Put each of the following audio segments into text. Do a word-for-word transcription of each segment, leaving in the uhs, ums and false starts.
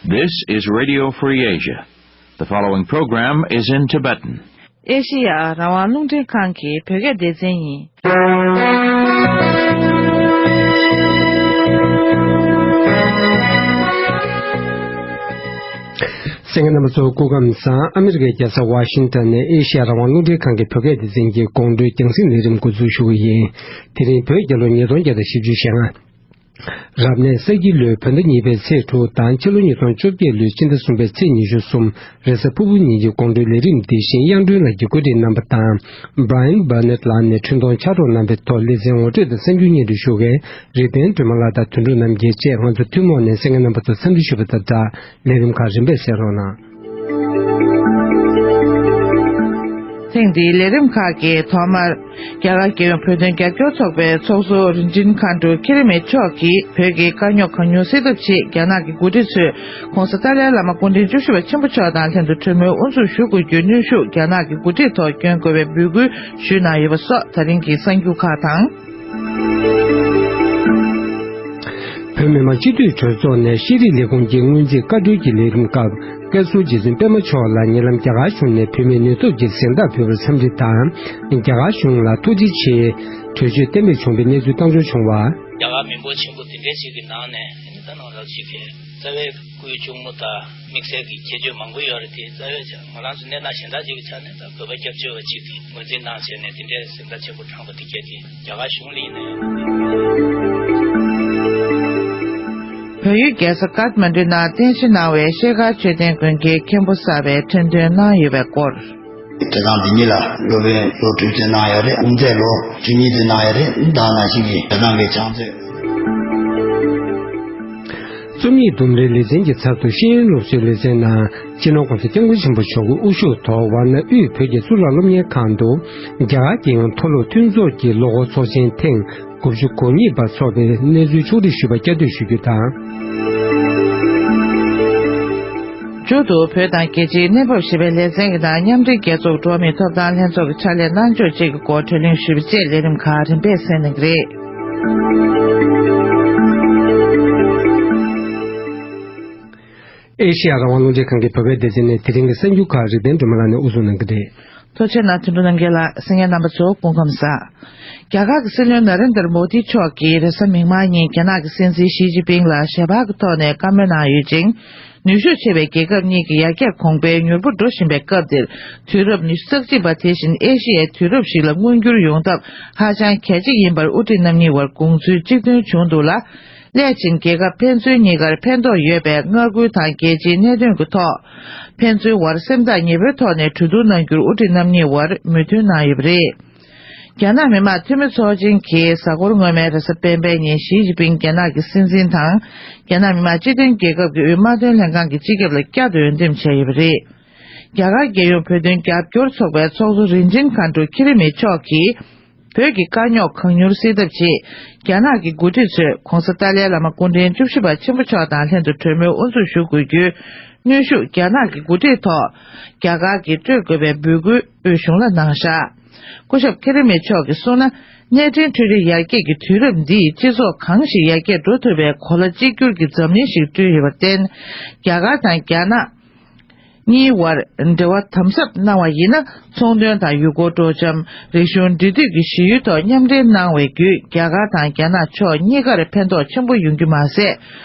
This is Radio Free Asia. The following program is in Tibetan. ཨེ་ཤེ་ཡ་རང་དབང་རླུང་འཕྲིན་ཁང་གི་བོད་སྐད་སྡེ་ཚན་ཡིན། གསན་མཁན་རྣམ་པ་ཚོ་སྐུ་ཁམས་བཟང་། ཨ་མི་རི་ཀའི་རྒྱལ་ས་ཝ་ཤིང་ཏོན་ནས་ཨེ་ཤེ་ཡ་རང་དབང་རླུང་འཕྲིན་ཁང་གི་བོད་སྐད་སྡེ་ཚན་གྱི་དགོང་དྲོའི་རྒྱང་སྲིང་ལས་རིམ་འགོ་འཛུགས་ཞུ་གི་ཡིན། དེ་རིང་བོད་རྒྱལ་ལོ་ཉིས་སྟོང་བརྒྱ་དང་བཞི་བཅུ་ཞེ་ལྔ། རབ་གནས་ས་ཁྱི་ལོའི་བོད་ཟླ་གཉིས་པའི་ཚེས་དྲུག་དང་ཕྱི་ལོ་ཉིས་སྟོང་བཅོ་བརྒྱད་ལོའི་སྤྱི་ཟླ་གསུམ་པའི་ཚེས་ཉི་ཤུ་གསུམ། རེས་གཟའ་ཕུར་བུ་ཉིན་གྱི་དགོང་དྲོའི་ལས་རིམ་འདི་བཞིན་དབྱངས་སྒྲོན་ལགས་ཀྱིས་བཀོད་སྒྲིག་གནང་བ་དང་། Brian Burnett་ལགས་ནས་འཕྲིན་གཏོང་ཕྱག་རོགས་གནང་བའི་ཐོག་ལེ་ཚན་ངོ་སྤྲོད་དང་གསར་འགྱུར་སྙན་སྒྲོན་ཞུ་མཁན་རིག་ལྡན་སྒྲོལ་མ་ལགས་དང་དོན་གྲུབ་རྣམ་རྒྱལ་བཅས་ང་ཚོ་ཐུན་མོང་ནས་གསན་མཁན་རྣམ་པ་ཚོ་འཚམས་འདྲི་ཞུ་བ་དང་སྦྲགས་ལས་རིམ་ཁག་རིམ་པས་གསན་རོགས་གནང་། ཐེངས་འདིའི་ལས་རིམ་ཁག་གི་ཐོག་མར། རྒྱ་གར་རྒྱལ་ཡོངས་བོད་དོན་རྒྱབ་སྐྱོར་ཚོགས་པའི་ཚོགས་གཙོ་རིན་ཆེན་མཁའ་འགྲོ་ཁེ་རི་མེ་མཆོག་གིས་བོད་ཀྱི་དཀའ་རྙོག་གང་མྱུར་སེལ་ཐབས་ཆེད་རྒྱ་ནག་གི་འགོ་ཁྲིད་ཚོས་ྋགོང་ས་ཏཱ་ལའི་བླ་མ་སྐུ་ཕྲེང་བཅུ་བཞི་པ་ཆེན་པོ་མཆོག་དང་ལྷན་དུ་གྲོས་མོལ་དབུ་འཛུགས་ཞུ་དགོས་རྒྱུའི་གནོན་ཤུགས་རྒྱ་ནག་གི་འགོ་ཁྲིད་ཐོག་བསྐྱོན་དགོས་པའི་འབོད་སྐུལ་ཞུས་གནང་ཡོད་པ་སོགས་ད་རིང་གི་གསར་འགྱུར་ཁག་དང་། བོད་མི་མང་སྤྱི་འཐུས་གྲོས་ཚོགས་ནས་ཤེས་རིག་ལས་ཁུངས་ཀྱི་སྔོན་རྩིས་བཀའ་འཁྲོལ་གྱི་ལས་རིམ་སྐབས། བཀའ་ཟུར་རྗེ་བཙུན་པད་མ་མཆོག་ལ་ཉེ་ལམ་རྒྱ་གར་གཞུང་ནས་བོད་མིའི་ནུས་སྟོབས་ཀྱི་གཟེངས་རྟགས་ཕུལ་བར་འཚམས་འདྲི་དང་། རྒྱ་གར་གཞུང་ལ་ཐུགས་རྗེ་ཆེའི་གྲོས་ཆོད་གཏན་འབེབས་བྱུང་བའི་གནས་ཚུལ་བཏང་འབྱོར་བྱུང་བ། རྒྱ་གར་མི་འབོར་ཆེན་པོ་དེ་འདྲའི་ཞིག་གི་ནང་ནས་ད་ནང་རག་ཞིག་གིས་རྩ་བའི་སྐུའི་གཅུང་མོ་དང་དམིགས་བསལ་གྱི་ཁྱད་ཆོས་མང་པོ་ཡོད་རེད་དེ། རྩ་བའི་ཆ་ང་རང་ཚོ་གནས་སྟངས་གཞན་དག་ཅིག་གི་ཆ་ནས་ད་བོད་པ་སྐྱབས་བཅོལ་བ་ཅིག་གིས་ངོས་འཛིན་གནང་བྱས་ནས་དེ་འདྲའི་གཟེངས་རྟགས་ཆེན་པོ་བགྲངས་པ་དེ་གས་དེ་རྒྱ་གར་གཞུང་ལ་ཡིན་ན་ཡང་། བལ་ཡུལ་རྒྱལ་ས་ཀཏ་མན་ཌུ་ནང་རྟེན་གཞི་གནང་བའི་ཤེལ་དཀར་མཆོད་རྟེན་དགོན་ཁའི་མཁན་པོ་གསར་པས་ཁྲི་འདོན་གནང་ཡོད་པའི་སྐོར། བྱེད་སྟངས་འདི་ཉིད་ལ་སློབ་དཔོན་ལོ་དྲུག་ཅུ་གནང་ཡོད་རེད། དབུ་མཛད་ལོ་བཅུ་གཉིས་ཙམ་གནང་ཡོད་རེད། ད་ནང་བཞིན་གྱི་བྱེད་སྟངས་ཀྱི་བྱང་ཚད། རྩོམ་ཡིག་ལྡུམ་རའི་ལེ་ཚན་གྱི་ཚབ་ཏུ་ཤེས་ཡོན་སློབ་གསོའི་ལེ་ཚན་ནང་སྤྱི་ནོར་༸གོང་ས་༸སྐྱབས་མགོན་ཆེན་པོ་མཆོག་གི་དབུ་བཞུགས་ཐོག་ཝཱ་ཎ་དབུས་བོད་ཀྱི་གཙུག་ལག་སློབ་གཉེར་ཁང་དུ་རྒྱ་གར་རྒྱལ་ཡོངས་མཐོ་སློབ་མཐུན་ཚོགས་ཀྱི་ལོ་འཁོར་ཚོགས་ཆེན་ཐེངས་དགུ་བཅུ་གོ་གཉིས་པ་འཚོགས་པའི་གནས་ཚུལ་ཕྱོགས་བསྒྲིགས་ཞུས་པ་བསྐྱར་ཟློས་ཞུ་རྒྱུ་དང་། མཇུག་ཏུ་བོད་དང་རྒྱལ་སྤྱིའི་གནས་བབ་ཞེས་པའི་ལེ་ཚན་གྱི་ནང་མཉམ་འབྲེལ་རྒྱལ་ཚོགས་འགྲོ་བ་མིའི་ཐོབ་ཐང་ལྷན་ཚོགས་ཀྱི་ཕྱག་ལས་གནང་ཕྱོགས་བཅས་ཀྱི་སྐོར་གྲོས་གླེང་ཞུས་པ་བཅས་ལས་རིམ་ཁག་རིམ་པས་གསན་གནང་གི་རེད། ཨེ་ཤེ་ཡ་རང་དབང་རླུང་འཕྲིན་ཁང་གི་བོད་པའི་སྡེ་ཚན་ནས་དེ་རིང་གི་གསར་འགྱུར་ཁག་རིག་ལྡན་སྒྲོལ་མ་ལགས་ནས་དབུ་བཟུང་གནང་གི་རེད། ཐུགས་རྗེ་གནང་། དོན་གྲུབ་རྣམ་རྒྱལ་ལགས། གསན་མཁན་རྣམ་པ་ཚོ་སྐུ་ཁམས་བཟང་། རྒྱ་གར་གྱི་སྲིད་བློན་ན་རེན་དར་མོ་དི་མཆོག་གིས་རེས་གཟའ་མིག་དམར་ཉིན་རྒྱ་ནག་གི་སྲིད་འཛིན་ཞི་ཅིན་ཕིང་ལ་ཞལ་པར་གྱི་ཐོག་ནས་བཀའ་མོལ་གནང་ཡོད་ཅིང་། ནུས་ཤུགས་ཆེ་བའི་རྒྱལ་ཁབ་གཉིས་ཀྱི་ཡར་རྒྱས་གོང་འཕེལ་མྱུར་པོ་འགྲོ་བཞིན་པའི་སྐབས་འདིར། དུས་རབས་ཉི་ཤུ་རྩ་གཅིག་པ་དེ་བཞིན་ཨེ་ཤི་ཡའི་དུས་རབས་ཤིག་ལ་མངོན་འགྱུར་ཡོང་ཐབས་ཧ་ཅང་གལ་ཆེ་ཡིན་པར་དབུ་ཁྲིད་རྣམ་གཉིས་བར་དགོངས་ཚུལ་གཅིག་མཐུན་བྱུང་འདུག་ལ། སླད་ཕྱིན་རྒྱལ་ཁབ་ཕན་ཚུན་གཉིས་ཀར་ཕན་ཐོགས་ཡོད་པའི་མངའ་ཁུལ་དང་རྒྱལ་སྤྱིའི་གནད་དོན་གྱི་ཐོག་ཕན་ཚུན་བར་སེམས་ཐག་ཉེ་པོའི་ཐོག་ནས་གྲོས་བསྡུར་གནང་རྒྱུར་དབུ་ཁྲིད་རྣམ་གཉིས་བར་མོས་མཐུན་གནང་ཡོད་པ་རེད། རྒྱ་ནག་མི་དམངས་འཐུས་མི་ཚོགས་ཆེན་གྱིས་གཟའ་འཁོར་སྔོན་མའི་རེས་གཟའ་སྤེན་པའི་ཉིན་ཞི་ཅིན་ཕིང་རྒྱ་ནག་གི་སྲིད་འཛིན་དང་། རྒྱ་ནག་མི་དམངས་སྤྱི་མཐུན་རྒྱལ་ཁབ་ཀྱི་དབུས་དམག་དོན་ལྷན་ཁང་གི་སྤྱི་ཁྱབ་ལ་བསྐྱར་དུ་འོས་འདེམས་བྱས་ཡོད་པ་རེད། རྒྱ་གར་རྒྱལ་ཡོངས་བོད་དོན་རྒྱབ་སྐྱོར་ཚོགས་པའི་ཚོགས་གཙོ་རིན་ཆེན་མཁའ་འགྲོ་ཁེ་རི་མེ་མཆོག་གིས། བོད་ཀྱི་དཀའ་རྙོག་གང་མྱུར་སེལ་ཐབས་ཆེད། རྒྱ་ནག་གི་འགོ་ཁྲིད་ཚོས་ྋགོང་ས་ཏཱ་ལའི་བླ་མ་སྐུ་ཕྲེང་བཅུ་བཞི་པ་ཆེན་པོ་མཆོག་དང་ལྷན་དུ་གྲོས་མོལ་དབུ་འཛུགས་ཞུ་དགོས་རྒྱུའི་གནོན་ཤུགས་རྒྱ་ནག་གི་འགོ་ཁྲིད་ཐོག་རྒྱ་གར་གྱིས་སྤྲོད་དགོས་པའི་འབོད་སྐུལ་དབུས་གཞུང་ལ་གནང་བཞག་སྐུ་ཞབས་ཁེ་རི་མེ་མཆོག་གིས་གསུངས་ན། གནས་འཕྲིན་འཕྲུལ་རིག་ཡར་རྒྱས་ཀྱི་དུས་རབས་འདིས་སྤྱི་ཚོགས་གང་ཞིག་ཡར་རྒྱས་འགྲོ་ཐུབ་པའི་གོ་ལ་གཅིག་གྱུར་གྱི་འཛམ་གླིང་ཞིག་བསྐྲུན་ཡོད་པར་བརྟེན། རྒྱ་གར་དང་རྒྱ་ནག་གཉིས་བར་འབྲེལ་བ་དམ་ཟབ་གནང་བ་ཡིན་ན། ཚོང་དོན་དང་ཡུལ་སྐོར་སྤྲོ་འཆམ། རིག་གཞུང་འབྲེལ་མཐུད་ཀྱི་གཞི་ཡུལ་ཐོག་མཉམ་འབྲེལ་གནང་བའི་བརྒྱུད། རྒྱ་གར་དང་རྒྱ་ནག་ཕྱོགས་གཉིས་ཀར་ཕན་ཐོགས་ཆེན་པོ་ཡོང་རྒྱུ་མ་ཟད།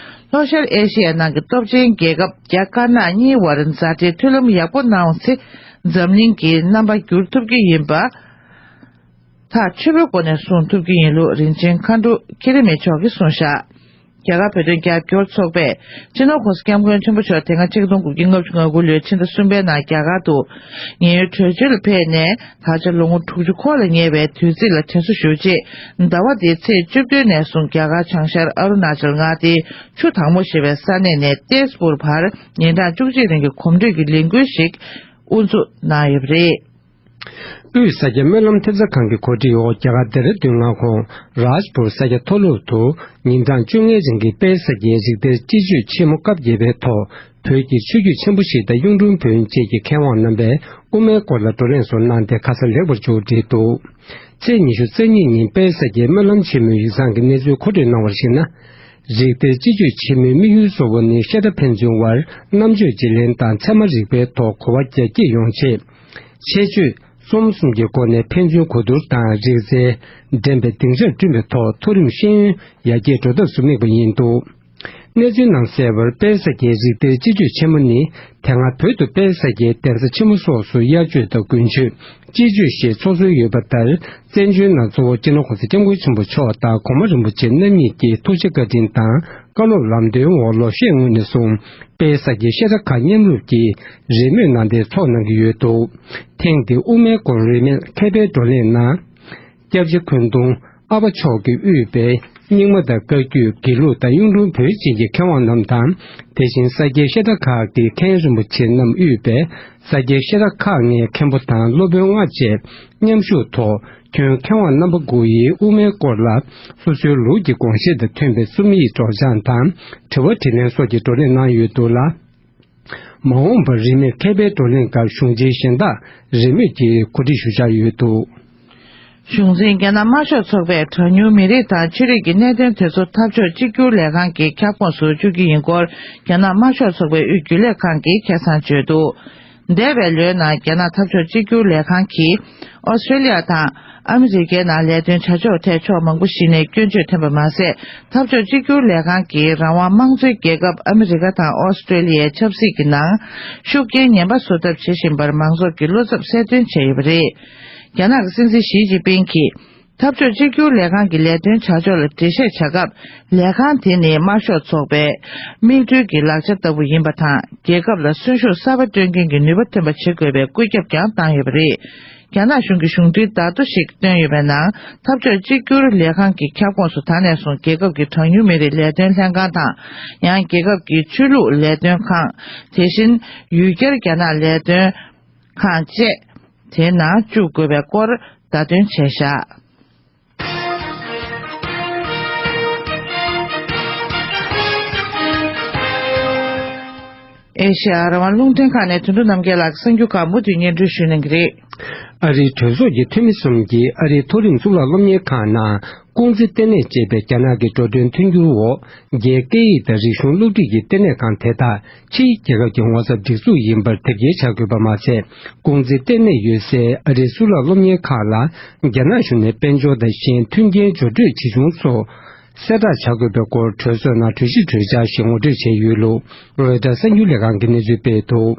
ལྷོ་ཤར་ཨེ་ཤི་ཡའི་ནང་གི་སྟོབས་ཆེན་རྒྱལ་ཁབ་རྒྱ་དཀར་ནག་གཉིས་བར་མཛའ་འབྲེལ་མཐུན་ལམ་ཡག་པོ་གནང་བ་ཚེ། འཛམ་གླིང་གི་རྣམ་པ་བསྒྱུར་ཐུབ་ཀྱི་ཡིན་པ། ཐག་ཆོད་པོའི་སྒོ་ནས་གསུང་ཐུབ་ཀྱི་ཡིན་ལུགས་རིན་ཆེན་མཁའ་འགྲོ་ཁེ་རི་མེ་མཆོག་གིས་གསུངས་བཞག་རྒྱ་གར་བོད་དོན་རྒྱབ་སྐྱོར་ཚོགས་པས་སྤྱི་ནོར་༧གོང་ས་༧སྐྱབས་མགོན་ཆེན་པོ་མཆོག་དེ་སྔ་ཆིག་སྟོང་དགུ་བརྒྱ་ལྔ་བཅུ་ང་དགུ་ལོའི་ཕྱི་ཟླ་གསུམ་པའི་ནང་རྒྱ་གར་དུ་ཉེན་གཡོལ་བྲོས་བྱོལ་ལ་ཕེབས་ནས་ད་ཆ་ལོ་ངོ་དྲུག་ཅུ་འཁོར་ལ་ཉེ་བའི་དུས་ཚིགས་ལ་དྲན་གསོ་ཞུ་ཆེད། ཟླ་བ་འདིའི་ཚེས་བཅུ་བདུན་ནས་བཟུང་རྒྱ་གར་བྱང་ཤར་ཨ་རུ་ན་ཅལ་མངའ་སྡེའི་ཆུ་དྭངས་མོ་ཞེས་པའི་ས་གནས་ནས་ཏེས་པུར་བར་ཉིན་གྲངས་བཅུ་གཅིག་རིང་གི་གོམ་བགྲོད་ཀྱི་ལས་འགུལ་ཞིག་དབུ་འཛུགས་གནང་ཡོད་པ་རེད། དབུས་ས་སྐྱ་སྨོན་ལམ་ཐེབས་རྩ་ཁང་གི་གོ་སྒྲིག་འོག་རྒྱ་གར་ལྡེ་ར་ལྡུན་མངའ་ཁོངས་རཱཇ་པུར་ས་སྐྱ་མཐོ་སློབ་ཏུ་ཉིན་གྲངས་བཅོ་ལྔའི་རིང་གི་དཔལ་ས་སྐྱའི་རིགས་གཏེར་སྤྱི་སྤྱོད་ཆེན་མོ་སྐབས་བརྒྱད་པའི་ཐོག་བོད་ཀྱི་ཆོས་བརྒྱུད་ཆེན་པོ་བཞི་དང་གཡུང་དྲུང་བོན་བཅས་ཀྱི་མཁས་དབང་རྣམ་པས་དབུ་མའི་སྐོར་ལ་བགྲོ་གླེང་སོགས་གནང་སྟེ་ཁ་ས་ལེགས་པར་མཇུག་བསྒྲིལ་འདུག་ཚེས་ཉི་ཤུ་རྩ་གཉིས་ཉིན་དཔལ་ས་སྐྱའི་སྨོན་ལམ་ཆེན་མོའི་ཡིག་ཚང་གིས་གནས་ཚུལ་མཁོ་སྤྲོད་གནང་བར་གཞིགས་ན། རིག་གཏེར་སྤྱི་སྤྱོད་ཆེན་མོའི་དམིགས་ཡུལ་གཙོ་བོ་ནི་བཤད་གྲྭ་ཕན་ཚུན་དབར་རྣམ་དཔྱོད་བརྗེ་ལེན་དང་ཚད་མ་རིག་པའི་ཐོག་གོ་བ་རྒྱ་སྐྱེད་ཡོང་ཆེད། ཆེད་བརྗོད་རྩོམ་གསུམ་གྱི་སྒོ་ནས་ཕན་ཚུན་གོ་བསྡུར་དང་རིག་རྩལ་འགྲན་པའི་སྡིངས་ཆ་བསྐྲུན་པའི་ཐོག་མཐོ་རིམ་ཤེས་ཡོན་ཡར་རྒྱས་འགྲོ་ཐབས་སུ་དམིགས་པ་ཡིན་འདུག་གནས་ཚུལ་ནང་གསལ་བར། དཔལ་ས་སྐྱའི་རིག་གཏེར་སྤྱི་སྤྱོད་ཆེན་མོ་ནི་དེ་སྔ་བོད་དུ་དཔལ་ས་སྐྱའི་གདན་ས་ཆེན་མོ་སོགས་སུ་དབྱར་མཆོད་དང་དགུན་མཆོད། དཔྱིད་མཆོད་ཞེས་འཚོགས་སྲོལ་ཡོད་པ་ལྟར། བཙན་བྱོལ་ནང་གཙོ་བོ་སྤྱི་ནོར་༸གོང་ས་༸སྐྱབས་མགོན་ཆེན་པོ་མཆོག་དང་གོང་མ་རིན་པོ་ཆེ་རྣམ་གཉིས་ཀྱི་ཐུགས་རྗེ་བཀའ་དྲིན་དང་བཀའ་སློབ་ལམ་སྟོན་འོག་ལོ་ཤས་སྔོན་ནས་བཟུང་དཔལ་ས་སྐྱའི་བཤད་གྲྭ་ཁག་མཉམ་རུབ་ཀྱིས་རེས་མོས་གནང་སྟེ་འཚོགས་གནང་གི་ཡོད་འདུག་ཐེངས་འདིའི་དབུ་མའི་སྐོར་རིས་མེད་མཁས་པའི་བགྲོ་གླེང་ནང་། སྐྱབས་རྗེ་འཁོན་གདོང་ཨ་པ་མཆོག་གིས་དབུས་པའི་རྙིང་མ་དང་བཀའ་བརྒྱུད་དགེ་ལུགས་དང་གཡུང་དྲུང་བོན་བཅས་ཀྱི་མཁས་དབང་རྣམས་དང་། དེ་བཞིན་ས་སྐྱའི་བཤད་གྲྭ་ཁག་གི་མཁན་རིན་པོ་ཆེ་རྣམས་དབུས་པའི་ས་སྐྱའི་བཤད་གྲྭ་ཁག་ལྔའི་མཁན་པོ་དང་སློབ་དཔོན་ལྔ་བཅས་མཉམ་ཞུགས་ཐོག་ཁྱོན་མཁས་དབང་རྣམ་པ་དགུ་ཡིས་དབུ་མའི་སྐོར་ལ་སོ་སོའི་ལུགས་ཀྱི་དགོངས་བཞེད་དང་མཐུན་པའི་རྩོམ་ཡིག་སྒྲོག་སྦྱང་དང་དྲི་བ་དྲིས་ལན་སོགས་ཀྱི་བགྲོ་གླེང་གནང་ཡོད་འདུག་ལ། མ་འོངས་པར་རིས་མེད་མཁས་པའི་བགྲོ་གླེང་སྐབས་གཞུང་ཆེན་གཞན་དག་རེས་མོས་ཀྱིས་གོ་སྒྲིག་ཞུ་འཆར་ཡོད་འདུག་གཞུང་འཛིན་རྒྱ་ནག་དམར་ཤོག་ཚོགས་པས་གྲངས་ཉུང་མི་རིགས་དང་ཆོས་རིག་གི་གནད་དོན་དེ་ཚོ་འཐབ་ཕྱོགས་གཅིག་གྱུར་ལས་ཁང་གི་ཁྱབ་ཁོངས་སུ་བཅུག་རྒྱུ་ཡིན་སྐོར། རྒྱ་ནག་དམར་ཤོག་ཚོགས་པའི་དབུས་རྒྱུན་ལས་ཁང་གིས་ཁ་སང་བརྗོད་འདུག་འདས་པའི་ལོའི་ནང་རྒྱ་ནག་འཐབ་ཕྱོགས་གཅིག་གྱུར་ལས་ཁང་གིས་ཨོ་སི་ཀྲེ་ལི་ཡ་དང་ཨ་མི་རི་ཀའི་ནང་ལས་དོན་བྱ་ཕྱོགས་ཐད་ཕྱོགས་མང་པོ་ཞིག་ནས་སྐྱོན་བརྗོད་ཐོན་པ་མ་ཟད། འཐབ་ཕྱོགས་གཅིག་གྱུར་ལས་ཁང་གིས་རང་དབང་དམངས་གཙོའི་རྒྱལ་ཁབ་ཨ་མི་རི་ཀ་དང་ཨོ་སི་ཀྲེ་ལི་ཡའི་ཆབ་སྲིད་ཀྱི་ནང་ཤུགས་རྐྱེན་ངན་པ་བཟོ་ཐབས་བྱེད་བཞིན་པར་མང་ཚོགས་ཀྱི་བློ་འཚབ་གསལ་སྟོན་བྱས་ཡོད་པ་རེད། རྒྱ་ནག་གི་སྲིད་འཛིན་ཞི་ཅིན་ཕིང་གིས། འཐབ་ཕྱོགས་གཅིག་གྱུར་ལས་ཁང་གི་ལས་དོན་བྱ་ཕྱོགས་ལ་འགྲེལ་བཤད་བྱ་སྐབས། ལས་ཁང་དེ་ནི་དམར་ཤོག་ཚོགས་པའི་མིག་འཕྲུལ་གྱི་ལག་ཆ་ལྟ་བུ་ཡིན་པ་དང་། རྒྱལ་ཁབ་ལ་གསོན་ཤུགས་གསར་པ་སྤྲོད་མཁན་གྱི་ནུས་པ་ཐོན་པ་བྱེད་དགོས་པའི་བཀོད་ཁྱབ་ཀྱང་བཏང་ཡོད་པ་རེད། རྒྱ་ནག་གཞུང་གིས་གཞུང་འབྲེལ་བརྡ་ཐོ་ཞིག་བཏོན་ཡོད་པའི་ནང་། འཐབ་ཕྱོགས་གཅིག་གྱུར་ལས་ཁང་གི་ཁྱབ་ཁོངས་སུ་ད་ནས་བཟུང་རྒྱལ་ཁབ་ཀྱི་གྲངས་ཉུང་མི་རིགས་ལས་དོན་ལྷན་ཁང་དང་། ཡང་རྒྱལ་ཁབ་ཀྱི་ཆོས་ལུགས་ལས་དོན་ཁང་། དེ་བཞིན་ཡུལ་གྱར་རྒྱ་ནག་ལས་དོན་ཁང་བཅས་དེའི་ནང་བཅུག་དགོས་པའི་སྐོར་བརྡ་སྟོན་བྱས་བཞག་ཨེ་ཤེ་ཡ་རང་དབང་རླུང་འཕྲིན་ཁང་ནས་དོན་གྲུབ་རྣམ་རྒྱལ་ལགས་གསར་འགྱུར་ཁག་མུ་མཐུད་སྙན་སྒྲོན་ཞུ་གནང་གི་རེད། ཨ་རིའི་གྲོས་ཚོགས་ཀྱི་འཐུས་མི་གསུམ་གྱིས་ཨ་རིའི་མཐོ་རིམ་གཙུག་ལག་སློབ་གཉེར་ཁང་ནང་ལྐོག་འཛིན་ལྟེ་གནས་ཅེས་པའི་རྒྱ་ནག་གི་འགྲོ་གྲོན་མཐུན་འགྱུར་འོག་རྒྱའི་སྐད་ཡིག་དང་རིག་གཞུང་སློབ་ཁྲིད་ཀྱི་ལྟེ་གནས་ཁང་དེ་དག་ཕྱིའི་རྒྱལ་ཁབ་ཀྱི་ངོ་ཚབ་སྒྲིག་འཛུགས་ཡིན་པར་དེབ་སྐྱེལ་བྱ་དགོས་པ་མ་ཟད། ལྐོག་འཛིན་ལྟེ་གནས་ཡོད་སའི་ཨ་རིའི་གཙུག་ལག་སློབ་གཉེར་ཁང་ལ་རྒྱ་ནག་གཞུང་ནས་དཔལ་འབྱོར་དང་གཞན་མཐུན་རྐྱེན་སྦྱོར་སྤྲོད་ཇི་བྱུང་སོགས། གསལ་བསྒྲགས་བྱ་དགོས་པའི་སྐོར་གྲོས་ཚོགས་ནང་གྲོས་གཞི་གྲོས་འཆར་ཞིག་ངོ་སྤྲོད་བྱས་ཡོད་ལུགས་རོའི་ཊར་གསར་འགྱུར་ལས་ཁང་གིས་གནས་ཚུལ་སྤེལ་འདུག་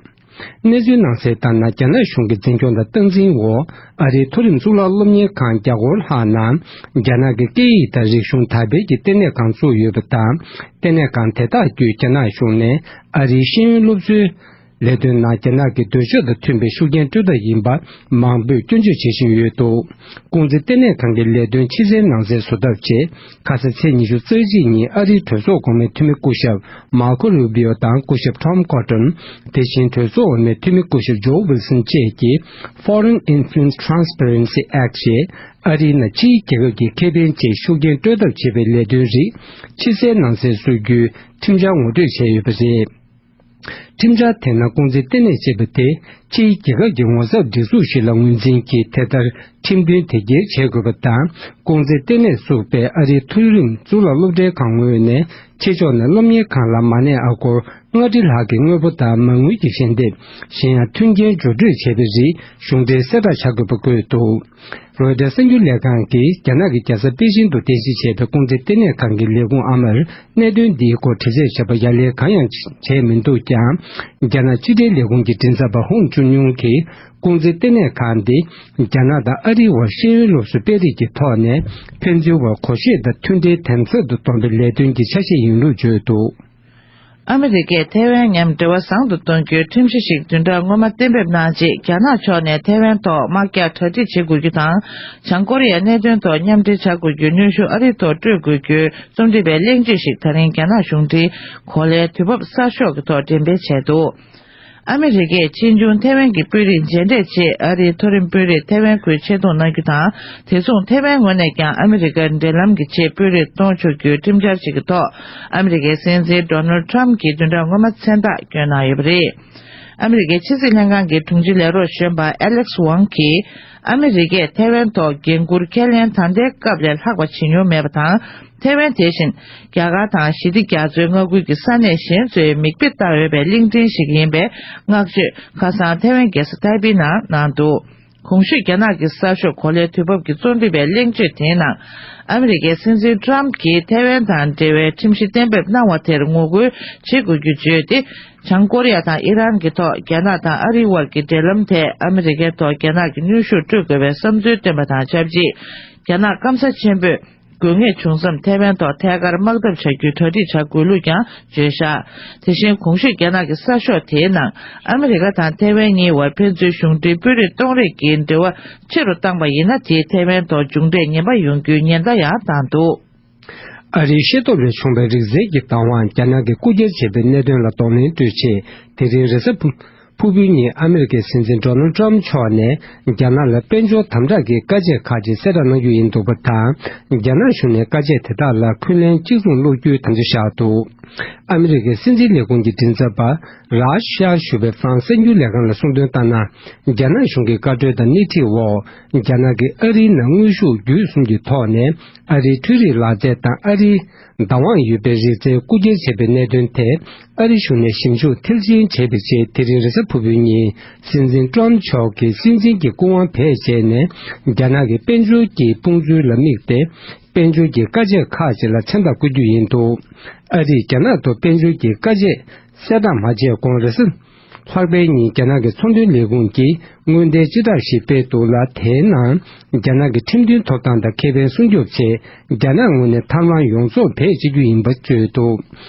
གནས་ཚུལ་ནང་གསལ་ལྟར་ན། རྒྱ་ནག་གཞུང་གི་འཛིན་སྐྱོང་དང་སྟངས་འཛིན་འོག་ཨ་རིའི་མཐོ་རིམ་གཙུག་ལག་སློབ་གཉེར་ཁང་བརྒྱ་སྐོར་ལྷག་ནང་རྒྱ་ནག་གི་སྐད་ཡིག་དང་རིག་གཞུང་དར་སྤེལ་གྱི་ལྟེ་གནས་ཁང་བཙུགས་ཡོད་པ་དང་། ལྟེ་གནས་ཁང་དེ་དག་བརྒྱུད་རྒྱ་ནག་གཞུང་ནས་ཨ་རིའི་ཤེས་ཡོན་སློབ་གསོའི་ལས་དོན་ནང་རྒྱ་ནག་གི་འདོད་ཕྱོགས་དང་མཐུན་པའི་ཤུགས་རྐྱེན་སྤྲོད་ཐབས་ཡིན་པ་མང་པོས་སྐྱོན་བརྗོད་བྱེད་བཞིན་ཡོད་འདུག་ལྐོག་འཛིན་ལྟེ་གནས་ཁང་གི་ལས་དོན་ཕྱི་གསལ་ནང་གསལ་བཟོ་ཐབས་ཆེད། ཁ་ས་ཚེས་ཉི་ཤུ་རྩ་གཅིག་ཉིན་ཨ་རིའི་གྲོས་ཚོགས་གོང་མའི་འཐུས་མི་སྐུ་ཞབས་མར་ཁོ་རུ་བྷི་ཨོ་དང་སྐུ་ཞབས་ཊོམ་ཀོ་ཊོན། དེ་བཞིན་གྲོས་ཚོགས་འོག་མའི་འཐུས་མི་སྐུ་ཞབས་ཇོ་ཝིལ་སོན་བཅས་ཀྱིས་Foreign Influence Transparency Act ཞེས་ཨ་རིའི་ནང་ཕྱིའི་རྒྱལ་ཁབ་ཀྱི་ཁེ་ཕན་ཆེད་ཤུགས་རྐྱེན་སྤྲོད་ཐབས་བྱེད་པའི་ལས་དོན་རིགས་ཕྱི་གསལ་ནང་གསལ་བཟོ་རྒྱུའི་ཁྲིམས་འཆར་ངོ་སྤྲོད་བྱས་ཡོད་པ་རེད། ཁྲིམས་འཆར་དེ་ནང་ལྐོག་འཛིན་ལྟེ་གནས་ཅེས་པ་དེ་ཕྱིའི་རྒྱལ་ཁབ་ཀྱི་ངོ་ཚབ་སྒྲིག་འཛུགས་ཤིག་ལ་ངོས་འཛིན་གྱིས་དེ་ལྟར་ཁྲིམས་མཐུན་དེབ་སྐྱེལ་བྱེད་དགོས་པ་དང་། ལྐོག་འཛིན་ལྟེ་གནས་བཙུགས་པའི་ཨ་རིའི་མཐོ་རིམ་གཙུག་ལག་སློབ་གྲྭའི་ཁང་ངོས་ནས་ཕྱི་ཕྱོགས་ནས་སློབ་གཉེར་ཁང་ལ་མ་གནས་ཨ་སྒོར་ལྔ་ཁྲི་ལྷག་གི་དངོས་པོ་དང་མ་དངུལ་གྱི་ཞལ་འདེབས། གཞན་ཡང་མཐུན་རྐྱེན་སྦྱོར་སྤྲོད་བྱས་པའི་རིགས་གཞུང་འབྲེལ་གསལ་བསྒྲགས་བྱ་དགོས་པ་བཀོད་འདུག་རོའི་ཊར་གསར་འགྱུར་ལས་ཁང་གིས་རྒྱ་ནག་གི་རྒྱལ་ས་པེ་ཅིན་དུ་རྟེན་གཞི་བྱས་པའི་ལྐོག་འཛིན་ལྟེ་གནས་ཁང་གི་ལས་ཁུངས་ཨ་མར་གནད་དོན་འདིའི་སྐོར་དྲི་རྩད་བྱེད་པ་ཡ་ལན་གང་ཡང་བྱས་མི་འདུག་ཀྱང་། རྒྱ་ནག་ཕྱི་འབྲེལ་ལས་ཁུངས་ཀྱི་མགྲིན་ཚབ་པ་ཧོང་ཅུན་ཡུང་གིས་ལྐོག་འཛིན་ལྟེ་གནས་ཁང་འདི་རྒྱ་ནག་དང་ཨ་རིའི་དབར་ཤེས་ཡོན་སློབ་གསོའི་སྤེལ་རེས་ཀྱི་ཐོག་ནས་ཕན་ཚུན་བར་གོ་ཤེས་དང་མཐུན་འབྲེལ་དམ་ཟབ་ཏུ་གཏོང་བའི་ལས་དོན་གྱི་ཆ་ཤས་ཡིན་ལུགས་བརྗོད་འདུག་ཨ་མི་རི་ཀས་ཐའེ་ཝན་མཉམ་འབྲེལ་བ་བཟང་དུ་གཏོང་རྒྱུའི་ཁྲིམས་གཞི་ཞིག་བདུན་ཕྲག་སྔོན་མ་གཏན་འབེབས་གནང་རྗེས། རྒྱ་ནག་ཕྱོགས་ནས་ཐའེ་ཝན་ཐོག་དམག་རྒྱག་གྲ་སྒྲིག་བྱེད་དགོས་རྒྱུ་དང་། བྱང་ཀོ་རི་ཡའི་གནད་དོན་ཐོག་མཉམ་འབྲེལ་བྱ་དགོས་རྒྱུའི་གནོན་ཤུགས་ཨ་རིའི་ཐོག་སྤྲོད་དགོས་རྒྱུའི་རྩོམ་སྒྲིག་པའི་གླེང་བརྗོད་ཞིག་ད་རིང་རྒྱ་ནག་གཞུང་འབྲེལ་གོ་ལའི་དུས་བབ་གསར་ཤོག་གི་ཐོག་འགྲེམས་སྤེལ་བྱས་འདུག་ཨ་མི་རི་ཀས་ཆེས་ཆུང་ཐའེ་ཝན་གྱི་དཔོན་རིགས་མཇལ་འཕྲད་ཆེད་ཨ་རིའི་མཐོ་རིམ་དཔོན་རིགས་ཐའེ་ཝན་ཁུལ་ཆེད་གཏོང་གནང་རྒྱུ་དང་། དེ་མཚུངས་ཐའེ་ཝན་ངོས་ནས་ཀྱང་ཨ་མི་རི་ཀར་འབྲེལ་ལམ་གྱི་ཆེད་དཔོན་རིགས་གཏོང་ཆོག་རྒྱུའི་ཁྲིམས་འཆར་ཞིག་གི་ཐོག་ཨ་མི་རི་ཀའི་སྲིད་འཛིན་ཌོ་ནལ་ཌི་ཊརམ་གྱིས་བདུན་ཕྲག་སྔོན་མ་མཚན་རྟགས་བསྐྱོན་གནང་ཡོད་པ་རེད། ཨ་མི་རི་ཀའི་ཕྱི་སྲིད་ལྷན་ཁང་གི་དྲུང་ཆེ་ལས་རོགས་གཞོན་པ་ཨ་ལེག་སི་ཝང་གིས། ཨ་མི་རི་ཀས་ཐའེ་ཝན་ཐོག་འགན་འཁུར་ཁས་ལེན་ད་ལྟའི་སྐབས་ལས་ལྷག་པ་བྱེད་མྱོང་མེད་པ་དང་། ཐའེ་ཝན་དེ་བཞིན་རྒྱ་གར་དང་ཞི་བདེ་རྒྱ་མཚོའི་མངའ་ཁུལ་གྱི་ས་གནས་གཞན་ཚོས་མིག་དཔེ་ལྟ་འོས་པའི་གླིང་ཕྲན་ཞིག་ཡིན་པའི་བསྔགས་བརྗོད་ཁ་སང་ཐའེ་ཝན་རྒྱལ་ས་ཐའེ་པེའི་ནང་གནང་འདུག་གོང་ཞུས་རྒྱ་ནག་གི་གསར་ཤོག་གོ་ལའི་དུས་བབ་ཀྱི་གཙོ་འགྲེལ་པའི་གླེང་བརྗོད་དེའི་ནང་། ཨ་མི་རི་ཀའི་སྲིད་འཛིན་ཏྲམ་གྱིས་ཐའེ་ཝན་དང་འབྲེལ་བའི་ཁྲིམས་གཞི་གཏན་འབེབས་གནང་བ་དེར་ངོ་རྒོལ་བྱེད་དགོས་རྒྱུ་བརྗོད་དེ། བྱང་ཀོ་རི་ཡ་དང་ཨི་རན་གྱི་ཐོག་རྒྱ་ནག་དང་ཨ་རིའི་དབར་གྱི་འབྲེལ་ལམ་ཐད་ཨ་མི་རི་ཀའི་ཐོག་རྒྱ་ནག་གི་གནོན་ཤུགས་སྤྲོད་དགོས་པའི་བསམ་ཚུལ་བཏོན་པ་དང་ཆབས་ཅིག་རྒྱ་ནག་སྐམ་ས་ཆེན་པོས། དགོས་ངེས་བྱུང་མཚམས་ཐའེ་ཝན་ཐོག་ཐད་ཀར་དམག་འཐབ་བྱ་རྒྱུའི་གྲ་སྒྲིག་བྱ་དགོས་ལུགས་ཀྱང་བརྗོད་བཞག་དེ་བཞིན་གོང་ཞུས་རྒྱ་ནག་གི་གསར་ཤོག་དེའི་ནང་ཨ་མི་རི་ཀ་དང་ཐའེ་ཝན་གཉིས་བར་ཕན་ཚུན་གཞུང་འབྲེལ་དཔོན་རིགས་གཏོང་རེས་ཀྱི་འབྲེལ་བ་ཆེ་རུ་བཏང་པ་ཡིན་ན། དེས་ཐའེ་ཝན་ཐོག་མཇུག་འབྲས་ངན་པ་ཡོང་རྒྱུའི་ཉེན་བརྡ་ཡང་བཏང་འདུག་ཨ་རིའི་ཤེས་རྟོགས་ལས་བྱུང་བའི་རིགས་རྫས་ཀྱི་བདག་དབང་རྒྱ་ནག་གིས་རྐུ་འཁྱེར་བྱས་པའི་གནད་དོན་ལ་གདོང་ལེན་སྤྲོད་ཆེད་དེ་རིང་རེས་གཟའ་ཕུར། ཕུར་བུའི་ཉིན་ཨ་མི་རི་ཀའི་སྲིད་འཛིན་ཌོ་ནལ་ཏྲམ་མཆོག་ནས་རྒྱ་ནག་ལ་དཔལ་འབྱོར་དམ་དྲག་གི་བཀའ་ཆད་ཁག་ཅིག་གསལ་བསྒྲགས་གནང་རྒྱུ་ཡིན་འདུག་པ་དང་། རྒྱ་ནག་གཞུང་ནས་བཀའ་ཆད་དེ་དག་ལ་འཁོན་ལན་གཅིག་མཚུངས་སློག་རྒྱུའི་དམ་བཅའ་བཞག་འདུག་ཨ་མི་རི་ཀའི་སྲིད་འཛིན་ལས་ཁུངས་ཀྱི་མགྲིན་ཚབ་པ་རཱ་ཤ་ཞུ་བའི་ཧྥ་རན་སི་གསར་འགྱུར་ལས་ཁང་ལ་གསུངས་དོན་ལྟར་ན། རྒྱ་ནག་གཞུང་གི་བཀའ་འཁྲོལ་དང་སྣེ་ཁྲིད་འོག་རྒྱ་ནག་གིས་ཨ་རིའི་ནང་དངོས་ཤུགས་བརྒྱུད་གསུམ་གྱི་ཐོག་ནས་ཨ་རིའི་འཕྲུལ་རིག་ལག་རྩལ་དང་ཨ་རིའི་བདག་དབང་ཡོད་པའི་རིག་རྩལ་རྐུ་འཁྱེར་བྱས་པའི་གནད་དོན་ཐད། ཨ་རི་གཞུང་ནས་ཞིབ་འཇུག་མཐིལ་ཕྱིན་བྱས་པའི་རྗེས། དེ་རིང་རེས་གཟའ་ཕུར་བུའི་ཉིན་སྲིད་འཛིན་ཏྲམ་མཆོག་གིས་སྲིད་འཛིན་གྱི་སྐུ་དབང་བེད་སྤྱད་ནས། རྒྱ་ནག་གི་དཔལ་འབྱོར་གྱི་དཔུང་འཛུལ་ལ་དམིགས་ཏེ། དཔལ་འབྱོར་གྱི་བཀའ་ཆད་ཁག་ཅིག་ལ་མཚན་རྟགས་བཀོད་རྒྱུ་ཡིན་འདུག་ཨ་རིས་རྒྱ་ནག་ཐོག་དཔལ་འབྱོར་གྱི་བཀའ་ཆད་གསལ་བསྒྲགས་མ་བྱས་གོང་རེས་གཟའ་ལྷག་པའི་ཉིན་རྒྱ་ནག་གི་ཚོང་དོན་ལས་ཁུངས་ཀྱིས་དངོས་འབྲེལ་སྤྱི་བསྒྲགས་ཤིག་སྤེལ་འདུག་ལ། དེའི་ནང་རྒྱ་ནག་གི་ཁྲིམས་མཐུན་ཐོབ་ཐང་དང་ཁེ་ཕན་སྲུང་སྐྱོབ་ཆེད་རྒྱ་ནག་ངོས་ནས་ཐབས་ལམ་ཡོངས་རྫོགས་བེད་སྤྱད་རྒྱུ་ཡིན་པ་བརྗོད་འདུག་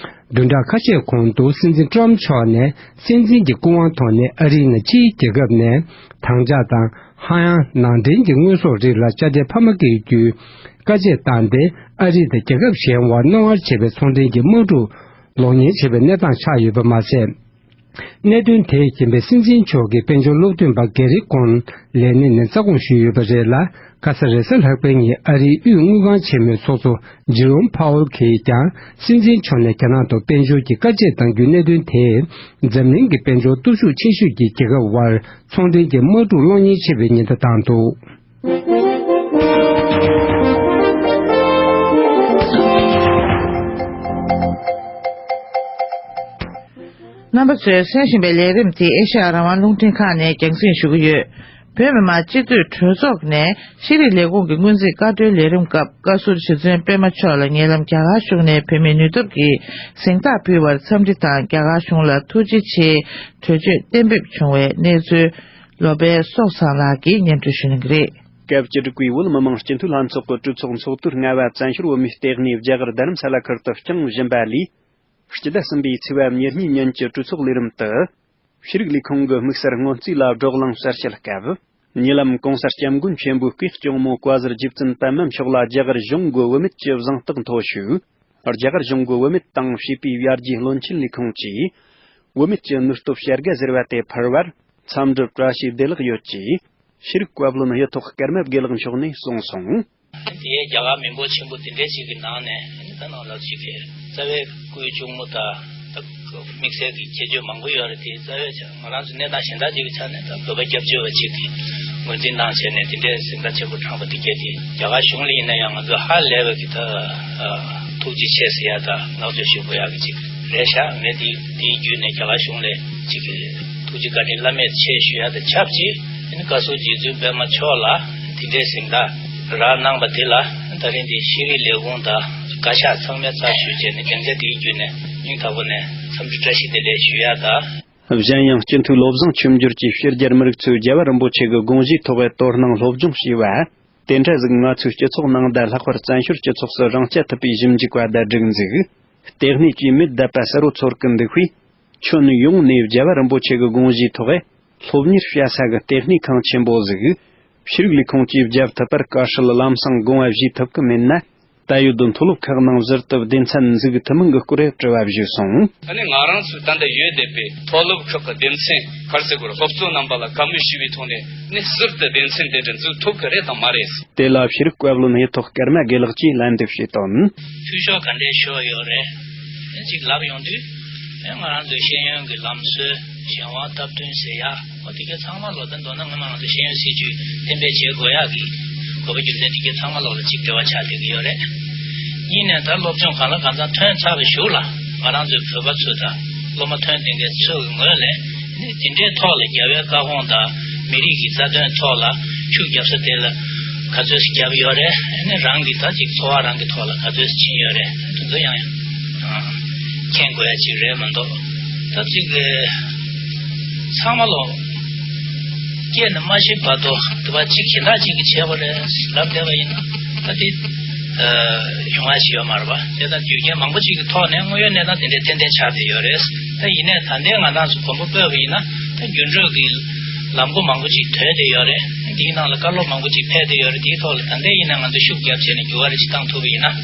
བདུན་ཕྲག་ཁ་ཤས་གོང་དུ་སྲིད་འཛིན་ཏྲམ་མཆོག་ནས་སྲིད་འཛིན་གྱི་སྐུ་དབང་ཐོག་ནས་ཨ་རིའི་ནང་ཕྱིའི་རྒྱལ་ཁབ་ནས་དྭངས་ལྕགས་དང་ཧ་ཡང་ནང་འདྲེན་གྱི་དངོས་ཟོག་རིགས་ལ་ཅ་ཆས་འཕར་མ་སྐྱེལ་རྒྱུའི་བཀའ་ཆད་བཏང་སྟེ། ཨ་རི་དང་རྒྱལ་ཁབ་གཞན་བར་རྣོ་ངར་ཆེ་བའི་ཚོང་འབྲེལ་གྱི་དམག་འཁྲུག་གློག་བརྙན་བྱེད་པའི་གནས་སྟངས་ཆགས་ཡོད་པ་མ་ཟད། གནད་དོན་དེའི་རྐྱེན་པས་སྲིད་འཛིན་མཆོག་གི་དཔལ་འབྱོར་སློབ་སྟོན་པ་གེ་རི་ཀོན་ལས་གནས་ནས་རྩ་དགོངས་ཞུས་ཡོད་པ་རེད་ལ། ཁ་ས་རེས་གཟའ་ལྷག་པའི་ཉིན་ཨ་རིའི་དབུས་དངུལ་ཁང་ཆེན་མོའི་ཚོགས་གཙོ་ཇི་རོམ་ཕ་ཝལ་གྱིས་ཀྱང་སྲིད་འཛིན་མཆོག་ནས་རྒྱ་ནག་ཐོག་དཔལ་འབྱོར་གྱི་བཀའ་ཆད་གཏང་རྒྱུའི་གནད་དོན་དེས་འཛམ་གླིང་གི་དཔལ་འབྱོར་སྟོབས་ཤུགས་ཆེ་ཤོས་ཀྱི་རྒྱལ་ཁབ་དབར་ཚོང་འབྲེལ་གྱི་དམག་འཁྲུག་གློག་བརྙན་ཆེ་བའི་ཉེན་བརྡ་བཏང་འདུག་རྣམ་པ་ཚོས་གསན་བཞིན་པའི་ལས་རིམ་དེ་ཨེ་ཤ་ཡ་རང་དབང་རླུང་འཕྲིན་ཁང་ནས་རྒྱང་སྲིང་ཞུ་གི་ཡོད། བོད་མི་མང་སྤྱི་འཐུས་གྲོས་ཚོགས་ནས་ཤེས་རིག་ལས་ཁུངས་ཀྱི་སྔོན་རྩིས་བཀའ་འཁྲོལ་ལས་རིམ་སྐབས་བཀའ་ཟུར་རྗེ་བཙུན་པད་མ་མཆོག་ལ་ཉེ་ལམ་རྒྱ་གར་གཞུང་ནས་བོད་མིའི་ནུས་སྟོབས་ཀྱི་གཟེངས་རྟགས་ཕུལ་བར་འཚམས་འདྲི་དང་རྒྱ་གར་གཞུང་ལ་ཐུགས་རྗེ་ཆེའི་གྲོས་ཆོད་གཏན་འབེབས་བྱུང་བའི་གནས་ཚུལ། ལོ་པཎ་སོགས་ཚང་ལགས་ཀྱིས་སྙན་སྒྲོན་ཞུ་གནང་གི་རེད། སྐབས་བཅུ་དྲུག་པའི་བོད་མི་མང་སྤྱི་འཐུས་ལྷན་ཚོགས་ཀྱི་གྲོས་ཚོགས་ཚོགས་དུས་ལྔ་པ་བཙན་བྱོལ་བོད་མིའི་ལྟེ་གནས་རྒྱ་གར་རྡ་རམ་ས་ལ་ཁུལ་དུ་བསྐྱངས་བཞིན་པ་ལས། སྤྱི་ཟླ་གསུམ་པའི་ཚེས་པ་ཉེར་གཉིས་ཉིན་གྱི་གྲོས་ཚོགས་ལས་རིམ་དུ། ཤེས་རིག་ལས་ཁུངས་ཀྱི་དམིགས་བསལ་སྔོན་རྩིས་ལ་བགྲོ་གླེང་གསལ་བཤད་སྐབས། ཉེ་ལམ་གོང་ས་སྐྱབས་མགོན་ཆེན་པོའི་སྐུའི་གཅུང་མོ་བཀའ་ཟུར་རྗེ་བཙུན་པད་མ་མཆོག་ལ་རྒྱ་གར་གཞུང་གི་བུད་མེད་ཀྱི་གཟེངས་རྟགས་མཐོ་ཤོས། རྒྱ་གར་གཞུང་གི་བུད་མེད་དང་བྱིས་པའི་ཡར་རྒྱས་བློན་ཆེན་ལས་ཁུངས་ཀྱིས། བུད་མེད་ཀྱི་ནུས་སྟོབས་བྱ་དགའ་ཟེར་བ་དེ་ཕུལ་བར་འཚམས་འདྲི་བཀྲ་ཤིས་བདེ་ལེགས་ཡོད་ཅེས། ཤེས་རིག་བཀའ་བློན་གཡུ་ཐོག་ཀརྨ་དགེ་ལེགས་མཆོག་ནས་གསུངས་སོང་། དེ་རྒྱ་གར་མི་འབོར་ཆེན་པོ་དེ་འདྲའི་ཞིག་གི་ནང་ནས་ད་ནང་ལ་ཞིག་གི་རྩ་བའི་སྐུའི་གཅུང་མོ་དང་དམིགས་བསལ་གྱི་ཁྱད་ཆོས་མང་པོ་ཡོད་རེད། དེ་རྩ་བའི་ཆ་ང་རང་ཚོ་གནས་སྟངས་གཞན་དག་ཅིག་གི་ཆ་ནས་ད་བོད་པ་སྐྱབས་བཅོལ་བ་ཅིག་གིས་ངོས་འཛིན་གནང་བྱས་ནས་དེ་འདྲའི་གཟེངས་རྟགས་ཆེན་པོ་བགྲངས་པ་དེ་གས་དེ་རྒྱ་གར་གཞུང་ལ་ཡིན་ན་ཡང་ང་ཚོ་ཧ་ལས་པའི་གི་ད་ཐུགས་རྗེ་ཆེ་ཟེར་ཡ་དང་བསྔགས་བརྗོད་ཞུ་དགོས་ཡ་གི་ཅིག་རེད་ཤག་ངས་དེ་དེའི་བརྒྱུད་ནས་རྒྱ་གར་གཞུང་ལ་ཅིག་གི་ཐུགས་རྗེ་བཀའ་དྲིན་བླ་མེད་ཆེ་ཞུ་ཡ་དང་ཆབས་ཅིག་བཀའ་ཟུར་རྗེ་བཙུན་པད་མ་མཆོག་ལ་དེ་འདྲའི་གཟེངས་རྟགས་རག་གནང་པ་དེ་ལ་ད་རིང་འདི་ཤེས་རིག་ལས་ཁུངས་དང་བཀའ་ཤག་ཚང་མས་རྩ་ཞུས་བྱས་ནས་སྡིངས་ཆ་དེའི་བརྒྱུད་ནས་སྙིང་ཐག་པ་ནས་འཚམས་འདྲི་བཀྲ་ཤིས་བདེ་ལེགས་ཞུ་ཡ་དང་། གཞན་ཡང་སྤྱི་འཐུས་བློ་བཟང་ཆོས་འབྱོར་གྱིས་ཕྱི་རྒྱལ་མི་རིགས་ཚོས་རྒྱལ་བ་རིན་པོ་ཆེ་གི་དགོངས་གཞིའི་ཐོག་དོ་སྣང་སློབ་སྦྱོང་བྱས་པ། དེ་འདྲ་ཟིག་ང་ཚོའི་སྤྱི་ཚོགས་ནང་དང་ལྷག་པར་བཙན་བྱོལ་སྤྱི་ཚོགས་སུ་རང་རྐྱ་ཐུབ་པའི་ཞིབ་འཇུག་པ་དང་སྒྲིག་འཛུགས། ལྟེ་གནས་ཀྱི་མི་དད་པ་གསལ་བོ་ཚོར་གི་འདུག་པས། ཁྱོན་ཡོངས་ནས་རྒྱལ་བ་རིན་པོ་ཆེ་གི་དགོངས་གཞིའི་ཐོག་སློབ་གཉེར་བྱ་ས་གི་ལྟེ་གནས་ཁང་ཆེན་པོ་ཟིག་ཤེས་རིག་ལས་ཁུངས་ཀྱིས་བརྒྱབ་ཐུབ་པར་དཀའ་ཧྲུལ་ལམ་སང་དགོངས་པ་བཞེས་ཐུབ་གི་མེད་ན། ད་ཡོད་དོ་མཐོ་སློབ་ཁག་ནང་ཟུར་དུ་སྡེ་ཚན་འཛུགས་ཐུབ་མིན་གྱི་སྐོར་དྲི་བ་ཞུས་སོང་། ཨ་ནི་ང་རང་ཚོའི་ད་ལྟ་ཡོད་བསྡད་པའི་མཐོ་སློབ་ཁག་གི་སྡེ་ཚན་ག་རེ་ཟེར་དགོས་རེད། སློབ་གཙོ་རྣམ་པ་ལ་བཀའ་མོལ་ཞུས་པའི་ཐོག་ནས་ནི་ཟུར་དུ་སྡེ་ཚན་དེ་འདྲ་འཛུགས་ཐུབ་ཀྱི་རེད་དང་མ་རེད། དེ་ལ་ཤེས་རིག་བཀའ་བློན་གཡུ་ཐོག་ཀརྨ་དགེ་ལེགས་ཀྱིས་ལན་འདེབས་བྱས་དོན། འཐུས་ཤོར་ག་འདྲའི་ཤོར་ཡོད་རེད། ཨེ་ཅིག་ལབ་ཡོང་དུས་ཨེ་ང་རང་ཚོའི་ཤེས་ཡོན་གྱི་ལམ་སྲོལ་ གཞན་དབང་སྟབས་བསྟུན་ཟེར་ཡ། འོ་དེ་གའི་ཚང་མ་ལོ་ད་མདོར་ན་སྔོན་མ་ང་ཚོ་ཤེས་ཡོན་སྲིད་བྱུས་གཏན་འབེབས་བྱེད་དགོས་ཡག་གི་དགོས་པ་རྒྱུ་མཚན་དེ་གའི་ཚང་མ་ལོ་ལ་གཅིག་འབྲེལ་བ་ཆགས་བསྡད་ཀྱི་ཡོད་རེད། ཡིན་ནའི་ད་སློབ་སྦྱོང་གང་ལ་གང་འཚམ་ཐོན་ཚར་བའི་གཞུག་ལ་ང་རང་ཚོའི་བོད་པ་ཚོ་དང་སློབ་མ་ཐོན་བསྡད་མཁན་ཚོ་གི་ངོས་ནས་ནི་དེ་འདྲའི་ཐོག་ལ་རྒྱལ་བའི་བཀའ་དགོངས་དང་མི་རིགས་ཀྱི་རྩ་དོན་ཐོག་ལ་ཤུགས་རྒྱབ་ས་དེ་ལ་ག་ཚོད་ཅིག་རྒྱབ་ཡོད་རེད། ཨ་ནི་རང་གི་ད་ཅིག་འཚོ་བ་རང་གི་ཐོག་ལ་ག་ཚོད་ཅིག་ཕྱིན་ཡོད་རེད། དེ་ཚོ་ཡང་ཡང་མཁྱེན་དགོས་ཡ་ཅིག་རེད་མ་གཏོགས། ད་ཅིག་ཚང་མ་ལོ་སྐྱེས་ནས་མ་ཤི་བར་དུ་དུ་བ་གཅིག་གཞན་དག་ཅིག་གིས་བྱས་པ་རེད་ལབ་བསྡད་པ་ཡིན་ན་ད་དེ་ཡོང་བ་ཞིག་ཡོད་མ་རེད་པ། དེ་ལྟར་རྒྱུ་རྐྱེན་མང་པོ་ཅིག་གི་ཐོག་ནས་དངོས་ཡོད་གནས་སྟངས་དེ་འདྲའི་ཏན་ཏན་ཆགས་བསྡད་ཡོད་རེད། ད་ཡིན་ནའི་ད་ལྟའི་ང་རང་ཚོ་གོམ་པ་སྤོས་པ་ཡིན་ན་ད་འགྱུར་འགྲོས་ཀྱི་ལམ་སྒོ་མང་པོ་ཅིག་དོད་བསྡད་ཡོད་རེད། འདིའི་ནང་ལ་བཀའ་སློབ་མང་པོ་ཅིག་ཕེབས་བསྡད་ཡོད་རེད། དེའི་ཐོག་ལ་ད་ལྟའི་ཡིན་ན་ང་ཚོ་ཤུགས་རྒྱབ་བྱས་ནས་འགྱུར་བ་རེ་ཅིག་བཏང་ཐུབ་པ་ཡིན་ན་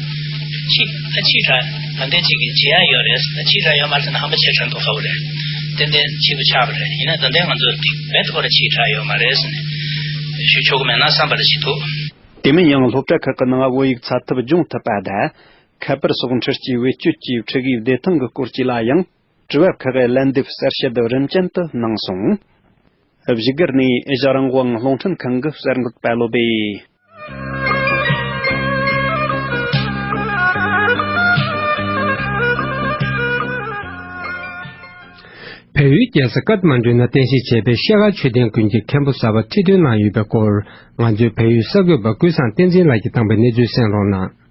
ཕྱིས་ད་ཕྱིས་དྲགས་ད་ལྟའི་ཅིག་གི་བྱེད་ཡ་ཡོད་རེད། ད་ཕྱིས་དྲགས་ཡོད་མ་རེད་ཟེར་ན་ཧམ་པ་ཆེ་དྲགས་མདོག་ཁ་པོ་རེད། ཏན་ཏན་ཕྱིས་པ་ཆགས་པ་རེད། ཡིན་ན་ད་ལྟའི་ང་ཚོ་དེ་རྦད་དེ་ཁོ་ར་ཕྱིས་དྲགས་ཡོད་མ་རེད་ཟེར་ནས་ཞུ་ཆོག་གི་མེད་ན་བསམ་པ་རེ་ཅིག་འདུག་དེ་མིན་ཡང་སློབ་གྲྭ་ཁག་གི་ནང་བོད་ཡིག་ཚད་ཐུབ་སྦྱོང་ཐུབ་པ་དང་། ཁ་པར་སོགས་འཕྲུལ་སྐྱེལ་བེད་སྤྱོད་ཀྱི་ཁྲིད་དབྱིབས་བདེ་ཐང་གི་སྐོར་བཅས་ལ་ཡང་དྲི་བ་ཁག་གི་ལན་འདེབས་གསལ་བཤད་རིམ་ཅན་དུ་གནང་སོང་། བཞུགས་སྒར་ནས་ཨེ་ཤ་རང་དབང་རླུང་འཕྲིན་ཁང་གི་གསར་འགོད་པ་བློ་བྷེ། བལ་ཡུལ་རྒྱལ་ས་ཀཏ་མན་ཌུ་ན་རྟེན་གཞི་བྱས་པའི་ཤེལ་དཀར་མཆོད་རྟེན་ཀུན་གྱི་མཁན་པོ་གསར་པ་ཁྲི་སྟོན་གནང་ཡོད་པའི་སྐོར། ང་ཚོའི་བལ་ཡུལ་གསར་འགོད་པ་ཀུན་བཟང་བསྟན་འཛིན་ལགས་ཀྱིས་བཏང་པའི་གནས་ཚུལ་གསན་རོགས་གནང་།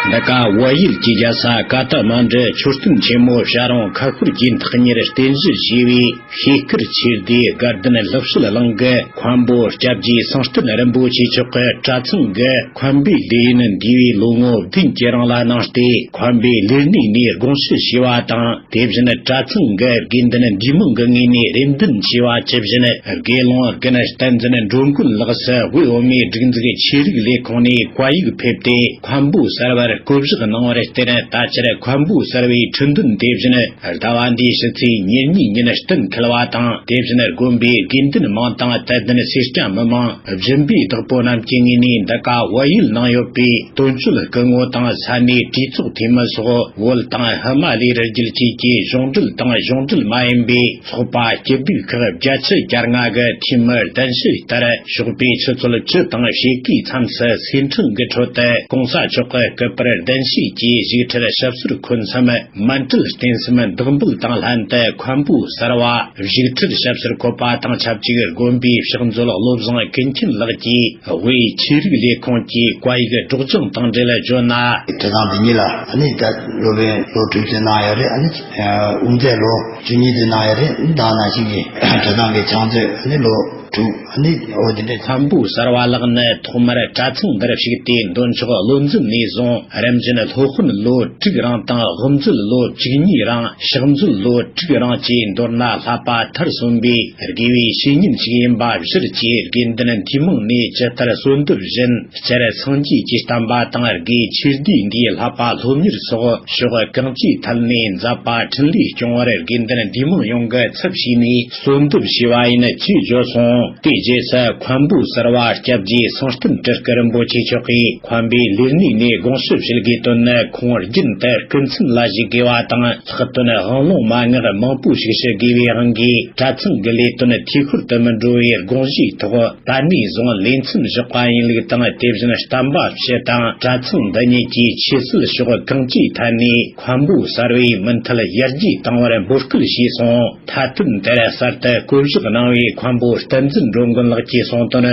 འདི་ག་བལ་ཡུལ་གྱི་རྒྱལ་ས་ཀ་ཐ་མན་ཌུ་མཆོད་རྟེན་ཆེན་མོ་བྱ་རུང་ཁ་ཤོར་གྱི་ཐག་ཉེར་རྟེན་གཞི་བྱས་པའི་ཤེལ་དཀར་ཆོས་སྡེའི་དགའ་ལྡན་ལྷ་བཤད་གླིང་གི་མཁན་པོ་སྐྱབས་རྗེ་གསང་བརྟན་རིན་པོ་ཆེ་མཆོག་གི་གྲྭ་ཚང་གི་མཁན་པོའི་ལས་ཡུན་འདས་པའི་ལོ་ངོ་བདུན་གྱི་རིང་ལ་གནང་སྟེ། མཁན་པོའི་ལས་གནས་ནས་དགོངས་ཞུ་ཞུས་པ་དང་། དེ་བཞིན་གྲྭ་ཚང་གི་དགེ་འདུན་འདུས་མང་གི་ངོས་ནས་རེ་འདུན་ཞུས་པ་ཇི་བཞིན། དགེ་སློང་རྒན་བསྟན་འཛིན་འགྲོ་མགོན་ལགས་སུ་དབུས་བོད་མིའི་སྒྲིག་འཛུགས་ཆོས་རིག་ལས་ཁུངས་ནས་བཀའ་ཡིག་ཕེབས་ཏེ། མཁན་པོ་གསར་པར་བསྐོ་བཞག་གནང་བར་བརྟེན། ད་ཆར་མཁན་པོ་གསར་པའི་ཁྲི་འདོན་དེ་བཞིན་ཟླ་བ་འདིའི་ཕྱི་ཚེས་ཉེར་གཉིས་ཉིན་གཏན་འཁེལ་བ་དང་། དེ་བཞིན་དགོན་པའི་དགེ་འདུན་མང་དང་དད་ལྡན་སེར་སྐྱ་མི་མང་སྦྱིན་པའི་བདག་པོ་རྣམས་ཀྱི་ངོས་ནས་འདི་ག་བལ་ཡུལ་ནང་ཡོད་པའི་དོན་གཅོད་སྐུ་ངོ་དང་ས་གནས་གྲོས་ཚོགས་འཐུས་མི་སོགས། བོད་དང་ཧི་མ་ལའི་རི་རྒྱུད་བཅས་ཀྱི་གཞུང་འབྲེལ་དང་གཞུང་འབྲེལ་མ་ཡིན་པའི་ཚོགས་པ་སྐྱིད་སྡུག་ཁག་བརྒྱད་ཅུ་གྱ་ལྔ་གི་འཐུས་མིར་གདན་ཞུ་ལྟར། ཞོགས་པའི་ཆུ་ཚོད་བཅུ་དང་ཕྱེད་ཀའི་མཚམས་སུ་སེར་ཕྲེང་གི་ཁྲོད་དུ་གོང་ས་མཆོག་གི་སྐུ་པར་གདན་ཞུས་ཀྱིས་བཞུགས་ཁྲིར་ཞབས་སོར་འཁོད་མཚམས། མཎྜལ་རྟེན་གསུམ་བདག་འབུལ་དང་ལྷན་དུ་མཁན་པོ་གསར་བ་བཞུགས་ཁྲིར་ཞབས་སོར་འཁོད་པ་དང་ཆབས་ཅིག། དགོན་པའི་ཕྱག་མཛོད་བློ་བཟང་ཀུན་མཁྱེན་ལགས་ཀྱིས་དབུས་ཆོས་རིག་ལས་ཁུངས་ཀྱི་བཀའ་ཡིག་སྒྲོག་སྦྱང་དང་འབྲེལ་བརྗོད་ན། གྲྭ་ཚང་འདི་ཉིད་ལ་ཨ་ནི་ད་སློབ་དཔོན་བློ་གྲོས་བསྟན་གནང་ཡོད་རེད། ཨ་ནི་དབུ་མཛད་ལོ་བཅུ་གཉིས་དེ་གནང་ཡོད་རེད། ཨ་ནི་ད་ནང་བཞིན་གྱི་གྲྭ་ཚང་གི་ཕྱག་མཛོད་ཨ་ནི་ལོ་དྲུག་ཨ་ནི་འོ་དེ་འདྲ། མཁན་པོ་གསར་བ་ལགས་ནི་ཐོག་མར་གྲྭ་ཚང་འདིར་ཞུགས་ཏེ་འདོན་ཆོག་བློ་འཛིན་ནས་བཟུང་། རིམ་བཞིན་སློབ་དཔོན་ལོ་དྲུག་རིང་དང་དབུ་མཛད་ལོ་བཅུ་གཉིས་རིང་། ཕྱག་མཛོད་ལོ་དྲུག་རིང་བཅས་མདོར་ན་བསླབ་པ་མཐར་སོན་པའི་དགེ་བའི་བཤེས་གཉེན་ཞིག་ཡིན་པ་གཞིར་བཅས། དགེ་འདུན་འདུས་མང་ནས་ཇི་ལྟར་གསོལ་འདེབས་བཞིན། སྤྱིར་སངས་རྒྱས་ཀྱི་བསྟན་པ་དང་དགེ་ཆོས་སྡེ་འདིའི་བསླབ་པ་སློབ་གཉེར་སོགས་ཕྱོགས་གང་ཅིའི་ཐད་ནས་མཛད་པ་འཕྲིན་ལས་སྐྱོང་བར་དགེ་འདུན་འདུས་མང་ཡོངས་ཀྱི་ཚབ་བྱས་ནས་གསོལ་འདེབས་ཞུས་པ་ཡིན་ཅེས་བརྗོད་སོང་། དེའི་རྗེས་སུ་མཁན་པོ་གསར་བ་སྐྱབས་རྗེ་གསང་བརྟན་སྤྲུལ་སྐུ་རིན་པོ་ཆེ་མཆོག་གིས་མཁན་པོའི་ལས་གནས་ནས་དགོངས་ཞུ་ཞུ་དགོས་དོན་ནི། ཁོང་རྒྱུན་དུ་སྐུ་མཚན་ལ་བཞུགས་དགོས་པ་དང་། ལྷག་དོན་དབང་ལུང་མན་ངག་མང་པོ་ཞིག་ཞུ་དགོས་པའི་དབང་གིས། གྲྭ་ཚང་གི་ལས་དོན་འཐུས་ཤོར་དུ་མི་འགྲོ་བའི་དགོངས་བཞེས་ཐོག་ད་ནས་བཟུང་ལས་མཚམས་བཞག་པ་ཡིན་ལུགས་དང་། དེ་བཞིན་བསྟན་པ་སྤྱི་དང་གྲྭ་ཚང་འདི་ཉིད་ཀྱི་ཆོས་སྲིད་ཕྱོགས་གང་ཅིའི་ཐད་ནས་མཁན་པོ་གསར་བའི་མུ་མཐུད་ཡར་རྒྱས་གཏང་བར་འབོད་སྐུལ་ཞུས་སོང་། མཐའ་དོན་དེར་གསར་དུ་བསྐོ་བཞག་གནང་བའི་མཁན་པོ་བསྟན་འཛིན་འགྲོ་མགོན་ལགས་ཀྱིས་གསུངས་དོན།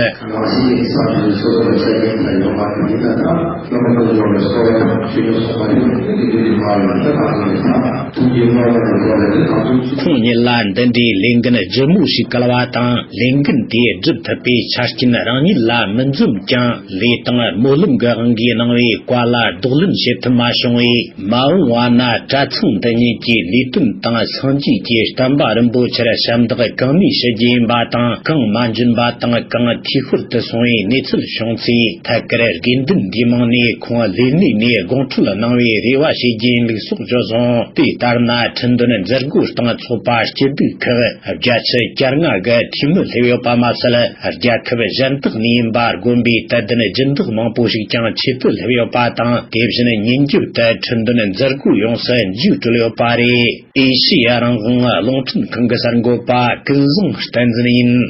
ཁོང་ཉིད་ལ་འདི་འདྲའི་ལས་འགན་ལྗིད་མོ་ཞིག་བཀལ་བ་དང་། ལས་འགན་དེ་སྒྲུབ་ཐུབ་པའི་ཆ་རྐྱེན་རང་ཉིད་ལ་མི་འཛོམས་ཀྱང་། ལས་དང་སྨོན་ལམ་གྱི་དབང་གིས་གནང་བའི་བཀའ་ལ་གདོང་ལེན་བྱེད་ཐུབ་མ་བྱུང་བས། མ་འོངས་པ་ན་གྲྭ་ཚང་འདི་ཉིད་ཀྱི་ལས་དོན་དང་སངས་རྒྱས་ཀྱི་བསྟན་པ་རིན་པོ་ཆེར་ཞབས་འདེགས་གང་ནུས་ཞུ་རྒྱུ་ཡིན་པ་དང་། གང་ མ་འཇོན་པ་དང་གང་འཐུས་ཤོར་དུ་སོང་བའི་གནས་ཚུལ་བྱུང་ཚེ། ཐད་ཀར་དགོས་འདུན་འདིའི་མིང་ནས་ཁོང་ལས་གནས་ནས་དགོངས་ཁྲེལ་གནང་བའི་རེ་བ་བྱེད་རྒྱུ་ཡིན་ལུགས་སོགས་བརྗོད་སོང་། དེ་ལྟར་ན། ཁྲིན་ཏུན་མཛད་སྒོའི་སྟེང་ཚོགས་པ་སྐྱིད་སྡུག་ཁག་བརྒྱ་ཆ་བཅོ་ལྔ་གི་འཐུས་མི་སླེབས་ཡོད་པ་མ་ཟད། རྒྱལ་ཁབ་གཞན་དག་ནས་ཡིན་པ་དགོན་པའི་དད་ལྡན་སྦྱིན་བདག་མང་པོ་ཞིག་ཀྱང་ཆེད་དུ་སླེབས་ཡོད་པ་དང་། དེ་བཞིན་ཉིན་རྒྱབ་ཏུ་ཁྲིན་ཏུན་མཛད་སྒོ་ཡོངས་སུ་མཇུག་གྲོལ་ཡོད་པ་རེད། ཨེ་ཤེ་ཡ་རང་དབང་རླུང་འཕྲིན་ཁང་གི་གསར་འགོད་པ་ཀུན་བཟང་བསྟན་འཛིན་ཡིན།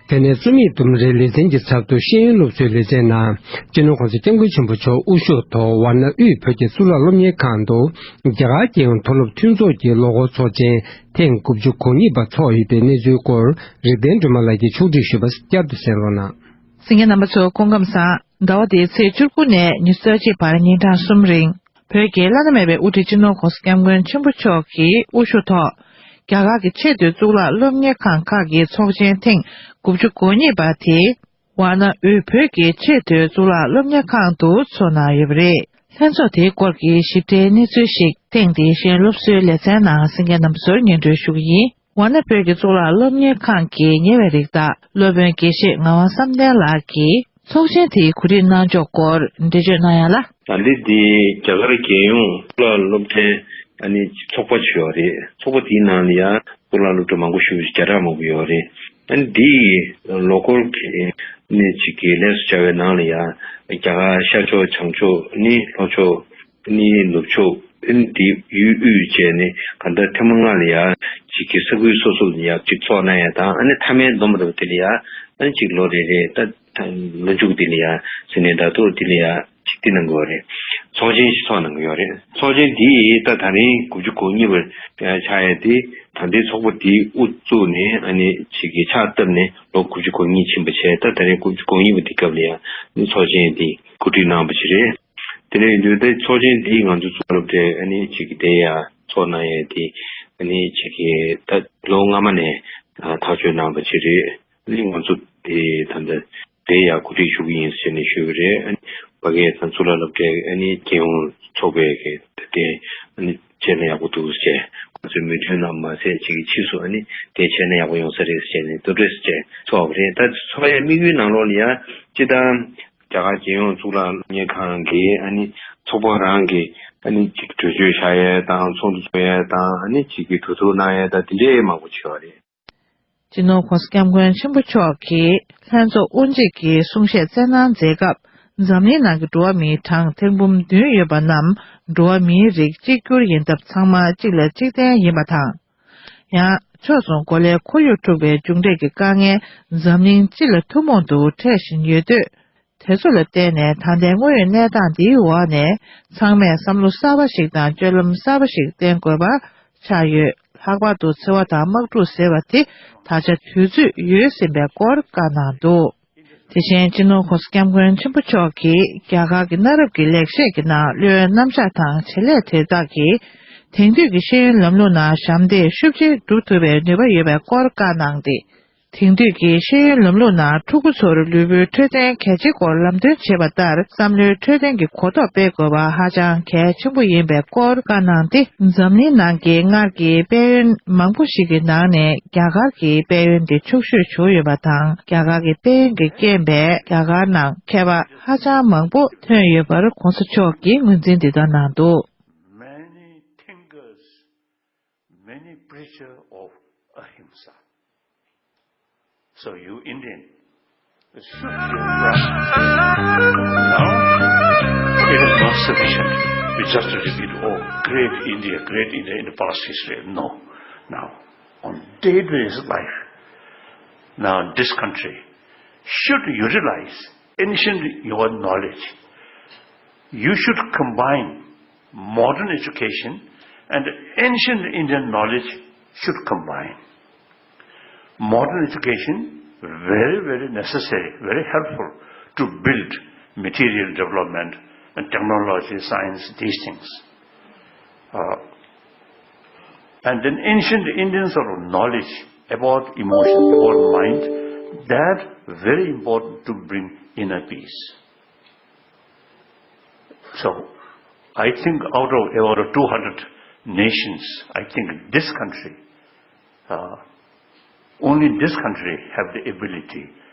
དེ་ནས་རྩོམ་ཡིག་དུམ་རེའི་ལེ་ཚན་གྱི་ཚབ་ཏུ་ཤེས་ཡོན་སློབ་གསོའི་ལེ་ཚན་ནང་། སྤྱི་ནོར་༸གོང་ས་༸སྐྱབས་མགོན་ཆེན་པོ་མཆོག་དབུ་བཞུགས་ཐོག་ཝཱ་ཎ་དབུས་བོད་ཀྱི་གཙུག་ལག་སློབ་གཉེར་ཁང་དུ། རྒྱ་གར་རྒྱལ་ཡོངས་མཐོ་སློབ་མཐུན་ཚོགས་ཀྱི་ལོ་འཁོར་ཚོགས་ཆེན་ཐེངས་དགུ་བཅུ་གོ་གཉིས་པ་འཚོགས་ཡོད་པའི་གནས་ཚུལ་སྐོར། རིག་ལྡན་སྒྲོལ་མ་ལགས་ཀྱིས་ཕྱོགས་སྒྲིག་ཞུས་པ་བསྐྱར་དུ་གསན་རོགས་གནང་། གསན་མཁན་རྣམ་པ་ཚོ་སྐུ་ཁམས་བཟང་། ཟླ་བ་འདིའི་ཚེས་བཅུ་དགུ་ནས་ཉི་ཤུ་རྩ་གཅིག་བར་ཉིན་གྲངས་གསུམ་རིང་། བོད་ཀྱི་བླ་ན་མེད་པའི་དབུ་ཁྲིད་སྤྱི་ནོར་༸གོང་ས་༸སྐྱབས་མགོན་ཆེན་པོ་མཆོག་གི་དབུ་བཞུགས་ཐོག་རྒྱ་གར་གྱི་ཆེས་མཐོའི་གཙུག་ལག་སློབ་གཉེར་ཁང་ཁག་གི་ཚོགས་ཆེན་ཐེངས་དགུ་བཅུ་གོ་གཉིས་པ་དེ། ཝཱ་ཎ་དབུས་བོད་ཀྱི་ཆེས་མཐོའི་གཙུག་ལག་སློབ་གཉེར་ཁང་དུ་འཚོགས་གནང་ཡོད་པ་རེད། ལྷན་ཚོགས་དེའི་སྐོར་གྱི་ཞིབ་ཕྲའི་གནས་ཚུལ་ཞིག་ཐེངས་འདིའི་ཤེས་ཡོན་སློབ་གསོའི་ལེ་ཚན་ནང་གསན་མཁན་རྣམ་པ་ཚོར་སྙན་སྒྲོན་ཞུ་གི་ཡིན། ཝཱ་ཎ་བོད་ཀྱི་གཙུག་ལག་སློབ་གཉེར་ཁང་གི་ཉེ་བའི་རིགས་བདག་སློབ་དཔོན་དགེ་བཤེས་ངག་དབང་བསམ་གཏན་ལགས་ཀྱིས་ཚོགས་ཆེན་དེའི་གོ་སྒྲིག་གནང་ཕྱོགས་སྐོར་འགྲེལ་བརྗོད་གནང་ཡ་ལ། ད་འདི་འདི་རྒྱ་གར་རྒྱལ་ཡོངས་གཙུག་ལག་སློབ་གྲྭའི་ཨ་ནི་ཚོགས་པ་ཅིག་ཡོད་རེད། ཚོགས་པ་དེའི་ནང་ལ་ཡང་གཙུག་ལག་སློབ་གྲྭ་མང་པོ་ཞིག་བརྒྱ་ཕྲག་མང་པོ་ཡོད་རེད། ཨ་ནི་འདི་ཡི་ལོ་འཁོར་གྱི་ནི་ཅིག་གི་ལས་སུ་བྱ་བའི་ནང་ལ་ཡང་རྒྱ་གར་ཤར་ཕྱོགས་བྱང་ཕྱོགས་ནི་ལྷོ་ཕྱོགས་ནི་ནུབ་ཕྱོགས་ཨ་ནི་འདི་ཡུལ་དབུས་བཅས་ནི་གང་ལྟར་ཐེངས་མ་ལྔ་ལ་ཡང་ཅིག་གི་ས་ཁུལ་སོ་སོ་ལ་ཡང་ཅིག་ཚོགས་གནང་ཡ་དང་། ཨ་ནི་མཐའ་མའི་སྡོམ་པ་དེ་ལ་ཡང་ཨ་ནི་ཅིག་ལོ་རེ་རེ་ད། ལོ་མཇུག་འདི་ལ་ཡ་ཟེར་ནས་ད་ཐོག་འདི་ལ་ཡ་ཅིག་འདི་གནང་གི་ཡོད་རེད། ཚོགས་ཆེན་ཞིག་ཚོགས་གནང་གི་ཡོད་རེད། ཚོགས་ཆེན་འདི་ད་ད་རིང་དགུ་བཅུ་གོ་གཉིས་པ་ཆགས་ཡ་དེ། ད་ལྟའི་ཚོགས་པ་འདི་དབུ་བཙུགས་ནས་ཨ་ནི་ཅིག་གི་ཕྱག་བཏབ་ནས་ལོ་དགུ་བཅུ་གོ་གཉིས་ཕྱིན་པ་བྱས། ད་ད་རིང་དགུ་བཅུ་གོ་གཉིས་པ་འདི་སྐབས་ལ་ཡ་ནི་ཚོགས་ཆེན་འདི་གོ་སྒྲིག་གནང་བ་ཞིག་རེད། དེ་འདྲ་ཡིན་དུས་ད་ཚོགས་ཆེན་འདི་ང་ཚོ་གཙུག་ལག་སློབ་གྲྭའི་ཨ་ནི་ཅིག་གི་དེ་ཡ་ཚོགས་གནང་ཡ་དེ་ཨ་ནི་ཅིག་གི་ད་ལོ་སྔ་མ་ནས་ཐག་གཅོད་གནང་བ་ཞིག་རེད། ཨ་ནི་ང་ཚོ་དེ་ད་ལྟ་དེ་ཡང་གོ་སྒྲིག་ཞུ་གི་ཡིན་ཟེར་ནས་ཞུས་པ་རེད། ཨ་ནི་ཕ་གིའི་ད་གཙུག་ལག་སློབ་གྲྭའི་ཨ་ནི་རྒྱལ་ཡོངས་ཚོགས་པའི་གི་དེ་ཨ་ནི་བྱས་ན་ཡག་པོ་འདུག་ཟེར། ང་ཚོའི་མོས་མཐུན་ལ་མ་ཟད་ཅིག་གི་ཕྱིས་སུ་ཨ་ནི་དེ་བྱས་ན་ཡག་པོ་ཡོང་ས་རེད་ཟེར་ནས་འདུ་འབྲེལ་ཟེར་ཚོགས་པ་རེད། ད་ཚོགས་ཡའི་དམིགས་ཡུལ་ནང་ལོགས་ལ་ཡང་སྤྱི་བཏང་རྒྱ་གར་རྒྱལ་ཡོངས་གཙུག་ལག་སློབ་གཉེར་ཁང་གི་ཨ་ནི་ཚོགས་པ་རང་གི་ཨ་ནི་ཅིག་གྲོས་ཆོད་བཞག་ཡས་དང་ཚོགས་འདུ་ཚོགས་ཡས་དང་ཨ་ནི་ཅིག་གི་གྲོས་བསྡུར་གནང་ཡས་དང་དེ་འདྲའི་མང་པོ་བྱས་པ་རེད། སྤྱི་ནོར་༸གོང་ས་༸སྐྱབས་མགོན་ཆེན་པོ་མཆོག་གིས་ལྷན་ཚོགས་དབུ་འབྱེད་ཀྱི་གསུང་བཤད་སྩལ་གནང་མཛད་སྐབས། འཛམ་གླིང་ནང་གི་འགྲོ་བ་མིའི་གྲངས་ཐེར་འབུམ་བདུན་ཡོད་པ་རྣམས་འགྲོ་བ་མིའི་རིགས་གཅིག་གྱུར་ཡིན་སྟབས་ཚང་མ་གཅིག་ལ་གཅིག་བརྟེན་ཡིན་པ་དང་། ཡང་ཕྱོགས་མཚུངས་གོ་ལའི་ཁོར་ཡུག་འཁྲུག་པའི་མཇུག་འབྲས་ཀྱི་དཀའ་ངལ་འཛམ་གླིང་སྤྱི་ལ་ཐུན་མོང་དུ་འཕྲད་བཞིན་ཡོད་དུས། དེ་ཚོ་ལ་བརྟེན་ནས་ད་ལྟའི་དངོས་ཡོད་གནས་སྟངས་འདིའི་འོག་ནས་ཚང་མས་བསམ་བློ་གསར་པ་ཞིག་དང་སྤྱོད་ལམ་གསར་པ་ཞིག་བསྟེན་དགོས་པ་ཆགས་ཡོད། ལྷག་པར་དུ་འཚེ་བ་དང་དམག་འཁྲུག་ཟེར་བ་དེ་ད་ཆ་དུས་ཚོད་ཡོལ་ཟིན་པའི་སྐོར་བཀའ་གནང་འདུག་དེ་བཞིན་སྤྱི་ནོར་༸གོང་ས་༸སྐྱབས་མགོན་ཆེན་པོ་མཆོག་གིས་རྒྱ་གར་གྱི་གནའ་རབས་ཀྱི་ལེགས་བཤད་ཀྱི་ནང་བློའི་རྣམ་གཞག་དང་བྱེད་ལས་དེ་དག་གིས་དེང་དུས་ཀྱི་ཤེས་ཡོན་ལམ་ལུགས་ནང་ཞབས་འདེགས་ཤུགས་ཆེ་སྒྲུབ་ཐུབ་པའི་ནུས་པ་ཡོད་པའི་སྐོར་བཀའ་གནང་སྟེ། དེང་དུས་ཀྱི་ཤེས་ཡོན་ལམ་ལུགས་ནང་ཕྲུ་གུ་ཚོར་ལུས་པོའི་འཕྲོད་བསྟེན་གལ་ཆེའི་སྐོར་ལམ་སྟོན་བྱེད་པ་ལྟར་བསམ་བློའི་འཕྲོད་བསྟེན་གྱི་གོ་རྟོགས་སྤེལ་དགོས་པ་ཧ་ཅང་གལ་ཆེན་པོ་ཡིན་པའི་སྐོར་བཀའ་གནང་སྟེ། འཛམ་གླིང་ནང་གི་སྔར་གྱི་དཔལ་ཡོན་མང་པོ་ཞིག་གི་ནང་ནས་རྒྱ་གར་གྱི་དཔལ་ཡོན་དེ་ཕྱུག་ཤོས་བྱུང་ཡོད་པ་དང་། རྒྱ་གར་གྱི་དཔལ་ཡོན་གྱི་རྐྱེན་པས་རྒྱ་གར་ནང་མཁས་པ་ཧ་ཅང་མང་པོ་ཐོན་ཡོད་པར་གོང་ས་མཆོག་གིས་ངོས་འཛིན་འདི་ལྟར་གནང་འདུག Many thinkers, many preachers of ahimsa. So you Indian, it should be a practice. Now, it is not sufficient. We just repeat, "Oh, great India, great India" in the past history. No. Now, on day-to-day life, now this country should utilize ancient your knowledge. You should combine modern education and ancient Indian knowledge should combine. Modern education very, very necessary, very helpful to build material development and technology, science, these things. Uh, and then ancient Indian sort of knowledge about emotion, about mind, that very important to bring inner peace. So, I think out of over two hundred nations, I think this country, uh, only this country have the ability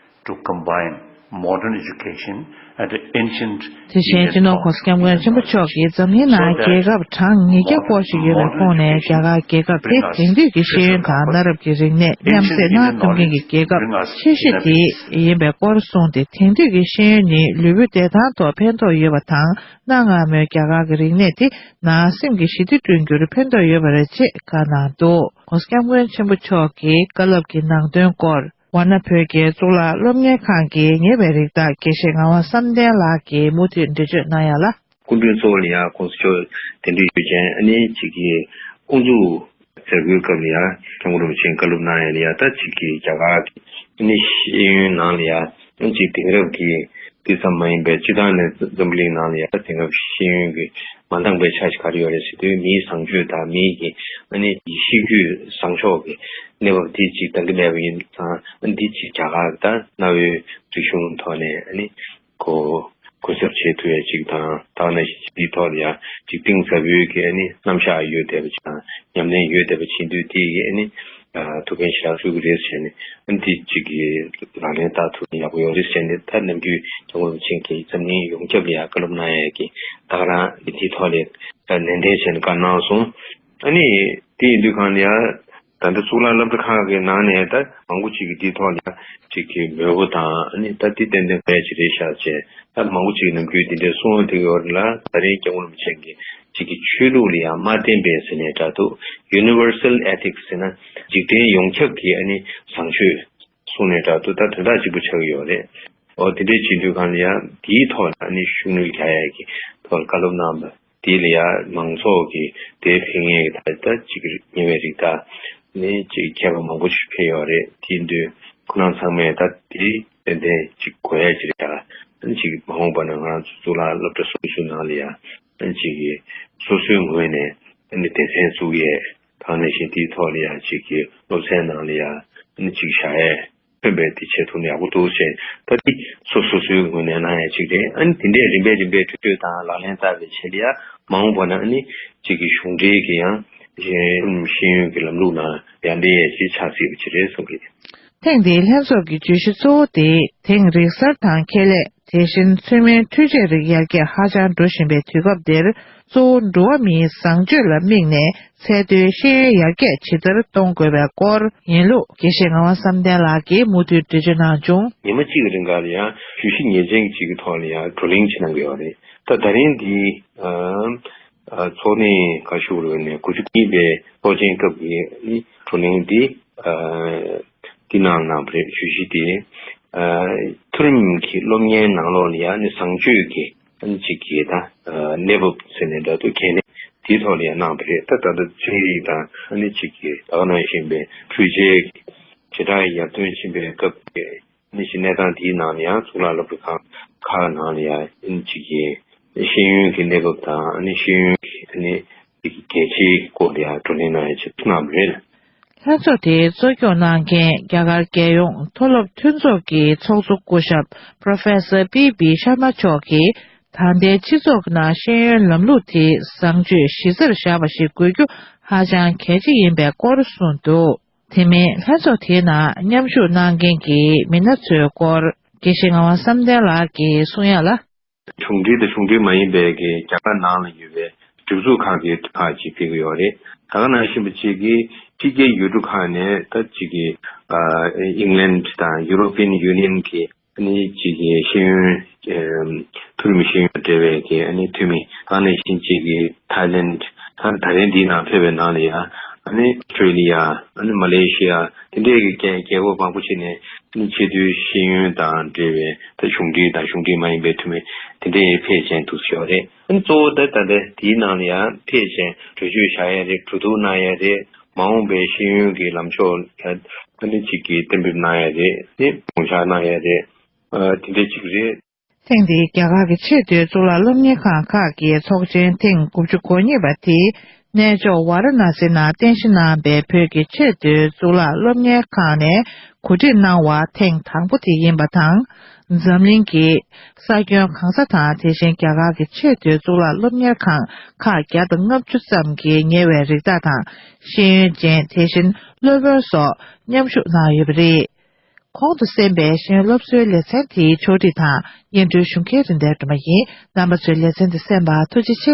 to combine modern education and the ancient དེ་བཞིན་སྤྱི་ནོར་༸གོང་ས་༸སྐྱབས་མགོན་ཆེན་པོ་མཆོག་གིས་འཛམ་གླིང་ནང་རྒྱལ་ཁབ་གྲངས་ཉིས་བརྒྱ་སྐོར་ཞིག་ཡོད་པའི་ཁོངས་ནས་རྒྱ་གར་རྒྱལ་ཁབ་དེ་དེང་དུས་ཀྱི་ཤེས་ཡོན་དང་གནའ་རབས་ཀྱི་རིག་གནས་མཉམ་བསྲེས་གནང་ཐུབ་མཁན་གྱི་རྒྱལ་ཁབ་ཆེ་ཤོས་དེ་ཡིན་པའི་སྐོར་གསུངས་ཏེ། དེང་དུས་ཀྱི་ཤེས་ཡོན་ནི་ལུས་པོའི་བདེ་ཐང་ཐོག་ཕན་ཐོགས་ཡོད་པ་དང་། གནའ་སྔ་མོའི་རྒྱ་གར་གྱི་རིག་གནས་དེ་ནང་སེམས་ཀྱི་ཞི་བདེ་བསྐྲུན་རྒྱུར་ཕན་ཐོགས་ཡོད་པ་རེད་ཅེས་བཀའ་གནང་འདུག ༸གོང་ས་༸སྐྱབས་མགོན་ཆེན་པོ་མཆོག་གི་བཀའ་སློབ་ཀྱི་ནང་དོན་སྐོར། ཝཱ་ཎ་བོད་ཀྱི་གཙུག་ལག་སློབ་གཉེར་ཁང་གི་ཉེ་བའི་རིགས་བདག་དགེ་བཤེས་ངག་དབང་བསམ་གཏན་ལགས་ཀྱིས་མུ་མཐུད་འགྲེལ་བརྗོད་གནང་ཡ་ལ། སྐུ་མགྲོན་གཙོ་བོ་ལ་ཡང་༸གོང་ས་མཆོག་གདན་འདྲེན་ཡོད་ཅན་ཨ་ནི་གཅིག་གི་དབུ་འཛུགས་མཛད་སྒོའི་སྐབས་ལ་ཡང་༸སྐྱབས་མགོན་རིན་པོ་ཆེས་བཀའ་སློབ་གནང་ཡ་ལ་ཡང་ད་གཅིག་གི་རྒྱ་གར་གྱི་ཨ་ནི་ཤེས་ཡོན་ནང་ལ་ཡང་ཨ་ནི་གཅིག་དེང་རབས་ཀྱི་དེ་ཙམ་མ་ཡིན་པའི་སྤྱི་བཏང་ནས་འཛམ་བུ་གླིང་ནང་ལ་ཡང་དེང་རབས་ཤེས་ཡོན་གྱི་མ་འདང་པའི་ཆ་ཞིག་ག་རེ་ཡོད་རེད་ཟེར་དུས། མིའི་བཟང་སྤྱོད་དང་མིའི་གི་ཨ་ནི་གཤིས་རྒྱུད་བཟང་ཕྱོགས་ཀྱི་གནས་བབ་འདི་གཅིག་འདང་གི་མེད་པ་ཡིན་ཙང་། ཨ་ནི་འདི་གཅིག་རྒྱ་གར་དང་གནའ་བོའི་རིག་གཞུང་ཐོག་ནས་ཨ་ནི་གོ་གུན་གསབ་བྱེད་ཐུབ་ཡ་གཅིག་དང་། ད་ག་ནང་བཞིན་འདིའི་ཐོག་ལ་ཡང་གཅིག་གཏིང་ཟབ་པོའི་གི་ཨ་ནི་རྣམ་གཞག་ཡོད་བསྡད་པ་ཅིག་དང་ཉམས་ལེན་ཡོད་བསྡད་པ་བྱེད་དུས། དེ་ཡི་ཨ་ནི་ཐུགས་ཕན་ཞེ་དྲག་གསོས་ཀྱི་རེད་ཟེར་ནས། ཨ་ནི་འདི་གཅིག་གི་ལག་ལེན་བསྟར་ཐུབ་ན་ཡག་པོ་ཡོང་རེད་ཟེར་ནས། ད་ནམ་རྒྱུན་༸སྐྱབས་མགོན་རིན་པོ་ཆེ་གིས་འཛམ་གླིང་ཡོངས་ཁྱབ་ལ་ཡང་བཀའ་སློབ་གནང་ཡ་གི་ད་ག་རང་འདིའི་ཐོག་ལ་ནན་ཏན་བྱས་ནས་བཀའ་གནང་སོང་། ཨ་ནི་དེ་ཡིན་དུས་གང་ལ་ཡང་ད་ལྟ་གཙུག་ལག་སློབ་གྲྭ་ཁག་གི་ནང་ནས་ད་མང་པོ་ཅིག་གིས་འདིའི་ཐོག་ལ་ཡང་ཅིག་གི་མོས་པོ་དང་། ཨ་ནི་ད་འདི་ཏན་ཏན་ག་ཡ་ཅིག་རེད་ཤག་ཅེས་ད་མང་པོ་ཅིག་ནམ་རྒྱུན་འདི་འདྲའི་གསུང་བ་དེ་ཡོད་རེད་ལ། ད་རེས་༸སྐྱབས་མགོན་རིན་པོ་ཆེ་གིས་ཅིག་གི་ཆོས་ལུགས་ལ་ཡང་མ་བརྟེན་པའི་ཟེར་ནས་འདྲ་འདུག Universal ethics ཟེར་ན་འཇིག་རྟེན་ཡོངས་ཁྱབ་ཀྱི་ཨ་ནི་བཟང་སྤྱོད་གསུངས་ནས་འདྲ་འདུག་ད་དོན་དག་གཅིག་པུ་ཆགས་ཀྱི་ཡོད་རེད། འོ་དེ་འདྲའི་བྱེད་དུས་གང་ལ་ཡང་འདིའི་ཐོག་ལ་ཨ་ནི་ཤུགས་སྣོན་རྒྱག་ཡ་གི་ཐོག་ལ་བཀའ་སློབ་གནང་བ་དེ་ལ་ཡང་མང་ཚོགས་ཀྱི་དེ་ཕན་ཡོན་གྱི་ད་ད་ཅིག་ཉེ་བའི་རིགས་དང་ནི་ཅིག་མཁས་པ་མང་པོ་ཞིག་ཕེབས་ཡོད་རེད། དེ་ཡིན་དུས་ཁོ་རང་ཚང་མས་ད་དེ་ཏན་ཏན་ཅིག་གོ་ཡ་ཅིག་རེད། ད་ཅིག་མ་འོངས་པ་ན་ང་རང་ཚོ་གཙུག་ལག་སློབ་གྲྭ་སོ་སོའི་ནང་ལ་ཡང་ཅིག་གི་སོ་སོའི་ངོས་ནས་ནི་སྡེ་ཚན་བཙུགས་ཡས། ད་ག་ནང་བཞིན་དེའི་ཐོག་ལ་ཡང་ཅིག་གི་སློབ་ཚན་ནང་ལ་ཡང་ནི་ཅིག་བཞག་ཡས། ཐོན་པའི་དེ་བྱེད་ཐུབ་ན་ཡག་པོ་འདུག་ཅེས། ད་འདི་སོ་སོ་སོའི་ངོས་ནས་གནང་ཡ་གཅིག་རེད། ཨ་ནི་དེ་འདྲས་རིམ་པས་རིམ་པས་གྲོས་ཆོད་དང་ལག་ལེན་བསྟར་བའི་ཆེད་ལ་ཡ་མ་འོངས་པ་ན་ཨ་ནི་གཅིག་གི་གཞུང་འབྲེལ་གྱི་ཡང་ཤེས་ཤེས་ཡོན་གྱི་ལམ་ལུགས་ནང་ཡར་འདྲེན་ཡས་ཅིག་ཆགས་སྲིད་པ་ཅིག་རེད་གསུངས་ཀྱི། ཐེངས་འདིའི་ལྷན་ཚོགས་ཀྱི་བརྗོད་གཞི་གཙོ་བོ་དེ་དེང་རིག་གསར་དང་ཁེ་ལས། དེ་བཞིན་ཚུལ་མིན་འཕྲུལ་ཆས་རིགས་ཡར་རྒྱས་ཧ་ཅང་འགྲོ་བཞིན་པའི་དུས་སྐབས་འདིར། གཙོ་བོ་འགྲོ་བ་མིའི་བཟང་སྤྱོད་ལ་དམིགས་ནས་ཚད་མཐོའི་ཤེས་ཡོན་ཡར་རྒྱས་ཇི་ལྟར་གཏོང་དགོས་པའི་སྐོར་ཡིན་ལུགས་དགེ་བཤེས་ངག་དབང་བསམ་གཏན་ལགས་ཀྱིས་མུ་མཐུད་འགྲེལ་བརྗོད་གནང་བྱུང་། ཉི་མ་གཅིག་གི་རིང་ག་ལ་ཡང་བརྗོད་གཞི་ངེས་ཅན་གཅིག་གི་ཐོག་ལ་ཡང་བགྲོ་གླེང་བྱེད་གནང་གི་ཡོད་རེད། ད་ད་རིང་འདི་ཚོགས་གནས་ག་ཞུ་རུ་ནས་དགུ་བཅུ་གཉིས་པའི་ཚོགས་ཆེན་སྐབས་ཀྱི་བགྲོ་གླེང་འདི་འདི་གནང་གནང་བ་རེད། བརྗོད་གཞི་དེ་མཐོ་རིམ་གྱི་སློབ་གཉེར་ནང་ལོགས་ལ་ཡང་ནི་བཟང་སྤྱོད་ཀྱི་ཨ་ནི་གཅིག་གི་ད་གནས་བབ་ཟེར་ནས་འདྲ་འདུག་གལ་གནད་དེའི་ཐོག་ལ་ཡང་གནང་བ་རེད། ད་ད་ལྟ་ཚན་རིག་དང་ཨ་ནི་གཅིག་གི་ད་ག་ནང་བཞིན་པའི་འཕྲུལ་ཆས་ཀྱི་ཇེ་དྲག་ཡར་ཐོན་ཕྱིན་པའི་སྐབས་ཀྱི་ཨ་ནི་གནས་སྟངས་དེའི་ནང་ལ་ཡང་གཙུག་ལག་སློབ་གྲྭ་ཁག་ཁག་ནང་ལ་ཡང་ཨ་ནི་གཅིག་གི་ཤེས་ཡོན་གྱི་གནས་བབ་དང་ཨ་ནི་ཤེས་ཡོན་གྱི་ཨ་ནི་གལ་ཆེའི་སྐོར་ལ་ཡང་བགྲོ་གླེང་གནང་ཡ་ཆེད་དུ་གནང་བ་རེད། ལྷན་ཚོགས་དེའི་གཙོ་སྐྱོང་གནང་མཁན་རྒྱ་གར་རྒྱལ་ཡོངས་མཐོ་སློབ་མཐུན་ཚོགས་ཀྱི་ཚོགས་གཙོ་སྐུ་ཞབས་Professor P B Sharma མཆོག་གིས། ད་ལྟའི་སྤྱི་ཚོགས་ནང་ཤེས་ཡོན་ལམ་ལུགས་དེ་བཟང་སྤྱོད་གཞི་རྩར་བཞག་པ་ཞིག་དགོས་རྒྱུ་ཧ་ཅང་གལ་ཆེ་ཡིན་པའི་སྐོར་གསུངས་འདུག་དེ་མིན་ལྷན་ཚོགས་དེའི་ནང་མཉམ་ཞུགས་གནང་མཁན་གྱི་མི་སྣ་ཚོའི་སྐོར་དགེ་བཤེས་ངག་དབང་བསམ་གཏན་ལགས་ཀྱིས་གསུང་ཡ་ལ། གཞུང་འབྲེལ་དང་གཞུང་འབྲེལ་མ་ཡིན་པའི་གི་རྒྱ་གར་ནང་ལ་ཡོད་པའི་སྒྲིག་འཛུགས་ཁག་གི་ཁག་ཅིག་ཕེབས་ཀྱི་ཡོད་རེད། ད་ག་ནང་བཞིན་པ་ཅིག་གིས་ཕྱི་རྒྱལ་ཡུལ་གྲུ་ཁག་ནས་ད་ཅིག་གི་ཨིང་ལན་དང་ཡུ་རོ་པི་ཡན་ཡུ་ནི་ཡན་གྱི་ཨ་ནི་ཅིག་གི་ཤེས་ཡོན་མཐོ་རིམ་ཤེས་ཡོན་འབྲེལ་བའི་གི་ཨ་ནི་འཐུས་མི། ད་ག་ནང་བཞིན་ཅིག་གི་ཐའི་ལེན། ད་ད་རེས་འདིའི་ནང་ཕེབས་པའི་ནང་ལ་ཡང་ཨ་ནི་ཨོ་སི་ཊྲེ་ལི་ཡ། ཨ་ནི་མ་ལེ་ཤི་ཡ། དེ་འདྲའི་གི་རྒྱལ་རྒྱལ་ཁབ་མང་པོ་ཅིག་ནས་ཨ་ནི་ཆེས་མཐོའི་ཤེས་ཡོན་དང་འབྲེལ་བའི་ད་གཞུང་འབྲེལ་དང་གཞུང་འབྲེལ་མ་ཡིན་པའི་འཐུས་མི་དེ་འདྲའི་ཕེབས་བྱས་འདུག་ཡོད་རེད། ཨ་ནི་གཙོ་བོ་ད་ད་ལྟ་དེའི་ནང་ལ་ཡང་ཕེབས་བྱས་གྲོས་ཆོད་བཞག་ཡ་རེད། གྲོས་བསྡུར་གནང་ཡ་རེད། མ་འོངས་པའི་ཤེས་ཡོན་གྱི་ལམ་ཕྱོགས་ལ་ཨ་ནི་གཅིག་གིས་གཏན་འབེབས་གནང་ཡ་རེད། དེ་དགོངས་འཆར་གནང་ཡ་རེད། ཨ་དེ་འདྲ་གཅིག་རེད། ཐེངས་འདིའི་རྒྱ་གར་གྱི་ཆེས་མཐོའི་གཙུག་ལག་སློབ་གཉེར་ཁང་ཁག་གི་ཚོགས་ཆེན་ཐེངས་དགུ་བཅུ་གོ་གཉིས་པ་དེའི་གནས་མཆོག་ཝཱ་ར་ཎ་སི་ནང་རྟེན་གཞི་གནང་པའི་བོད་ཀྱི་ཆེས་མཐོའི་གཙུག་ལག་སློབ་གཉེར་ཁང་ནས་གོ་སྒྲིག་གནང་བ་ཐེངས་དང་པོ་དེ་ཡིན་པ་དང་། འཛམ་གླིང་གི་ས་ཁྱོན་གང་ས་དང་། དེ་བཞིན་རྒྱ་གར་གྱི་ཆེས་མཐོའི་གཙུག་ལག་སློབ་གཉེར་ཁང་ཁག་བརྒྱ་དང་ལྔ་བཅུ་ཙམ་གྱིས་ཉེ་བའི་རིགས་བདག་དང་ཤེས་ཡོན་ཅན། དེ་བཞིན་སློབ་དཔོན་སོགས་མཉམ་ཞུགས་གནང་ཡོད་པ་རེད། གོང་དུ་གསན་པའི་ཤེས་ཡོན་སློབ་གསོའི་ལེ་ཚན་དེའི་ཕྱོགས་སྒྲིག་དང་སྙན་སྒྲོན་ཞུ་མཁན་རིན་ལྡན་སྒྲོལ་མ་ཡིན། རྣམ་པ་ཚོས་ལེ་ཚན་འདི་གསན་པར་ཐུགས་རྗེ་ཆེ།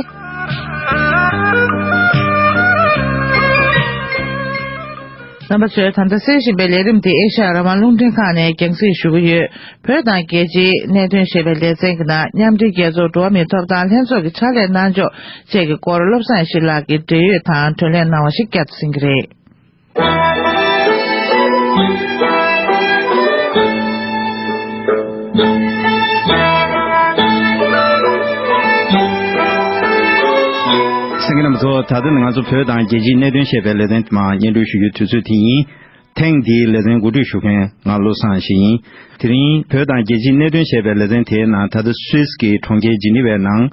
རྣམ་པ་ཚོས་ད་ལྟ་གསན་བཞིན་པའི་ལས་རིམ་འདི་ཨེ་ཤ་ཡ་རང་དབང་རླུང་འཕྲིན་ཁང་ནས་རྒྱང་སྲིང་ཞུ་གི་ཡོད། བོད་དང་རྒྱལ་སྤྱིའི་གནད་དོན་ཞེས་པའི་ལེ་ཚན་གྱི་ནང་མཉམ་འབྲེལ་རྒྱལ་ཚོགས་འགྲོ་བ་མིའི་ཐོབ་ཐང་ལྷན་ཚོགས་ཀྱི་ཕྱག་ལས་གནང་ཕྱོགས་བཅས་ཀྱི་སྐོར་བློ་བཟང་ཡེ་ཤེས་ལགས་ཀྱིས་འབྲེལ་ཡོད་དང་བགྲོ་གླེང་གནང་བ་ཞིག་བསྐྱར་དུ་གསན་གྱི་རེད། གསན་མཁན་རྣམ་པ་ཚོ། ད་ལྟ་ནི་ང་ཚོ་བོད་དང་རྒྱལ་སྤྱིའི་གནད་དོན་ཞེས་པའི་ལེ་ཚན་དེ་མར་སྙན་སྒྲོན་ཞུ་རྒྱུའི་དུས་ཚོད་དེ་ཡིན། ཐེངས་འདིའི་ལེ་ཚན་གོ་སྒྲིག་ཞུ་མཁན་ང་བློ་བཟང་ཡེ་ཤེས་ཡིན། དེ་རིང་བོད་དང་རྒྱལ་སྤྱིའི་གནད་དོན་ཞེས་པའི་ལེ་ཚན་དེའི་ནང་ད་ལྟ་སུད་སི་གི་གྲོང་ཁྱེར་ཇི་ནི་ཝའི་ནང་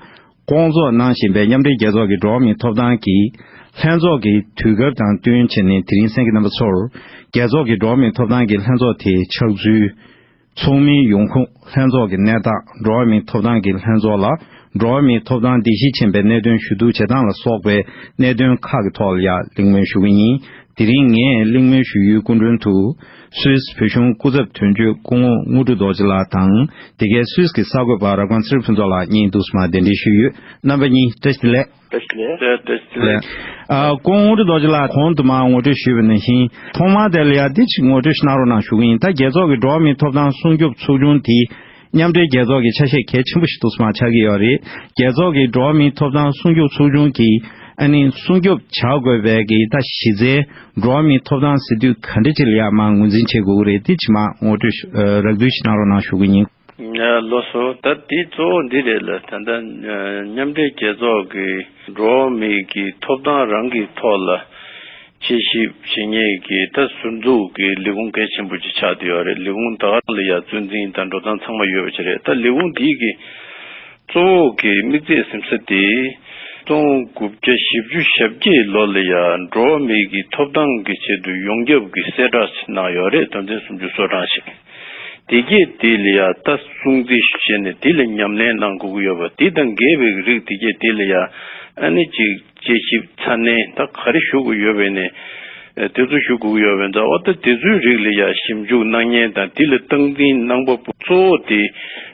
སྐོང་ཚོགས་གནང་བཞིན་པའི་མཉམ་འབྲེལ་རྒྱལ་ཚོགས་ཀྱི་འགྲོ་བ་མིའི་ཐོབ་ཐང་གི་ལྷན་ཚོགས་ཀྱི་དུས་སྐབས་དང་བསྟུན་བྱས་ནས། དེ་རིང་གསན་མཁན་རྣམ་པ་ཚོར་རྒྱལ་ཚོགས་ཀྱི་འགྲོ་བ་མིའི་ཐོབ་ཐང་གི་ལྷན་ཚོགས་དེའི་ཆགས་ཚུལ། ཚོགས་མིའི་ཡོང་ཁུངས། ལྷན་ཚོགས་ཀྱི་གནས་སྟངས། འགྲོ་བ་མིའི་ཐོབ་ཐང་གི་ལྷན་ཚོགས་ལ་འགྲོ་བ་མིའི་ཐོབ་ཐང་སྒྲིག་གཞི་ཆེན་པོའི་གནད་དོན་ཞུ་གཏུག་བྱེད་སྟངས་ལ་སོགས་པའི་གནད་དོན་ཁག་གི་ཐོག་ལ་ཡང་གླེང་མོལ་ཞུ་གི་ཡིན། དེ་རིང་ངས་གླེང་མོལ་ཞུ་ཡུལ་སྐུ་མགྲོན་དུ་སུད་སི་བོད་གཞུང་སྐུ་ཚབ་དོན་གཅོད་སྐུ་ངོ་དངོས་གྲུབ་རྡོ་རྗེ་ལགས་དང་། དེ་གའི་སུད་སི་གི་གསར་འགོད་པ་རབ་སྒང་ཚེ་རིང་ཕུན་ཚོགས་ལགས་གཉིས་འདུག་སེ་མར་གདན་འདྲེན་ཞུས་ཡོད། རྣམ་པ་གཉིས་བཀྲ་ཤིས་བདེ་ལེགས། བཀྲ་ཤིས་བདེ་ལེགས། བཀྲ་ཤིས་བདེ་ལེགས། ཨ། སྐུ་ངོ་དངོས་གྲུབ་རྡོ་རྗེ་ལགས། གོང་དུ་མར་ངོ་སྤྲོད་ཞུས་པ་ནང་བཞིན། ཐོག་མར་དེ་ལ་ཡང་འདི་ཅིག་ངོ་སྤྲོད་ཞིག་གནང་རོགས་གནང་ཞུ་གི་ཡིན། ད་རྒྱལ་ཚོགས་ཀྱི་འགྲོ་བ་མིའི་ཐོབ་ཐང་སྲུང་སྐྱོབ་ཚོགས་ཆུང་འདི་མཉམ་འབྲེལ་རྒྱལ་ཚོགས་ཀྱི་ཆ་ཤས་གལ་ཆེན་པོ་ཞིག་འདུག་སེ་མར་ཆགས་ཀྱི་ཡོད་རེད། རྒྱལ་ཚོགས་ཀྱི་འགྲོ་བ་མིའི་ཐོབ་ཐང་སྲུང་སྐྱོབ་ཚོགས་ཆུང་གིས་ཨ་ནི་སྲུང་སྐྱོབ་བྱ་དགོས་པའི་གི་ད་གཞི་རྩའི་འགྲོ་བ་མིའི་ཐོབ་ཐང་ཟེར་དུས་ག་འདྲ་ཅིག་ལ་ཡང་མར་ངོས་འཛིན་བྱེད་དགོས་ཀྱི་རེད། འདི་ཅིག་མར་ངོ་སྤྲོད་ཞིག་ཨ། རགས་བསྡུས་ཤིག་གནང་རོགས་གནང་ཞུ་གི་ཡིན། ལགས་སོ། ད་འདི་གཙོ་བོ་འདི་རེད་ལ། ད་ལྟ་མཉམ་འབྲེལ་རྒྱལ་ཚོགས་ཀྱི་འགྲོ་བ་མིའི་གི་ཐོབ་ཐང་རང་གི་ཐོག་ལ་དཔྱད་ཞིབ་བྱེད་མཁན་གྱི་ད་ཟུར་འཛུགས་ཀྱི་ལས་ཁུངས་གལ་ཆེན་པོ་ཅིག་ཆགས་བསྡད་ཡོད་རེད། ལས་ཁུངས་ད་ག་ལ་ཡ་གཙོ་འཛིན་དང་འགྲོ་སྟངས་ཚང་མ་ཡོད་པ་ཅིག་རེད། ད་ལས་ཁུངས་འདིའི་གི་གཙོ་བོ་གི་དམིགས་ཚད་ཟིན་ས་དེ། སྟོང་དགུ་བརྒྱ་བཞི་བཅུ་ཞེ་བརྒྱད་ལོ་ལ་ཡ་འགྲོ་བ་མིའི་གི་ཐོབ་ཐང་གི་ཆེད་དུ་ཡོངས་ཁྱབ་ཀྱི་གསལ་བསྒྲགས་ཅིག་གནང་ཡོད་རེད། དོན་ཚན་སུམ་ཅུ་སོ་གྲངས་ཤིག་དེ་གས་དེ་ལ་ཡ་ད་སྲུང་བརྩི་བྱས་ནས་དེ་ལ་ཉམས་ལེན་གནང་དགོས་ཀྱི་ཡོད་པ། དེ་དང་འགལ་བའི་རིགས་དེ་གས་དེ་ལ་ཡ་ཨ་ནི་ཅིག་དཔྱད་ཞིབ་ཚ་ནན་ད་ག་རེ་ཞུ་དགོས་ཡོད་པས་ནས། ཨ། དེ་ཚོ་ཞུ་དགོས་ཀྱི་ཡོད་པས། ད་འོ་ད་དེ་ཚོའི་རིགས་ལ་ཡ་ཞིབ་འཇུག་གནང་མཁན་དང་དེ་ལ་སྟངས་འཛིན་གནང་པ་པོ་གཙོ་བོ་དེ་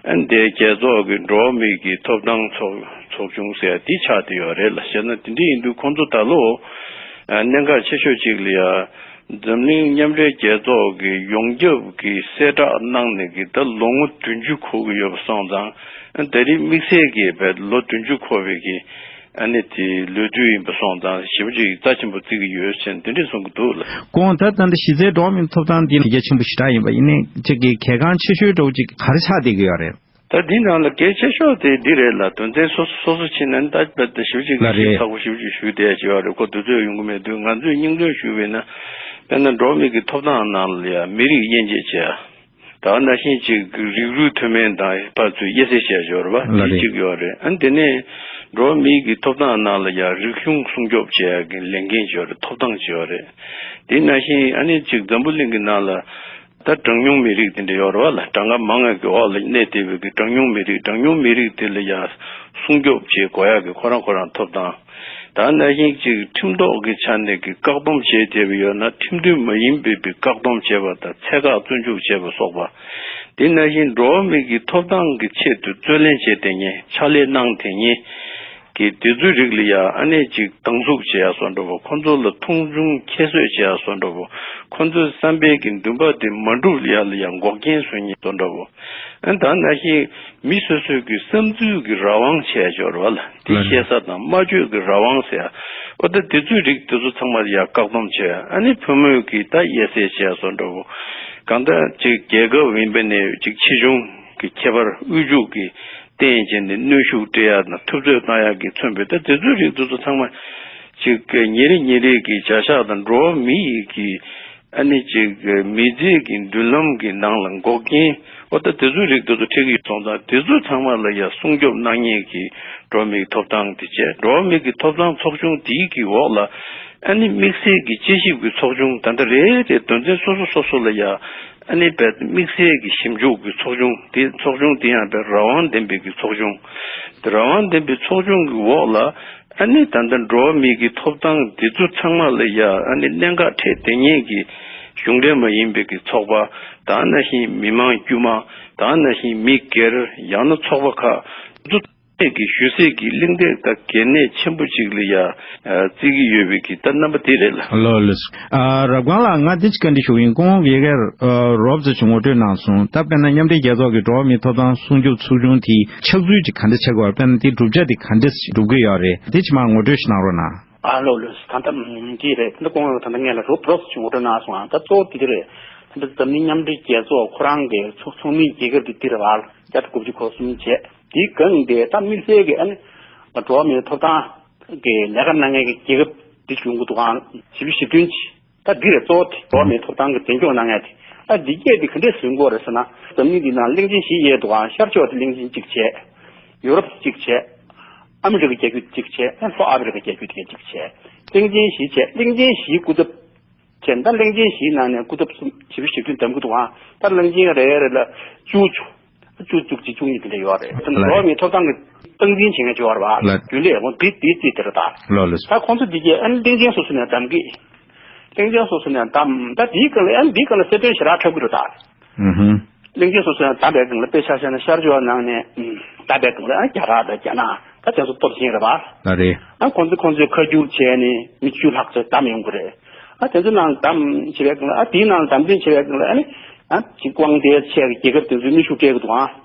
ཨ་ནི་དེ་རྒྱལ་ཚོགས་ཀྱི་འགྲོ་བ་མིའི་གི་ཐོབ་ཐང་ཚོགས་ཚོགས་ཆུང་ཟེར་ཡ་དེ་ཆགས་བསྡད་ཡོད་རེད་ལ། བྱས་ན་དེ་འདྲ་ཡིན་དུས་ཁོང་ཚོ་ད་ལོ་ཨ་གནད་འགག་ཆེ་ཤོས་ཅིག་ལ་ཡ། འཛམ་གླིང་མཉམ་འབྲེལ་རྒྱལ་ཚོགས་ཀྱི་ཡོངས་ཁྱབ་ཀྱི་གསལ་བསྒྲགས་གནང་ནས་ཀྱི་ད་ལོ་ངོ་བདུན་ཅུ་འཁོར་གྱི་ཡོད་པ་སོང་ཙང་། ད་རེས་དམིགས་བསལ་གྱི་བས་ལོ་བདུན་ཅུ་འཁོར་བའི་གི་ཨ་ནི་དེ་ལོ་དུས་ཡིན་པ་སོང་ཙང་ཞེ་པོ་ཅིག་རྩ་ཆེན་པོ་བརྩི་གི་ཡོད་ཟེར་འདི་འདྲས་གསུང་གི་འདུག་ལ། གོང་ད་ད་ལྟ་གཞི་རྩའི་འགྲོ་བ་མིའི་ཐོབ་ཐང་འདི་གལ་ཆེན་པོ་ཞེ་དྲག་ཡིན་པ་ཡིན་ནའི་ཅིག་གི་གལ་འགངས་ཆེ་ཤོས་འདྲ་བོ་ཅིག་ག་རེ་ཆགས་བསྡད་ཀྱི་ཡོད་རེད། ད་འདི་ནང་ལ་གལ་ཆེ་ཤོས་དེ་འདི་རེད་ལ། དོན་ཚན་སོ་སོ་སོ་སོ་ཕྱིན་ན་ད་ད་ཞེ་པོ་ཅིག་ལ་རེད། ཚགས་པོ་ཞེ་པོ་ཅིག་ཞུས་བསྡད་ཡ་ཅིག་ཡོད་རེད། ཁོ་དུས་ཚོད་ཡོང་གི་མེད་དུས་ང་ཚོས་སྙིང་བསྡུས་ཞུས་པས་ན། དཔེར་ན་འགྲོ་བ་མི་གི་ཐོབ་ཐང་ནང་ལ་ཡ་མི་རིགས་དབྱེ་འབྱེད་བྱས་ཡ། ད་ནང་བཞིན་ཅིག་རིགས་རུས་མཐུན་མིན་དང་ཕར་ཚུར་དབྱེ་གསེས་བྱས་ཡོད་རེད་པ། ལ་དེ་རེད། གཅིག་ཡོད་རེད། ཨ་ནི་དེ་ནས་འགྲོ་བ་མི་གི་ཐོབ་ཐང་ནང་ལ་ཡ་རིག་གཞུང་སྲུང་སྐྱོབ་བྱེད་ཡ་གི་ལས་འགན་ཅིག་ཡོད་རེད། ཐོབ་ཐང་ཅིག་ཡོད་རེད། དེ་ནང་བཞིན་ཨ་ནི་ཅིག་འཛམ་བུ་གླིང་གི་ནང་ལ། ད་གྲངས་ཉུང་མི་རིགས་དེ་འདྲ་ཡོད་རེད་པ་ལ། གྲངས་ཀ་མང་བ་གི་འོག་ལ་གནས་བསྡད་པའི་གི་གྲངས་ཉུང་མི་རིགས། གྲངས་ཉུང་མི་རིགས་དེ་ལ་ཡ་སྲུང་སྐྱོབ་བྱེད་དགོས་ཡག་གི་ཁོ་རང་ཁོ་རང་ཐོབ་ཐང་། ད་ནང་བཞིན་ཅིག་ཁྲིམས་ཐོག་གི་ཆ་ནས་ཀྱི་བཀག་སྡོམ་བྱས་བསྡད་པ་ཡོད་ན་ཁྲིམས་མཐུན་མ་ཡིན་པའི་བཀག་སྡོམ་བྱས་པ་དང་ཚད་བཀག་བཙོན་འཇུག་བྱས་པ་སོགས་པ། དེ་ནང་བཞིན་འགྲོ་བ་མི་གི་ཐོབ་ཐང་གི་ཆེད་དུ་རྩོད་ལེན་བྱས་བསྡད་མཁན་ཕྱག་ལས་གནང་བསྡད་མཁན། གི་དེ་ཚོའི་རིགས་ལ་ཡ་ཨ་ནེ་ཅིག་སྡང་ཟུག་བྱེད་ཡ་བཟོ་འདྲ་བོ། ཁོ་ཚོ་ལ་མཐོང་ཆུང་ཁྱད་གསོད་བྱེད་ཡ་བཟོ་འདྲ་བོ། ཁོ་ཚོའི་བསམ་པའི་གི་འདུན་པ་དེ་མ་འགྲུབ་ཡ་ལ་ཡ་འགོག་རྐྱེན་བཟོ་མཁན་བཟོ་འདྲ་བོ། ཨ་ད་ནང་བཞིན་མི་སོ་སོའི་གི་བསམ་ཚུལ་གི་རང་དབང་བྱེད་ཡ་ཅིག་ཡོད་རེད་པ་ལ། དེ་བཤད་ས་དང་སྨྲ་བརྗོད་གི་རང་དབང་ཟེར་ཡ། འོ་ད་དེ་ཚོའི་རིགས་དེ་ཚོ་ཚང་མ་ལ་ཡ་བཀག་སྡོམ་བྱེད་ཡ། ཨ་ནེ་བུ་མོས་གི་ད་དབྱེ་གསེས་བྱེད་ཡ་བཟོ་འདྲ་བོ། གང་ལྟར་ཅིག་རྒྱལ་ཁབ་ཡིན་པ་ནས་ཅིག་ཆེ་ཆུང་གི་ཁྱད་པར་དབུལ་ཕྱུག་གི་བརྟེན་བྱས་ནས་གནོན་ཤུགས་སྤྲད་ཡ་དང་ཐུབ་ཚོད་བཏང་ཡ་གི་མཚོན་པའི་ད་དེ་ཚོའི་རིགས་དེ་ཚོ་ཚང་མ་ཅིག་ཉིན་རེ་ཉིན་རེ་གི་བྱ་གཞག་དང་འགྲོ་བ་མི་ཡི་གི་ཨ་ནི་ཅིག་མི་ཚེ་གི་མདུན་ལམ་གི་ནང་ལ་འགོག་རྐྱེན། འོ་ད་དེ་ཚོའི་རིགས་དེ་ཚོ་འཕྲད་ཀྱི་ཡོད་སོང་ཙང་དེ་ཚོ་ཚང་མ་ལ་ཡ་སྲུང་སྐྱོབ་གནང་མཁན་གྱི་འགྲོ་བ་མིའི་ཐོབ་ཐང་དེ་བྱས། འགྲོ་བ་མི་གི་ཐོབ་ཐང་ཚོགས་ཆུང་དེའི་གི་འོག་ལ་ཨ་ནི་དམིགས་བསལ་གྱི་དཔྱད་ཞིབ་ཀྱི་ཚོགས་ཆུང་ད་ལྟ་རེ་རེ་དོན་ཚན་སོ་སོ་སོ་སོ་ལ་ཡ། ཨ་ནི་བས་དམིགས་བསལ་གྱི་ཞིབ་འཇུག་གི་ཚོགས་ཆུང་དེ། ཚོགས་ཆུང་དེ་ཡང་བས་རང་དབང་ལྡན་པའི་གི་ཚོགས་ཆུང་། དེ་རང་དབང་ལྡན་པའི་ཚོགས་ཆུང་གི་འོག་ལ་ཨ་ནི་ད་ལྟ་འགྲོ་བ་མིའི་གི་ཐོབ་ཐང་དེ་ཚོ་ཚང་མ་ལ་ཡ་ཨ་ནི་གནད་འགག་འཕྲད་བསྡད་མཁན་གྱི་གཞུང་འབྲེལ་མ་ཡིན་པའི་གི་ཚོགས་པ། ད་ནང་བཞིན་མི་མང་དཀྱུས་མ། ད་ནང་བཞིན་མི་སྒེར། ཡང་ན་ཚོགས་པ་ཁག་དེ་ཚོ་ཀྱི་ཞུ་སའི་གི་གླེང་སྟེགས་དང་གལ་གནད་ཆེན་པོ་ཅིག་ལ་ཡ་ཨ་བརྩི་གི་ཡོད་པའི་གི་ད་རྣམ་པ་དེ་རེད་ལ། ལགས་ལགས། ཨ་རབ་སྒང་ལགས། ང་འདི་ཅིག་བཀའ་འདྲི་ཞུ་གི་ཡིན། སྐུ་ངོ་དགེ་རྒན་ཨ་རོབ་ཙེ་ཅིག་ངོ་སྤྲོད་གནང་སོང་། ད་དཔེར་ན་མཉམ་འབྲེལ་རྒྱལ་ཚོགས་ཀྱི་འགྲོ་བ་མིའི་ཐོབ་ཐང་སྲུང་སྐྱོབ་ཚོགས་ཆུང་དེའི་ཕྱག་ཚུལ་ཅིག་ག་འདྲ་ཆགས་ཀྱི་ཡོད། དཔེར་ན་དེའི་གྲུབ་ཆ་དེ་ག་འདྲ་སྒྲུབ་གི་ཡོད་རེད། དེ་ཅིག་མར་ངོ་སྤྲོད་ཞིག་གནང་རོགས་གནང་། ཨ་ལགས་ལགས། ད་ལྟ་འདི་རེད། ད་ལྟ་སྐུ་ངོ་ད་ལྟ་ངས་ལ་རོབ་རོབ་ཅིག་ངོ་སྤྲོད་གནང་སོང་། ཨ་ད་གཙོ་བོ་དེ་འདི་རེད། ད་ལྟ་འཛམ་གླིང་མཉམ་འབྲེལ་རྒྱལ་ཚོགས་ཁོ་རང་གི་ཚོགས་ཚོགས་མི་རྒྱལ་ཁབ་དེ་འདི་རེད་བ། བརྒྱ་དང་དགུ་བཅུ་གོ་གསུམ་བྱས། དེའི་སྒང་དེ་ད་དམིགས་བསལ་གྱི་ཨ་ནི་འགྲོ་བ་མིའི་ཐོབ་ཐང་གི་ལས་ཀ་གནང་མཁན་གྱི་རྒྱལ་ཁབ་འདི་ཡོང་གི་འདུག་ག་ཨང་བཞི་བཅུ་ཞེ་བདུན་ཅིག། ད་འདི་རེད། གཙོ་བོ་དེ་འགྲོ་བ་མིའི་ཐོབ་ཐང་གི་འཛིན་སྐྱོང་གནང་མཁན་དེ། ཨ་འདི་སྐད་དེ་ག་འདྲས་ཟིན་གྱི་ཡོད་རེད་ཟེར་ན། འཛམ་གླིང་འདི་ནང་གླིང་ཆེན་བཞི་ཡོད་འདུག་ག་ཤར་ཕྱོགས་དེ་གླིང་ཆེན་གཅིག་བྱས། ཡུ་རོབ་གཅིག་བྱས། ཨ་མི་རི་ཀ་རྒྱལ་ཁབ་གཅིག་བྱས། ཨ་ལྷོ་ཨ་ཕི་རི་ཀ་རྒྱལ་ཁབ་དེ་གཅིག་བྱས། གླིང་ཆེན་བཞི་བྱས། གླིང་ཆེན་བཞིའི་སྐུ་ཚབ་བྱས། ད་གླིང་ཆེན་བཞིའི་ནང་ནས་སྐུ་ཚབ་གསུམ་བཞི་བཅུ་ཞེ་བདུན་བདམས་ཀྱི་འདུག་ག་ད་གླིང་ཆེན་རེ་རེ་ལ་བཅུ་བཅུ། བཅུ་བཅུ་གཅིག་བཅུ་གཉིས་དེ་འདྲ་ཡོད་རེད། ད་འགྲོ་བ་མིའི་ཐོབ་ཐང་གི་སྟངས་འཛིན་བྱེད་མཁན་ཅིག་ཡོད་རེད་བ། རྒྱུན་ལས་འོང་དེ་དེའི་རྩིས་དེ་རེད་ད། ལགས་ལགས། ད་ཁོང་ཚོ་འདི་གས་ཨ་ནི་གླིང་ཆེན་སོ་སོ་ནས་བདམས་ཀྱི། གླིང་ཆེན་སོ་སོ་ནས་བདམས། ད་དེའི་སྒང་ལ་ཨ་ནི་དེའི་སྒང་ལ་གསལ་སྟོན་ཞེ་དྲག་འཁྲབ་ཀྱི་རེད་ད། ཨུ་ཧུམ། གླིང་ཆེན་སོ་སོ་ནས་བདམས་པའི་སྒང་ལ་དཔེ་ཆ་བཞག་ན་ཤར་ཕྱོགས་ནང་ནས་ཨུམ་བདམས་པའི་སྒང་ལ་ཨ་རྒྱ་གར་དང་རྒྱ་ནག་ད་དེ་ཚོ་སྟོབས་ཆེན་རེད་བ། ལགས་རེད། ཨ་ཁོང་ཚོས་ཁོང་ཚོས་ཁ་བསྒྱུར་བྱས་ནས་མི་བཅུ་ལྷག་ཙམ་བདམས་ཡོང་གི་རེད། ཨ་དེ་ཚོ་ནང་བདམས་བྱེད་པའི་སྒང་ལ། ཨ་དེའི་ནང་བདམས་ཐོན་བྱེད་པའི་སྒང་ལ་ཨ་ནི་ཨ་ཅིག་དབང་ལྡན་ཆེ་བའི་རྒྱལ་ཁབ་དེ་ཚོས་མིག་ཤུགས་སྤྲད་ཀྱི་འདུག་ཨང་། ཨུ་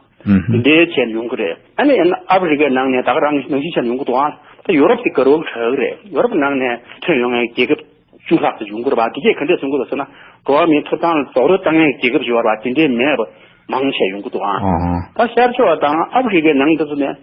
ཧུམ། དེ་འདྲའི་བྱས་ནས་ཡོང་གི་རེད། ཨ་ནི་ཨ་ཕི་རི་ཀའི་ནང་ནས་ད་ག་རང་ནང་བཞིན་བྱས་ནས་ཡོང་གི་འདུག་ཨང་། ད་ཡོ་རོབ་དེ་དགའ་རབ་ཆགས་ཀྱི་རེད། ཡོ་རོབ་ནང་ནས་ཐོན་ཡོང་མཁན་རྒྱལ་ཁབ་བཅུ་ལྷག་ཙམ་ཡོང་གི་རེད་བ། དེ་གས་ག་འདྲས་སོང་གི་རེད་ཟེར་ན། འགྲོ་བ་མིའི་ཐོབ་ཐང་ལ་རྡོག་རོལ་བཏང་མཁན་རྒྱལ་ཁབ་ཅིག་ཡོད་རེད་བ། དེ་འདྲས་མེད་པ་མང་ཆེ་ཡོང་གི་འདུག་ཨང་། ཨོ་ཧོ། ད་ཤར་ཕྱོགས་དང་ཨ་ཕི་རི་ཀའི་ནང་དེ་ཚོ་ནས་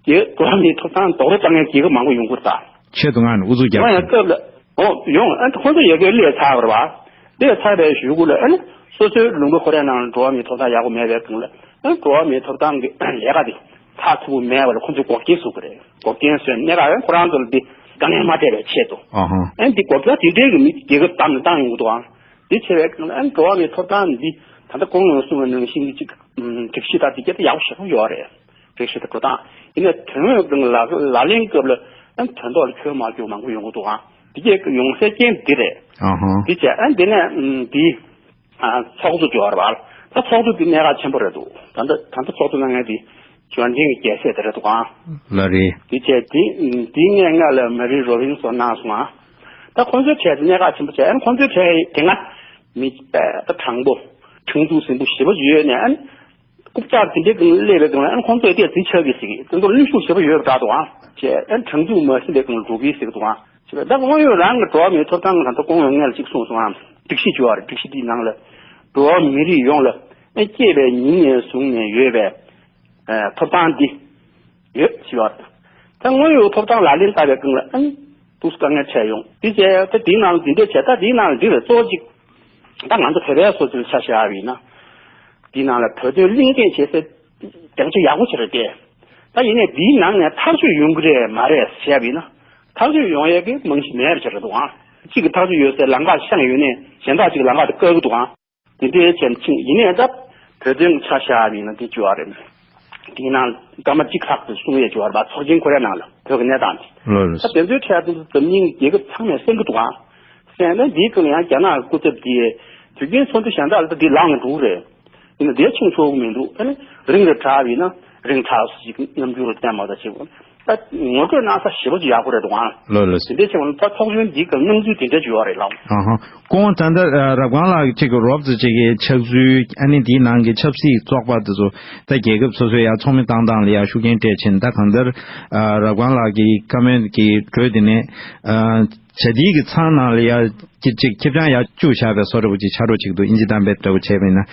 རྒྱལ་འགྲོ་བ་མིའི་ཐོབ་ཐང་རྡོག་རོལ་བཏང་མཁན་རྒྱལ་ཁབ་མང་པོ་ཡོང་གི་རེད་ད། ཆེད་དུ་ང་ནི་ཨུ་ཚུགས་རྒྱག་ཡང་ཡང་སྐབས་ལ་ཨོ་ཡོང་། ཨ་ཁོང་ཚོ་ཡ་གིར་སླེབས་ཚར་བ་རེད་བ། སླེབས་ཚར་བའི་གཞུག་གུ་ལ་ཨ་ནི་སོ་སོའི་ལུང་པ་ཁོ་རའི་ནང་ལ་འགྲོ་བ་མིའི་ཐོབ་ཐང་ཡག་པོ་མེད་པའི་སྒང་ལ། ཨ་འགྲོ་བ་མིའི་ཐོབ་ཐང་གི་ལས་ཀ་དེ་ཚགས་ཚུད་པོ་མེད་པ་ལ་ཁོང་ཚོས་འགོག་རྐྱེན་བཟོ་གི་རེད། འགོག་རྐྱེན་བཟོས་ནས་ཁོ་རང་ཚོ་ལ་འདི་དཀའ་ངལ་མ་སྤྲད་པའི་ཆེད་དུ། ཨ་ཧ། ཨ་ནི་འདི་འགོག་རྐྱེན་དེ་འདྲའི་གི་མི་རྒྱལ་ཁབ་བདམས་ནས་བཏང་ཡོང་གི་འདུག་ཨང་། འདི་བྱས་པའི་སྒང་ལ་ཨ་ནི་འགྲོ་བ་མིའི་ཐོབ་ཐང་འདི་ད་ལྟ་གོང་ནས་གསུངས་པ་ནང་བཞིན་གྱི་ཅིག་སྒྲིག་གཞི་དང་དེ་གྱད་དེ་ཡག་པོ་ཞེ་པོ་ཡོད་རེད། སྒྲིག་གཞི་དང་འགྲོ་སྟངས། ཡིན་ནའི་དོན་དངོས་སྒང་ལ་ལག་ལེན་སྐབས་ལ་ཨ་ནི་དོན་ཐོག་ལ་འཁྱོལ་མ་འཁྱོལ་མང་པོ་ཡོང་གི་འདུག་ཨང་། དེ་གྱད་ཡོང་སའི་རྐྱེན་འདི་རེད། ཨ་ཧ། དེ་བྱས་ཨ་ནི་དེ་ནས་ཨམ་འདི་ཨ་ཚོགས་གཙོ་འབྱོར་བ། ད་ཚོགས་གཙོ་འདི་གནད་འགག་ཆེན་པོ་རེད་འདུག་ད་ལྟ་ད་ལྟ་ཚོགས་གཙོ་གནང་མཁན་འདི་འབྱོར་ལྡན་གྱི་རྒྱལ་སྲས་དེ་རེད་འདུག་ཨང་། ལགས་རེད། དེ་བྱས་དེ་དེའི་སྔོན་ང་ལ་མ་རི་རོ་བིན་སོགས་གནང་སོང་ཨང་། ད་ཁོང་ཚོའི་གྲས་དེ་གནད་འགག་ཆེན་པོ་བྱས། ཨ་ནི་ཁོང་ཚོའི་གྲས་དེ་སྔ་མི་ད་དྲང་པོ་ཁྲིམས་གཏུག་ཟིན་པོ་ཞེ་པོ་ཡོད་ནས། ཨ་ནི་རྐུབ་བཀྱག་དེ་འདྲའི་སྒང་སླེབས་པའི་སྒང་ལ་ཨ་ནི་ཁོང་ཚོས་དེ་འཛིན་ཆགས་ཀྱི་ཟེར་གི། དེ་ཚོར་གནོན་ཤུགས་ཞེ་པོ་ཡོད་པ་འདྲ་འདུག་ཨང་། བྱས་ཨ་ནི་དྲང་ཚུགས་མ་ཟིན་པའི་སྒང་ལ་འགྲོ་གི་ཟེར་གི་འདུག་ཨང་། བྱས་ད་དངོས་ཡོད་རང་གི་འགྲོ་བ་མིའི་ཐོབ་ཐང་གི་ད་ལྟ་སྐུ་ངོས་སྔོན་ལ་གཅིག་གསུངས་སོང་ཨང་། སྒྲིག་གཞི་བྱས་པ་རེད། སྒྲིག་གཞི་འདིའི་ནང་ལ་འགྲོ་བ་མི་རིགས་ཡོངས་ལ་ཨ་ནི་སྐྱེས་པའི་ཉིན་ནས་བཟུང་ནས་ཡོད་པའི་ཨ་ཐོབ་ཐང་འདི་ཡོད་ཅེས་པ་རེད། ད་དངོས་ཡོད་ཐོབ་ཐང་ལག་ལེན་བསྟར་བའི་སྒང་ལ་ཨ་ནི་ཏོག་ཙམ་དཀའ་ངལ་འཕྲད་ཡོང་། འདི་བྱས་ད་འདིའི་ནང་ལ་འདི་འདྲས་བྱས། ད་འདིའི་ནང་ལ་འདི་རེད། གཙོ་བོ་གཅིག་ད་ང་ཚོ་བོད་པའི་སོ་སོའི་ཆ་བཞག་པ་ཡིན་ན། འདིའི་ནང་ལ་བོད་དོན་གླེང་སྟེགས་བྱེད་སའི་སྡིངས་ཆ་ཡག་པོ་ཅིག་རེད་དེ། ད་ཡིན་ནའི་འདིའི་ནང་ནས་ཐག་གཅོད་ཡོང་གི་རེད་མ་རེད་བྱས་པ་ཡིན་ན། ཐག་གཅོད་ཡོང་ཡས་ཀྱི་རྨང་གཞི་མེད་པ་ཅིག་རེད་འདུག་ཨང་། གཅིག་གིས་ཐག་གཅོད་ཡོད་སའི་ལམ་ཁ་བཤངས་ཡོད་ནའི་གཞན་དག་ཅིག་ལམ་ཁ་དེ་བཀག་གི་འདུག་ཨང་། དེ་འདྲའི་བྱས་ནས་ཕྱིན། ཡིན་ནའི་ད་བོད་དོན་ཆ་བཞག་པ་ཡིན་ན་འདི་བྱས་པ་རེད། དེའི་ནང་སྐར་མ་གཅིག་ལྷག་ཙམ་གསུང་ཡས་བྱས་པ་རེད་པ། ཚོགས་ཆེན་ཁོ་རའི་ནང་ལ་བོད་ཀྱི་གནས་སྟངས་དེ། ལགས་རེད། ད་དེ་ཚོའི་གྲས་དེ་ཚོ་འཛམ་གླིང་རྒྱལ་ཁབ་ཚང་མས་གསན་གྱི་འདུག་ཨང་། གསན་ནས་འདིའི་སྐབས་ལ་ཡང་རྒྱ་ནག་གི་སྐུ་ཚབ་དེས་དུས་རྒྱུན་ཚོགས་འདུ་གཞན་དག་ལ་ད་འདི་ལངས་ནས་འགྲོ་གི་རེད། ཡིན་ན་འདིར་ཕྱིན་ཆོག་གི་མི་འདུག་ཨ་ནི་རིང་རུ་དྲགས་པ་ཡིན་ན་རིང་དྲགས་སུ་ཞིག་རྣམ་འགྱུར་ལ་བསྟན་མ་ད་བྱེད་དགོས། ད་ངོ་སྤྲོད་གནང་ས་ཞེ་པོ་ཅིག་ཡག་པོ་རེད་འདུག་ཨང་། ལགས་ལགས། དེ་འདྲའི་ཕྱིན་པ་ན་ད་ཚོགས་ཆུང་འདིའི་སྐབས་སྣང་ཚུལ་དེ་འདྲ་ཅིག་ཡོད་རེད་ལགས། ཨ་ཧ། སྐུ་ངོ་ད་ལྟ་ཨ་རབ་སྒང་ལགས་ཅིག་གི་རོབ་ཙམ་ཅིག་གི་ཕྱག་ཚུལ། ཨ་ནི་དེའི་ནང་གི་ཆབ་སྲིད་བཙོག་པ་དེ་ཚོ་ད་རྒྱལ་ཁབ་སོ་སོའི་ཡ་ཚོགས་མི་བཏང་སྟངས་ལ་ཡ་ཤུགས་རྐྱེན་སྤྲད་ཕྱིན། ད་གང་ལྟར་ཨ་རབ་སྒང་ལགས་ཀྱི་བཀའ་མོལ་གྱི་འགྲོས་དེ་ནས་ཨ་བྱ་དེའི་གི་ཚང་ནང་ལ་ཡ་ཅིག་ཅིག་ཁེབས་རྐྱང་ཡ་བཅུག་བཞག་པའི་བཟོ་འདྲ་པོ་ཅིག་ཆགས་འགྲོ་ཅིག་འདུག་ཨིན་ཇི་གཏམ་དཔེ་འདྲ་པོ་བྱས་པ་ཡིན་ན།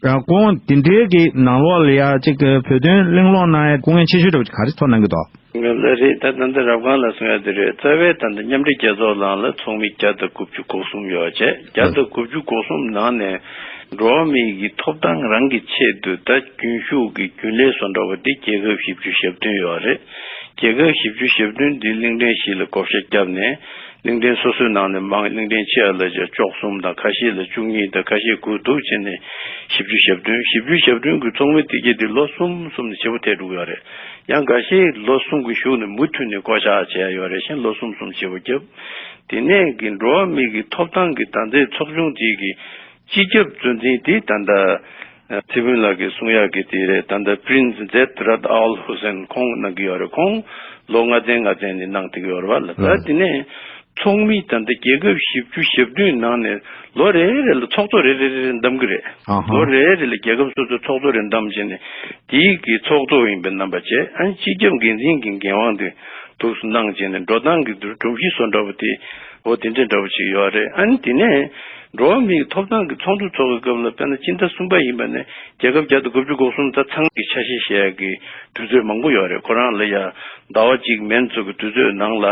ཡང་སྐུ་ངོ་དེ་འདྲའི་གི་ནང་ལོགས་ལ་ཡ་གཅིག་གི་བོད་དོན་གླེང་སློང་གནང་ཡ་སྐུ་ངལ་ཆེ་ཤོས་འདྲ་བོ་ག་རེ་ཐོན་གནང་གི་འདུག་ལགས་རེད། ད་ད་ལྟ་རབ་སྒང་ལགས་གསུང་ཡ་དེ་རེད། རྩ་བའི་ད་ལྟ་མཉམ་འབྲེལ་རྒྱལ་ཚོགས་ནང་ལ་ཚོགས་མི་བརྒྱ་དང་དགུ་བཅུ་གོ་གསུམ་ཡོད་བྱས། བརྒྱ་དང་དགུ་བཅུ་གོ་གསུམ་ནང་ནས་འགྲོ་བ་མིའི་གི་ཐོབ་ཐང་རང་གི་ཆེད་དུ་ད་རྒྱུན་ཞུགས་ཀྱི་རྒྱུན་ལས་བཟོ་འདྲ་བ་འདི་རྒྱལ་ཁབ་བཞི་བཅུ་ཞེ་བདུན་ཡོད་རེད། རྒྱལ་ཁབ་བཞི་བཅུ་ཞེ་བདུན་འདི་གླིང་ཕྲན་བཞི་ལ་བགོ་བཤའ་བརྒྱབ་ནས། གླིང་ཕྲན་སོ་སོའི་ནང་ནས་མང་། གླིང་ཕྲན་ཆེ་བ་ལ་བཅུ་གསུམ་དང་། ཁ་ཤས་ལ་བཅུ་གཉིས་དང་། ཁ་ཤས་དགུ་འདུག་བྱས་ནས་ བཞི་བཅུ་ཞེ་བདུན། བཞི་བཅུ་ཞེ་བདུན་གྱི་ཚོགས་མི་དེ་གྱད་དེ་ལོ་གསུམ་གསུམ་ནས་བརྗེ་པོ་ཐེབས་འགྲོ་གི་ཡོད་རེད། ཡང་འགའ་ཤས་ལོ་གསུམ་གྱི་གཞུག་ནས་མུ་མཐུད་ནས་བསྐོ་བཞག་བྱས་ཡོད་རེད། གཞན་ལོ་གསུམ་གསུམ་བརྗེ་པོ་བརྒྱབ། དེ་ནས་ཀྱི་འགྲོ་བ་མི་གི་ཐོབ་ཐང་གི་ད་ལྟའི་ཚོགས་ཆུང་དེ་གི་སྤྱི་ཁྱབ་གཙོ་འཛིན་དེ་ད་ལྟ་ཚེ་ཕུན་ལགས་ཀྱིས་གསུང་ཡག་གི་དེ་རེད། ད་ལྟ་Prince Zeid Ra'ad Al Hussein ཁོང་གནང་གི་ཡོད་རེད། ཁོང་ལོ་ལྔ་ཚན་ལྔ་ཚན་ནས་གནང་བསྡད་ཀྱི་ཡོད་རེད་བ་ལ། ད་དེ་ནས་ཚོགས་མི་ད་ལྟ་རྒྱལ་ཁབ་བཞི་བཅུ་ཞེ་བདུན་ནང་ནས་ལོ་རེ་རེ་ལ་ཚོགས་གཙོ་རེ་རེ་རེ་རེ་འདེམས་ཀྱི་རེད། ལོ་རེ་རེ་ལ་རྒྱལ་ཁབ་སོ་སོའི་ཚོགས་གཙོ་རེ་འདེམས་བྱས་ནས་དེའི་གི་ཚོགས་གཙོ་ཡིན་པའི་རྣམ་པ་བྱས། ཨ་ནི་སྤྱི་ཁྱབ་འགན་འཛིན་གྱི་འགན་དབང་དེ་ཐུགས་སུ་གནང་བྱས་ནས་འགྲོ་སྟངས་ཀྱི་སྒྲོམ་གཞི་བཟོ་འདྲ་པོ་དེ་འོ་དེ་འདྲ་འདྲ་པོ་ཅིག་ཡོད་རེད། ཨ་ནི་དེ་ནས་འགྲོ་བ་མིའི་ཐོབ་ཐང་གི་ཚོགས་འདུ་ཚོགས་ཀྱི་སྐབས་ལ་དཔེར་ན་སྤྱི་ཟླ་གསུམ་པ་ཡིན་པ་ནས་རྒྱལ་ཁབ་བརྒྱ་དང་དགུ་བཅུ་གོ་གསུམ་ད་ཚང་གི་ཆ་ཤས་བཤད་ཡག་གི་དུས་ཚོད་མང་པོ་ཡོད་རེད། ཁོ་རང་ལ་ཡ་ཟླ་བ་གཅིག་མན་ཙམ་གྱི་དུས་ཚོད་ནང་ལ་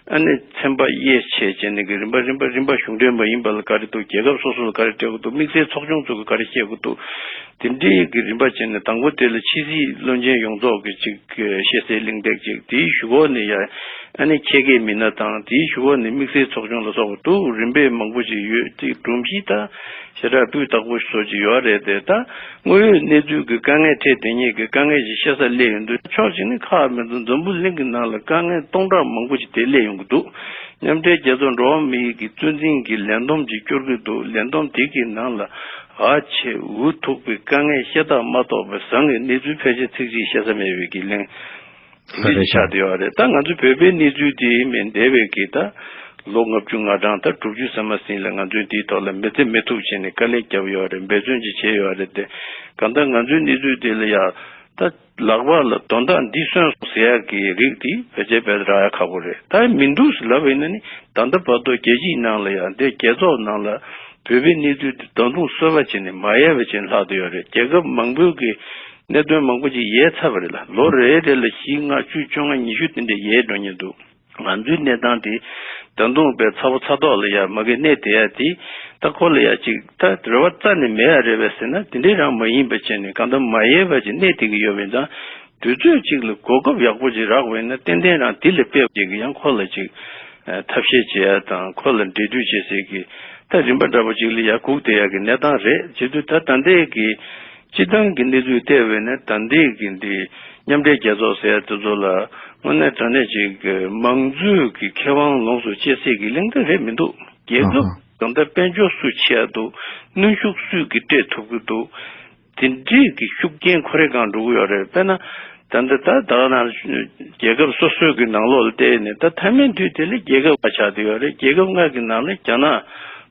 ཨ་ནི་ཚན་པ་དབྱེ་ཕྱེ་བྱས་ནས་ཀྱི་རིམ་པ་རིམ་པ་རིམ་པ་གཞུང་འབྲེལ་མ་ཡིན་པ་ལ་ག་རེ་འདུག་རྒྱལ་ཁབ་སོ་སོ་ལ་ག་རེ་སྤྲད་དགོས་འདུག་དམིགས་བསལ་ཚོགས་ཆུང་ཚོ་གི་ག་རེ་བཤད་དགོས་འདུག་དེ་འདྲའི་གི་རིམ་པ་བྱས་ནས་དང་པོ་དེ་ལ་ཕྱི་སྲིད་བློན་ཆེན་ཡོངས་རྫོགས་ཀྱི་ཅིག་ཤེས་གསལ་གླེང་སྟེགས་ཅིག་དེའི་གཞུག་གུ་ནས་ཡ་ཨ་ནི་ཁྱད་མཁས་མི་སྣ་དང་དེའི་གཞུག་གུ་ནས་དམིགས་བསལ་ཚོགས་ཆུང་ལ་སོགས་པ་འདུག་རིམ་པས་མང་པོ་ཅིག་ཡོད་དེ་སྒྲོམ་གཞི་ད་ཞེ་དྲག་སྤུས་དག་པོ་བཟོ་ཅིག་ཡོད་རེད་དེ། ད་དངོས་ཡོད་གནས་ཚུལ་གྱི་དཀའ་ངལ་འཕྲད་བསྡད་མཁན་གྱི་དཀའ་ངལ་ཞིག་བཤད་ས་སླེབས་ཡོང་དུས་ཕྱོགས་གཅིག་ནས་ཁག་མེད་དུ་འཛམ་བུ་གླིང་གི་ནང་ལ་དཀའ་ངལ་སྟོང་ཕྲག་མང་པོ་ཅིག་དེ་སླེབས་ཡོང་གི་འདུག་མཉམ་འབྲེལ་རྒྱལ་ཚོགས་འགྲོ་བ་མིའི་གི་གཙོ་འཛིན་གྱི་ལས་བསྡོམས་ཅིག་སྐྱོར་གྱི་འདུག་ལས་བསྡོམས་དེ་གི་ནང་ལ་འགའ་ཆེ་འུ་ཐུག་པའི་དཀའ་ངལ་བཤད་སྟངས་མ་གཏོགས་པའི་བཟང་གི་གནས་ཚུལ་ཕལ་ཆེར་ཚིག་གཅིག་བཤད་ས་མེད་པའི་གི་གླེང་འདི་ཆགས་བསྡད་ཡོད་རེད། ད་ང་ཚོ་བོད་པའི་གནས་ཚུལ་དེ་མིན་འདས་པའི་གི་ད་ལོ་ལྔ་བཅུ་ང་གྲངས་ད་དྲུག་ཅུ་ཙམ་མ་ཟིན་ལ་ང་ཚོས་འདིའི་ཐོག་ལ་མི་ཚེ་མི་ཐུབ་བྱས་ནས་དཀའ་ལས་བརྒྱབ་ཡོད་རེད། འབད་བརྩོན་ཅིག་བྱས་ཡོད་རེད་དེ། གང་ལྟར་ང་ཚོའི་གནས་ཚུལ་དེ་ལ་ཡ་ད་ལག་པ་ལ་དོན་དག་འདི་སོན་སོང་ཟེར་ཡག་གི་རིགས་དེ་བེད་སྤྱད་བེད་རག་ཡ་ཁག་པོ་རེད། ད་མི་འདུག་ཟེར་ལབ་ཡིན་ན་ནི་ད་ལྟ་བར་དུ་རྒྱལ་སྤྱིའི་ནང་ལ་ཡང་འདི་རྒྱལ་ཚོགས་ནང་ལ་བོད་པའི་གནས་ཚུལ་འདི་ད་དུང་གསོལ་བ་བྱས་ནས་མ་ཡལ་བ་བྱས་ནས་ལྷག་བསྡད་ཡོད་རེད། རྒྱལ་ཁབ་མང་པོའི་གི་གནད་དོན་མང་པོ་ཅིག་ཡལ་ཚར་བ་རེད་ལ། ལོ་རེ་རེ་ལ་བཞི་ལྔ་བཅུ་བཅོ་ལྔ་ཉི་ཤུ་དེ་འདྲ་ཡལ་འགྲོ་མཁན་འདུག་ང་ཚོའི་གནས་སྟངས་དེ་ད་དུང་དཔེ་ཚ་པོ་ཚ་ཐོག་ལ་ཡ་མ་གི་གནས་བསྡད་ཡ་དེ་ད་ཁོ་ལ་ཡ་ཅིག་ད་རེ་བ་རྩ་ནས་མེད་ཡ་རེད་པས་ཟེར་ན་དེ་འདྲའི་རང་མ་ཡིན་པ་བྱས་ནས་གང་ལྟར་མ་ཡལ་བ་ཅིག་གནས་བསྡད་ཀྱི་ཡོད་པ་ཡིན་ཙང་། དུས་ཚོད་གཅིག་ལ་གོ་སྐབས་ཡག་པོ་ཅིག་རག་པ་ཡིན་ན་ཏན་ཏན་རང་དེ་ལ་དཔེ་ཅིག་གི་ཡང་ཁོ་ལ་ཅིག་ཨ་ཐབས་ཤེས་བྱེད་ཡ་དང་ཁོ་ལ་འབྲེལ་མཐུད་བྱེད་སའི་གི་ད་རིམ་པ་འདྲ་པོ་ཅིག་ལ་ཡ་སྒུག་བསྡད་ཡ་གི་གནས་སྟངས་རེད། བྱེད་དུས་ད་ད་ལྟའི་གི་སྤྱི་བཏང་གི་གནས་ཚུལ་བལྟས་པ་ཡིན་ན་ད་ལྟའི་གི་འདི་མཉམ་འབྲེལ་རྒྱལ་ཚོགས་ཟེར་ཡ་དེ་ཚོ་ལ་དངོས་གནས་དྲང་གནས་ཅིག་གི་མང་གཙོའི་གི་ཁེ་དབང་ལོངས་སུ་སྤྱད་སའི་གི་གླེང་སྟེགས་རེད་མི་འདུག་རྒྱལ་ཁབ་གང་ལྟར་དཔལ་འབྱོར་སུ་ཆེ་ཡ་འདུག་གནོན་ཤུགས་སུས་གི་སྤྲད་ཐུབ་གི་འདུག་དེ་འདྲའི་གི་ཤུགས་རྐྱེན་ཁོ་རེ་གང་འགྲོ་གི་ཡོད་རེད། དཔེར་ན་ད་ལྟ་ད་ད་ནང་རྒྱལ་ཁབ་སོ་སོའི་གི་ནང་ལོགས་ལ་བལྟས་ནས་ད་མཐའ་མའི་དུས་དེ་ལ་རྒྱལ་ཁབ་ལྔ་ཆགས་བསྡད་ཡོད་རེད། རྒྱལ་ཁབ་ལྔ་གི་ནང་ལ་རྒྱ་ནག་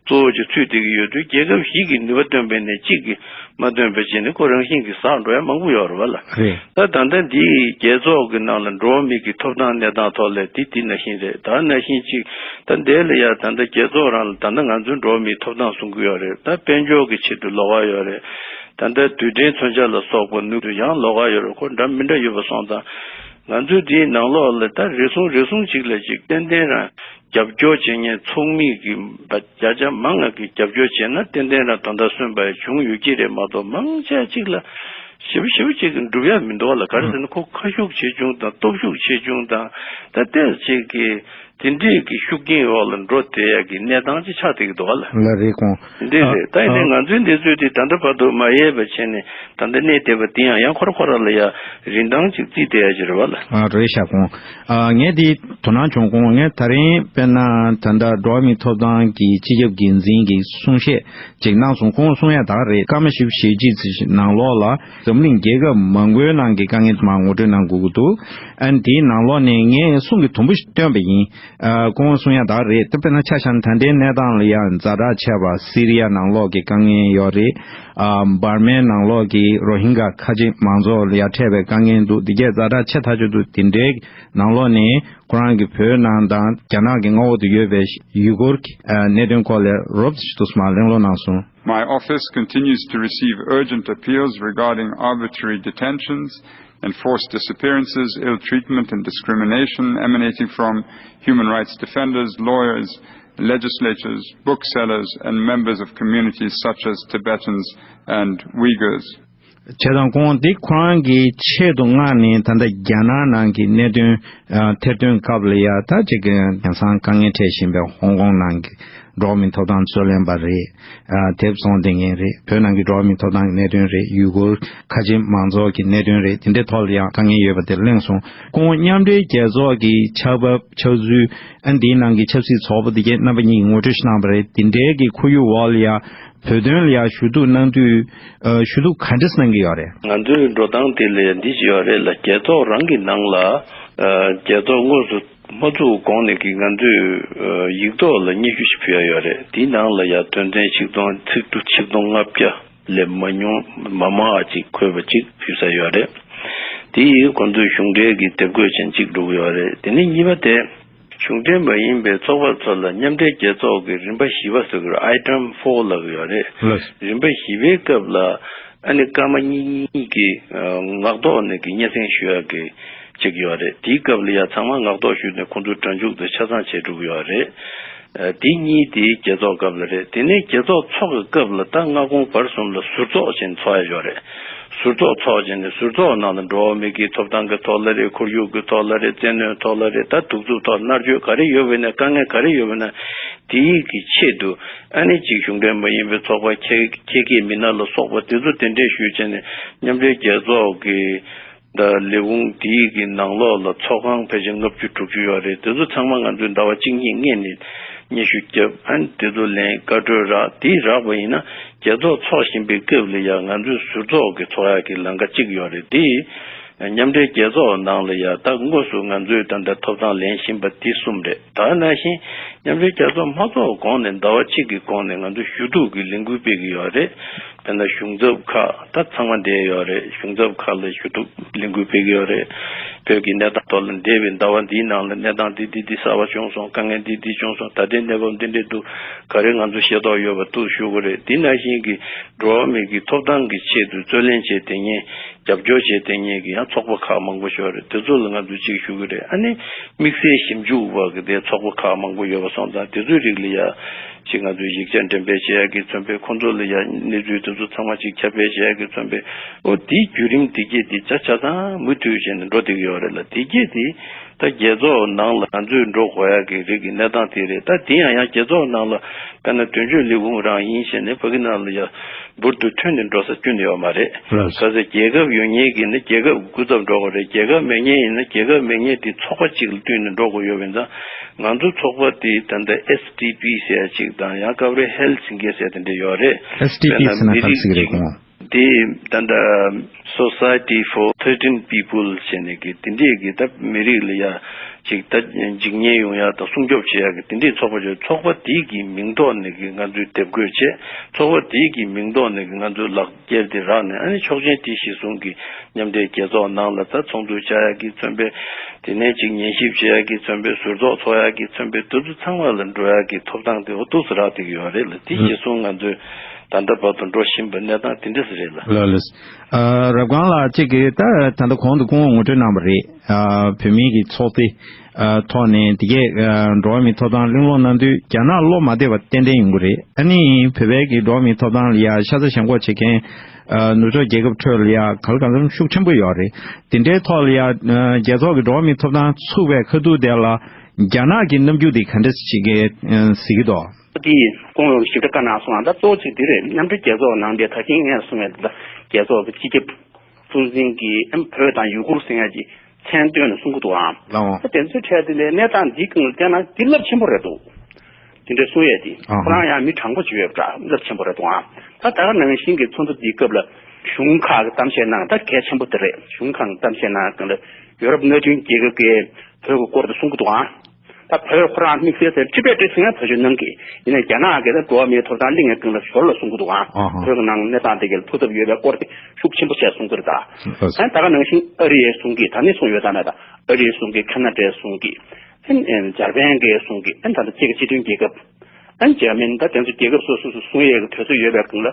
གཙོ་བོ་ཅིག་ཚུད་བསྡད་ཀྱི་ཡོད་དུས་རྒྱལ་ཁབ་བཞི་གི་ནུས་པ་བཏོན་པ་ཡིན་ན་གཅིག་གིས་མ་བཏོན་པ་བྱས་ནས་ཁོ་རང་བཞིན་གྱིས་ཟག་འགྲོ་ཡ་མང་པོ་ཡོད་རེད་བ་ལ། རེད། ད་ད་ལྟ་འདི་རྒྱལ་ཚོགས་ཀྱི་ནང་ལ་འགྲོ་བ་མི་གི་ཐོབ་ཐང་གནས་སྟངས་ཐོག་ལ་དེ་དེ་ནང་བཞིན་རེད། ད་ནང་བཞིན་ཅིག་ད་འདས་ལ་ཡ་ད་ལྟ་རྒྱལ་ཚོགས་རང་ལ་ད་ལྟ་ང་ཚོའི་འགྲོ་བ་མིའི་ཐོབ་ཐང་སྲུང་གི་ཡོད་རེད། ད་དཔལ་འབྱོར་གྱི་ཆེད་དུ་ལོགས་ཀ་ཡོད་རེད། ད་ལྟ་རྡུལ་ཕྲན་མཚོན་ཆ་ལ་སོགས་པ་ནུས་དུ་ཡང་ལོགས་ཀ་ཡོད་རེད། ཁོ་འདྲ་མི་འདྲ་ཡོད་པ་སོང་ཙང་ང་ཚོའི་འདིའི་ནང་ལོགས་ལ་ད་རེ་ཟུང་རེ་ཟུང་ཅིག་ལ་ཅིག་ཏན་ཏན་རང་རྒྱབ་སྐྱོར་བྱེད་མཁན་ཚོགས་མི་གི་བརྒྱ་ཆ་མང་ང་གི་རྒྱབ་སྐྱོར་བྱས་ན་ཏན་ཏན་རང་དོན་དག་སོན་པ་བྱུང་ཡོད་ཀྱི་རེད་མ་གཏོགས་མང་ཆེ་ཅིག་ལ་ཞེ་པོ་ཞེ་པོ་ཅིག་གི་འགྲུབ་ཡ་མི་འདུག་བ་ལ། ག་རེ་ཟེར་ན་ཁོ་ཁ་ཤུགས་ཆེ་ཆུང་དང་སྟོབས་ཤུགས་ཆེ་ཆུང་དང་ད་ལྟའི་ཅིག་གི་དེ་འདྲས་ཀྱི་ཤུགས་རྐྱེན་འོག་ལ་འགྲོ་བསྡད་ཡ་གི་གནས་སྟངས་ཅིག་ཆགས་བསྡད་ཀྱི་འདུག་བ་ལ། ལ་རེད་ཁོང་། འདི་རེད། ད་ཡིན་ནའི་ང་ཚོའི་འདི་ཚོས་དེ་ད་ལྟ་བར་དུ་མ་ཡལ་བ་བྱས་ནས་ད་ལྟ་གནས་བསྡད་པ་དེ་ཡང་ཡང་ཁོ་ར་ཁོ་ར་ལ་ཡ་རིན་ཐང་ཅིག་བརྩིས་བསྡད་ཡ་ཅིག་རེད་བ་ལ། ཨ་རེད་ཤག་ཁོང་། ཨ་ངས་འདི་དོ་སྣང་བྱུང་ཁོང་། ངས་ད་རིང་དཔེར་ན་ད་ལྟ་འགྲོ་བ་མིའི་ཐོབ་ཐང་གི་སྤྱི་ཁྱབ་འགན་འཛིན་གྱི་གསུང་བཤད་ཅིག་གནང་སོང་། ཁོང་གསུང་ཡ་ད་ག་རེད། སྐར་མ་བཞི་བཅུ་ཞེ་གཅིག་ཙམ་ཞིག་ནང་ལོགས་ལ་འཛམ་གླིང་རྒྱལ་ཁབ་མང་པོའི་ནང་གི་དཀའ་ངལ་མར་ངོ་སྤྲོད་གནང་དགོས་ཀྱི་འདུག་ཨ་ནི་དེའི་ནང་ལོགས་ནས་ངས་གསུང་གི་དུམ་བུ་ཞིག་བཏོན་པ་ཡིན། ཨ་ཁོང་གསུང་ཡ་ད་ག་རེད། ད་དཔེར་ན་ཆ་བཞག་ན་ད་ལྟའི་གནས་སྟངས་ལ་ཡ་ཛ་དྲག་ཆེ་བ་སི་རི་ཡ་ནང་ལོགས་ཀྱི་དཀའ་ངལ་ཡོད་རེད། ཨ་འབར་མའི་ནང་ལོགས་ཀྱི་རོ་ཧིན་གྷ་ཁ་ཆེ་མང་ཚོགས་ལ་ཡ་འཕྲད་པའི་དཀའ་ངལ་འདུག་འདི་གས་ཛ་དྲག་ཆེ་ཐག་ཆོད་འདུག་དེ་འདྲའི་ནང་ལོགས་ནས་ཁོ་རང་གི་བོད་ནང་དང་རྒྱ་ནག་གི་མངའ་འོག་ཏུ་ཡོད་པའི་ཡུ་གུར་གྱི་ཨ་གནད་དོན་སྐོར་ལ་རོབ་ཙམ་ཞིག་ཏུ་མར་གླེང་སློང་གནང་སོང་། My office continues to receive urgent appeals regarding arbitrary detentions, enforced disappearances, ill treatment, and discrimination emanating from human rights defenders, lawyers, legislators, booksellers, and members of communities such as Tibetans and Uyghurs. བྱས་ཙང་ཁོང་འདི་ཁོ་རང་གི་ཆེད་དུ་མངགས་ནས་ད་ལྟ་རྒྱ་ནག་ནང་གི་གནད་དོན་ཨ་ཐེར་འདོན་སྐབས་ལ་ཡ་ད་ཅིག་གི་དེང་སང་དཀའ་ངལ་འཕྲད་བཞིན་པའི་ཧོང་ཀོང་ནང་གི་ འགྲོ་བ་མིའི་ཐོབ་ཐང་རྩོད་ལེན་པ་རེད། ཨ། དེབ་བཙོང་བསྡད་མཁན་རེད། བོད་ནང་གི་འགྲོ་བ་མིའི་ཐོབ་ཐང་གི་གནད་དོན་རེད། ཡུ་གུར་ཁ་ཆེ་མང་ཚོགས་ཀྱི་གནད་དོན་རེད། དེ་འདྲའི་ཐོག་ལ་ཡང་དཀའ་ངལ་ཡོད་པ་དེ་གླེང་སོང་། སྐུ་ངོ་མཉམ་འབྲེལ་རྒྱལ་ཚོགས་ཀྱི་ཕྱག་བབ་ཕྱག་ཚུལ། ཨ། འདིའི་ནང་གི་ཆབ་སྲིད་ཚོགས་པ་དེ་གས་རྣམ་པ་གཉིས་ཀྱིས་ངོ་སྤྲོད་ཞིག་གནང་བ་རེད། དེ་འདྲའི་གི་ཁོར་ཡུག་འོག་ལ་ཡང་བོད་དོན་ལ་ཡང་ཞུ་གཏུག་གནང་དུས། ཨ། ཞུ་གཏུག་ག་འདྲས་གནང་གི་ཡོད་རེད། ང་ཚོའི་འགྲོ་སྟངས་དེ་ལ་ཡང་འདི་ཞིག་ཡོད་རེད་ལ། རྒྱལ་ཚོགས་རང་གི་ནང་ལ། ཨ། རྒྱལ་ཚོགས་དངོས་སུ་མ་བཙུགས་གོང་ནས་ཀྱི་ང་ཚོས། ཨ། ཡིག་ཐོག་ལ་སྙན་ཞུ་ཞིག་ཕུལ་ཡ་ཡོད་རེད། དེའི་ནང་ལ་ཡང་དོན་ཚན་ཆིག་སྟོང་། ཚིག་འབྲུ་ཆིག་སྟོང་ལྔ་བརྒྱ་ལས་མ་ཉུང་མ་མང་བ་ཅིག་འཁོད་པ་ཅིག་ཕུལ་ས་ཡོད་རེད། དེ་ཡིས་ཁོང་ཚོས་གཞུང་འབྲེལ་གྱི་དེབ་འགོད་ཅན་གཅིག་འགྲོ་གི་ཡོད་རེད། དེ་ནས་གཉིས་པ་དེ། གཞུང་འབྲེལ་མ་ཡིན་པའི་ཚོགས་པ་ཚོ་ལ་མཉམ་འབྲེལ་རྒྱལ་ཚོགས་ཀྱི་རིམ་པ་བཞི་པ་ཟེར་གྱི་རེད། Item four ལབ་ཀྱི་ཡོད་རེད། ལགས། རིམ་པ་བཞི་པའི་སྐབས་ལ། ཨ་ནི་སྐར་མ་གཉིས་གཉིས་ཀྱི། ཨ། ངག་ཐོག་ནས་ཀྱི་སྙན་སེང་ཞུ་ཡག་གི་ཅིག་ཡོད་རེད། དེའི་སྐབས་ལ་ཡ་ཚང་མ་ངག་ཐོག་ཞུས་ནས་ཁོང་ཚོ་སྒྲ་འཇུག་དེ་ཆ་ཚང་བྱས་འགྲོ་གི་ཡོད་རེད། ཨ། དེ་གཉིས་དེ་རྒྱལ་ཚོགས་སྐབས་ལ་རེད། དེ་ནས་རྒྱལ་ཚོགས་ཚོགས་ཀྱི་སྐབས་ལ་ད་སྔ་དགོང་བར་གསུམ་ལ་ཟུར་ཚོགས་བྱས་ནས་ཚོགས་ཡ་ཡོད་རེད། ཟུར་ཚོགས་ཚོགས་བྱས་ནས་ཟུར་ཚོགས་ནང་ལ་འགྲོ་བ་མི་གི་ཐོབ་ཐང་གི་ཐོག་ལ་རེད། ཁོར་ཡུག་གི་ཐོག་ལ་རེད། བཙན་གནོན་ཐོག་ལ་རེད། ད་གདུག་རྩུབ་ཐོག་མནར་གཅོད་ག་རེ་ཡོད་པ་ཡིན་ན། དཀའ་ངལ་ག་རེ་ཡོད་པ་ཡིན་ན། དེའི་གི་ཆེད་དུ་ཨ་ནི་ཅིག་གཞུང་འབྲེལ་མ་ཡིན་པའི་ཚོགས་པ་ཁྱད་ཁྱད་མཁས་མི་སྣ་ལ་སོགས་པ་དེ་ཚོ་གདན་འདྲེན་ཞུས་བྱས་ནས་མཉམ་འབྲེལ་རྒྱལ་ཚོགས་ཀྱི་ད་ལས་ཁུངས་དེའི་གི་ནང་ལོགས་ལ་ཚོགས་ཁང་ཕལ་ཆེར་ལྔ་བཅུ་དྲུག་ཅུ་ཡོད་རེད། དེ་ཚོ་ཚང་མ་ང་ཚོས་ཟླ་བ་གཅིག་གཉིས་སྔོན་ནས་སྙན་ཞུ་བརྒྱབ། ཨ་ནི་དེ་ཚོ་ལན་བཀའ་འཁྲོལ་རག། དེ་རག་པ་ཡིན་ན་རྒྱལ་ཚོགས་ཚོགས་བཞིན་པའི་སྐབས་ལ་ཡང་ང་ཚོས་ཟུར་ཚོགས་ཀྱི་ཚོགས་ཡག་གི་ལམ་ཁ་གཅིག་ཡོད་རེད། དེ་མཉམ་འབྲེལ་རྒྱལ་ཚོགས་ནང་ལ་ཡང་ད་དངོས་སུ་ང་ཚོས་ད་ལྟ་ཐོབ་ཐང་ལེན་བཞིན་པ་དེ་གསུམ་རེད། ད་ནང་བཞིན་མཉམ་འབྲེལ་རྒྱལ་ཚོགས་མ་ཚོགས་གོང་ནས་ཟླ་བ་གཅིག་གི་གོང་ནས་ང་ཚོས་ཞུ་གཏུག་གི་ལས་འགུལ་སྤེལ་གྱི་ཡོད་རེད། དཔེར་ན་གཞུང་ཚབ་ཁག་ད་ཚང་མ་བསྡད་ཡོད་རེད། གཞུང་ཚབ་ཁག་ལ་ཞུ་གཏུག་ལས་འགུལ་སྤེལ་གྱི་ཡོད་རེད། བོད་ཀྱི་གནས་སྟངས་ཐོག་ལ་འདས་པའི་ཟླ་བ་འདིའི་ནང་ལ་གནས་སྟངས་འདི་འདི་འདི་གསར་པ་བྱུང་སོང་། དཀའ་ངལ་འདི་འདི་བྱུང་སོང་། ད་ལྟའི་གནས་བབ་འདི་འདྲ་འདུག། ག་རེ་ང་ཚོ་ཤེས་རྟོགས་ཡོད་པ་འདུག་ཞུ་དགོས་རེད། འདི་ནང་བཞིན་གྱི་འགྲོ་བ་མི་གི་ཐོབ་ཐང་གི་ཆེད་དུ་རྩོད་ལེན་བྱེད་བསྡད་མཁན། རྒྱབ་སྐྱོར་བྱེད་བསྡད་མཁན་གྱི་ཡང་ཚོགས་པ་ཁག་མང་པོ་ཞིག་ཡོད་རེད། དེ་ཚོ་ལ་ང་ཚོས་ཅིག་ཞུ་གི་རེད། ཨ་ནི་དམིགས་བསལ་ཞིབ་འཇུག་པ་གི་དེ་ཚོགས་པ་ཁག་མང་པོ་ཡོད་པ་སོང་ཙང་། དེ་ཚོའི་རིགས་ལ་ཡ་ཅིག་ང་ཚོས་ཡིག་ཆ་འགྲེམས་སྤེལ་བྱེད་ཡག་གི་མཚོན་དཔེ། ཁོང་ཚོ་ལ་ཡ་གནས་ཚུལ་དེ་ཚོ་ཚང་མ་ཅིག་ཁྱབ་སྤེལ་བྱེད་ཡག་གི་མཚོན་དཔེ། ཨོ་དེའི་བརྒྱུད་རིམ་དེ་གས་དེ་ཆ་ཆ་ཚང་མུ་མཐུད་བྱས་ནས་འགྲོ་བསྡད་ཀྱི་ཡོད་རེད་ལ། དེ་གས་དེ་ད་རྒྱལ་ཚོགས་ནང་ལ་ང་ཚོས་འགྲོ་དགོས་ཡག་གི་རིགས་ཀྱི་གནས་སྟངས་དེ་རེད། ད་དེ་ཡང་ཡང་རྒྱལ་ཚོགས་ནང་ལ་དཔེར་ན་དོན་གཅོད་ལས་ཁུངས་རང་ཡིན་བྱས་ནས་ཕ་གི་ནང་ལ་ཡ་འབུར་དུ་ཐོན་ནས་འགྲོ་ས་ཁྱོན་ནས་ཡོད་མ་རེད། ལགས་སོ། ག་ཚོད་རྒྱལ་ཁབ་ཡོད་མཁན་གྱི་ནི་རྒྱལ་ཁབ་སྐུ་ཚབ་འགྲོ་དགོས་རེད། རྒྱལ་ཁབ་མེད་མཁན་ཡིན་ན་རྒྱལ་ཁབ་མེད་མཁན་དེ་ཚོགས་པ་གཅིག་ལ་བསྟུན་ནས་འགྲོ་དགོས་ཡོད་པ་ཡིན་ཙང་། ང་ཚོ་ཚོགས་པ་དེ་ད་ལྟ་ཨེས་ཊི་པི་ཟེར་ཡ་གཅིག་དང་། ཡང་སྐབས་རེ་ཧེལ་སིང་གེ་ཟེར་དེ་འདྲ་ཡོད་རེད། ཨེས་ཊི་པི་དཔེར་ན་ཟེར་ན་མི་ག་རེ་རིགས་ཟེར་གྱི་རེད། གཅིག་གོང་དེ་ད་ལྟ་Society for Threatened People ཟེར་ནས་གི་དེ་འདྲས་གི་ད་མི་རིགས་ལ་ཡ་ཅིག་ད་འཇིགས་ཉེན་ཡོང་ཡ་དང་སྲུང་སྐྱོབ་བྱེད་ཡ་གི་དེ་འདྲས་ཚོགས་པ་ཅིག། ཚོགས་པ་དེའི་གི་མིང་ཐོག་ནས་གི་ང་ཚོས་དེབ་འགོད་བྱས། ཚོགས་པ་དེའི་གི་མིང་ཐོག་ནས་གི་ང་ཚོས་ལག་འཁྱེར་དེ་རག་ནས། ཨ་ནི་ཆོག་མཆན་དེ་གཞིར་བཟུང་གི་མཉམ་འབྲེལ་རྒྱལ་ཚོགས་ནང་ལ་ད་ཚོགས་འདུ་བཅར་ཡག་གི་མཚོན་དཔེ། དེ་ནས་ཅིག་ཉན་ཞིབ་བྱེད་ཡག་གི་མཚོན་དཔེ། ཟུར་ཚོགས་ཚོགས་ཡག་གི་མཚོན་དཔེ། དེ་ཚོ་ཚང་མ་ལ་འགྲོ་ཡག་གི་ཐོབ་ཐང་དེ་འོ་འདུག་སེ་རག་བསྡད་ཀྱི་ཡོད་རེད་ལ། དེ་གཞིར་བཟུང་ང་ཚོས་ད་ལྟ་བར་དུ་འགྲོ་བཞིན་པའི་གནས་སྟངས་དེ་འདྲ་ཟེར་རེད་ལ། ལགས་ལགས། ཨ། རབ་སྒང་ལགས་གཅིག་གིས་ད་ད་ལྟ་གོང་དུ་སྐུ་ངོ་ངོ་སྤྲོད་གནང་བ་རེད། ཨ། བོད་མིའི་གི་ཚོགས་སྡེ། ཨ། ཐོག་ནས་དེ་གས། ཨ། འགྲོ་བ་མིའི་ཐོབ་ཐང་གླེང་སློང་གནང་དུས་རྒྱ་ནག་བློ་མ་བདེ་བ་ཏན་ཏན་ཡོང་གི་རེད། ཨ་ནི་བོད་པའི་གི་འགྲོ་བ་མིའི་ཐོབ་ཐང་ལ་ཡ་ཤ་ཚ་ཞེན་ཁོག་བྱེད་མཁན། ཨ། ནུབ་ཕྱོགས་རྒྱལ་ཁབ་ཁྲོད་ལ་ཡ་གང་ལ་གང་འཚམ་ཤུགས་ཆེན་པོ་ཡོད་རེད། དེ་འདྲའི་ཐོག་ལ་ཡ། ཨ། རྒྱལ་ཚོགས་ཀྱི་འགྲོ་བ་མིའི་ཐོབ་ཐང་ཚུགས་པའི་ཁ་ཐུག་དེ་ལ་རྒྱ་ནག་གི་རྣམ་འགྱུར་དེ་ག་འདྲ་ཞིག་གིས། ཨ། གཟིགས་ཀྱི་འདུག། དེ་སྐུ་ངོས་ཞིབ་ཕྲ་བཀའ་གནང་སོང་ང་། ད་གཙོ་བོ་གཅིག་འདི་རེད། མཉམ་འབྲེལ་རྒྱལ་ཚོགས་ནང་དེ་ད་གིན་ངས་གསུངས་པའི་ད་རྒྱལ་ཚོགས་ཀྱི་སྤྱི་ཁྱབ་ཁྲིམས་འཛིན་གྱིས་ཨ་བོད་དང་ཡུ་གུར་ཟེར་ཡ་གྱི་མཚན་བཏོན་ནས་གསུང་གི་འདུག་ཨང་། ལགས་འོང་། ད་དེ་ཚོའི་གྲས་དེ་ལས་གནས་སྟངས་འདིའི་སྒང་ལ་བལྟས་ན་འདི་རླབས་ཆེན་པོ་རེད་འདུག། དེ་འདྲའི་གསུང་ཡས་དེ། ཨ་ཧ། ཁོ་རང་ཡང་མི་དྲང་པོ་ཅིག་ཡོད་པ་འདྲ། རླབས་ཆེན་པོ་རེད་འདུག་ཨང་། ད་ད་ག་ནང་བཞིན་གྱི་ཚོགས་འདུ་འདིའི་སྐབས་ལ་གཞུང་ཁག་གི་གཏམ་བཤད་གནང་། ད་གལ་ཆེན་པོ་དེ་རེད། གཞུང་ཁག་གི་གཏམ་བཤད་གནང་སྒང་ལ་ཡོ་རོབ་མནའ་མཐུན་རྒྱལ་ཁབ་ཀྱིས་བོད་ཀྱི་སྐོར་དུ་གསུང་གི་འདུག་ཨང་། ད་བོད་ཁོ་རང་དམིགས་བསལ་དེར་ཊི་བེཊ་ཟེར་ཡང་བེད་སྤྱོད་གནང་གི་ཡིན་ན། རྒྱ་ནག་གིས་ད་འགྲོ་བ་མིའི་ཐོབ་ཐང་གླེང་ཡའི་སྒང་ལ་ཞོར་ལ་གསུང་གི་འདུག་ཨང་། ཨ་ཧ། བོད་ཀྱི་ནང་གནས་སྟངས་དེ་གའི་ཐུགས་འཚབ་ཡོད་པའི་སྐོར་དེ་ཤུགས་ཆེན་པོ་བྱས་གསུང་གི་རེད་ད། ལགས་སོ། ཨ་ད་ག་ནང་བཞིན་ཨ་རི་ཡས་གསུང་གི། ད་ནི་གསུང་ཡོད་ད་ན། ད་ཨ་རི་ཡས་གསུང་གི། ཁ་ན་ཌའི་གསུང་གི། ཨ་འཇར་པན་གྱིས་གསུང་གི། ཨ་ད་ལྟ་གཅིག་གི་སྤྱི་མཐུན་རྒྱལ་ཁབ། ཨ་འཇར་མན། ད་དེ་ཚོ་རྒྱལ་ཁབ་སོ་སོ་སོ་གསུང་ཡས་ཀྱི་དུས་ཚོད་ཡོད་པའི་སྒང་ལ་